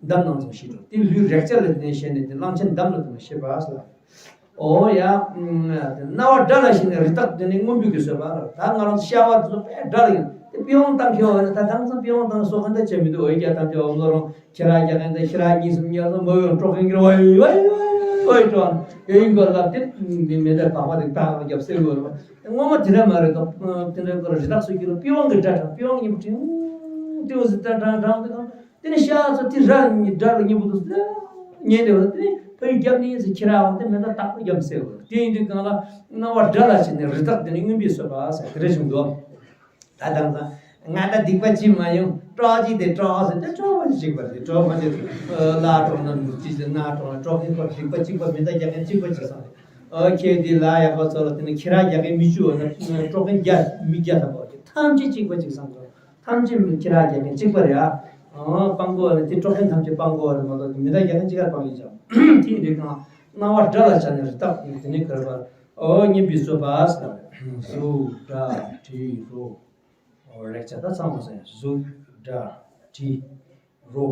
འདམ་ནང་སོང་ཤི་འགྲོ། དེ་ལུས་རེག་བྱ་ལ་དེ་ནས་ཤི་ནས་དེ་གླང་ཆེན་འདམ་ལ་དེ་ནས་ཤི་བ་ཟེར་ལ། ཨོ་ཡ། སྣང་བ་དགྲ་ལ་ཞེན་ནས་རི་དྭགས་དེ་ནི་རྔོན་པོའི་གི་བཟོད་པ་རེད། ད་ང་རང་ཚོ་ཤ་བ་དེ་ཚོ་དཔེ་དགྲ་ལ་ཡིན་དེ་པི་ཝང་བཏང་ཁེལ་བ་ནི་ད་དེང་སང་པི་ཝང་བཏང་སོ་ག་འདྲ་བྱེད་མི་འདུག་འོ་ཡ་ཐམས་ཅད་འོ་མོ་རང་ཁྱི་ར་རྒྱག་མཁན་དང་ཁྱི་ར་གཉིས་གསུམ་ཉལ་སོང་མོ་ཡོང་དཀྲོག་མཁན་གྱི་ཝའི་ཝའི་ཝའི་ཀྲོ་ཡིན་གོ་ལབ་དེ་འདི་མེ་ཏོག་པགས་པ་དེ་ཏག་ཏག་རྒྱབ་སེ་གོ་རེད། སྔོན་མ་དེ་འདྲ་མ་རེད་དོ། དེ་འདྲ་གོ་རི་དྭགས་སུ་གྱུར་པི་ཝང་གི་སྒྲ་དང་པི་ཝང་གཉིས་པོ་ཀྲིང་ཀྲིང་ཟེར་སྒྲ་གྲང་གྲང་དེ་གང་། དེ་ནས་ཤ་ཚ་དེ་ར་ནི་དགྲ་ལ་མཉེས་པོ་འདུག་ཟེར། ཉན་དེ་བ་དེ་ནས་ཕ་ཡུལ་རྒྱབ་ནས་ཟེར་ཁྱི་ར་འོང་དེ་མེ་མདའ་རྟག་པར་རྒྱབ་ཟེར་བ་དེ་ཡིན་དུས་གང་ལ་སྣང་བ་དགྲ་ལ་བྱས་ནས་རི་དྭགས་དེ་ནས་རྔོན་པའི་བཟོད་པ་ཟེར་དེ་རེ་བྱུང་འདུག་ད་དང་ད་ང་ད་སྡིག་པ་ཅི་མ་ཡོང་སྐྲག་ཅི་དེ་སྐྲག་ཟེར་དེ་སྐྲག་པ་ཅིག་པ་དེ་སྐྲག་པ་དེ་ལ་སྐྲག་ན་ཅི་ཟེར་ན་སྐྲག་ན་སྐྲག་མཁན་པ་སྡིག་པ་གཅིག་པ་མི་ད་རྒྱག་མཁན་གཅིག་པ་ཅིག་སང་ཨ་ཁྱེད་དེ་ལ་ཡག་པ་ཚོ་ལ་དེ་ནས་ཁྱི་ར་རྒྱག་མཁན་མི་བཅུ་བ་ན་སྐྲག་མཁན་བརྒྱ་མི་བརྒྱ་ཐམ་པ་ཐམས་ཅད་གཅིག་པ་ཅིག་སང་དང་། ཐམས་ཅད་མི་ཁྱི་ར་རྒྱག་མཁན་གཅིག་པ་རེད་ཨ། སྤང་དགོས་པ་རེད་དེ་སྐྲག་མཁན་ཐམས་ཅད་སྤང་དགོས་པ་རེད་མ་གཏོགས་མི་ད་རྒྱག་མཁན་གཅིག་ག་སྤང་ཡིན་ཀྱང་དེ་ཡིན་དུས་གང་སྣང་བ་དགྲ་ལ་བྱས་ནས་རི་དྭགས་དེ་ནས་གར་བར་ཨོ་སྙན་པའི་བཟོད་པ་ཟེར་བ་རེད། གཟུགས་སྒྲ་དྲི་རོ་རེག་བྱ་ད་ཚང་མ་ཟེར་གཟུགས་སྒྲ་དྲི་རོ་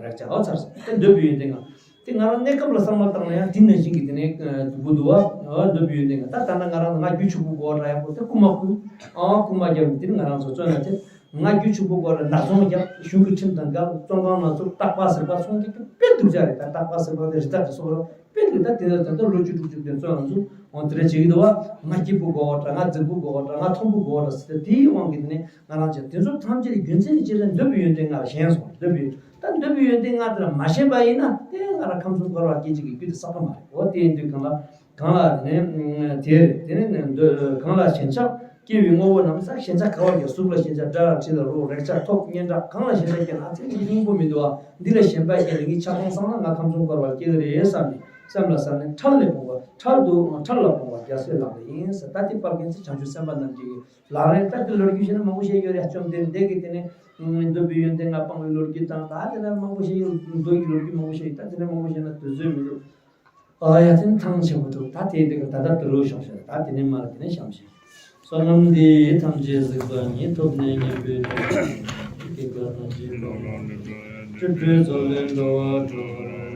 རེག་བྱ་ཨོ་ཚར་སོང་དེ་འདོད་པའི་ཡོན་ཏན་གང་དེ་ང་རང་གནས་སྐབས་ལ་བསམ་བློ་བཏང་ན་ཡང་དེ་ནང་བཞིན་གྱི་དེ་ནས་འདུག་གོ་འདུག་བ་འདོད་པའི་ཡོན་ཏན་གང་ད་ད་ལྟ་ང་རང་ང་རྒྱུད་ཕྱུག་པོ་གོ་འདྲ་ཡག་པོ་དེ་རྐུ་མ་རྐུ་ཨོ་རྐུ་མ་རྒྱབ་ནས་དེ་ནི་ང་རང་ཚོ་བཙོན་ལ་ཐེབས། ང་རྒྱུད་ཕྱུག་པོ་སྐོར་ལ་ནག་ཚོང་རྒྱབ་གཞུང་གི་ཁྲིམས་དང་འགལ་བཙོན་ཁང་ནང་ཚུར་སྟག་པ་ཟེར་པ་ཚོང་རྒྱག་རྒྱུ་དཔེ་སྡུག་ཅག་རེད། ད་སྟག་པ་ཟེར་པ་དེ་རི་དྭགས་ཀྱི་སོགས་རོ་དཔེ་སྡུག་ད་དེ་ཚོ་ད་ལོ་བཅུ་དྲུག་ཅུ་དེ་བཙོན་ནང་ཚུར་འོང་དེ་འདྲ་བྱེད་ཀྱི་འདུག་བ། ང་སྐྱིད་པོ་དགོས་པ་འདྲ་ང་རྫིག་པོ་དགོས་པ་འདྲ་ང་མཐོན་པོ་དགོས་པ་འདྲ་ཟེར་ཏེ་དེའི་དབང་གིས་དེ་ནས་ང་རང་ཅག་དེ་ཚོ་ཐམས་ཅད་ཀྱི་རྒྱུ་མཚན་ནི་ཅི་ལ་འདོད་པའི་ཡོན་ཏན་ལྔ་ལ་ཞེན་སོང་འདོད་པའི་ད་འདོད་པའི་ཡོན་ཏན་ལྔ་དེ་ལ་མ་ཞེན་པ་ཡིན་ན་དེ་ང་རང་ཁམས་གསུམ་འཁོར་བ་སྐྱེ་འཇིག་གི་རྒྱུ་དེ་བསགས་པ་མ་རེད། འོ་དེ་ཡིན་དུས་གང་ལ། གང་ལ་དེ་ནས་དེ་རེད། དེ་ནས་འདོད་གང་ལ་ཞེན་ཆགས་སྐྱེ་བའི་དངོས་པོ་རྣམས་ས་ཞེན་ཆགས་ག་བ་ཡོད་གཟུགས་ལ་ཞེན་ཆགས་སྒྲ་ལ་དྲི་ལ་རོ་རེག་བྱ་ཐོབ་སྙན་གྲགས་གང་ལ་ཞེན་ཆགས་སྐྱེ་ན་ཚེ་འདི་སྙིང་པོ་མི་འདུག་བ། འདི་ལ་ཞེན་པ་སྐྱེ་ནས་ངའི་ཆགས་སྡང་བསམ་ན་ང་ཁམས་གསུམ་འཁོར་བར་སྐྱེ་གི་རེད་བསམ་ནས་སེམས་ལ་ཟག་ནས་ཁྲལ་ལས་སྤོང་བ་ཁྲལ་དུ་ཁྲལ་ལ་སྤོང་བ་རྒྱལ་སྲས་ལག་ལེན་ཡིན་ཟེར། ད་དེ་ཕར་ཕྱིན་ཚེ་བྱང་ཆུབ་སེམས་དཔའ་རྣམས་ཀྱི་ལག་ལེན་ད་དེ་ལོ་རྒྱུས་བཤད་ན་མང་པོ་བཤད་ཡོད་རེད། བཅོམ་ལྡན་འདས་ཀྱིས་དེ་ནས་འདོད་པའི་ཡོན་ཏན་ལྔ་སྤང་བའི་ལོ་རྒྱུས་དང་ད་དེ་ནས་མང་པོ་བཤད་ཡོད། མདོ་ཡི་ལོ་རྒྱུས་མང་པོ་བཤད་ཡོད། ད་དེ་ནས་མང་པོ་བཤད་ན་དུས་ཚོད་མི་འདུག་ཨ་ཡ་དེ་ནི་ཐང་ཆེན་པོ་འདུག་ད་དེ་འདི་ག་ད་ལྟ་དུ་རུ་ཤོག་ཤོག་ད་དེ་ནི་མ་ལ་དེ་ནི་བཤམས་ཤིག་བསོད་ནམས་འདི་ཡིས་ཐམས་ཅད་གཟིགས་པ་ཉིད། ཐོབ་ནས་ཉེས་པའི་དགྲ་རྣམས་ཀུན་ཀྱང་ཁྲོ་བ་ལས་སྒྲོལ་བ་སྤྲོ་བ་སྟེ།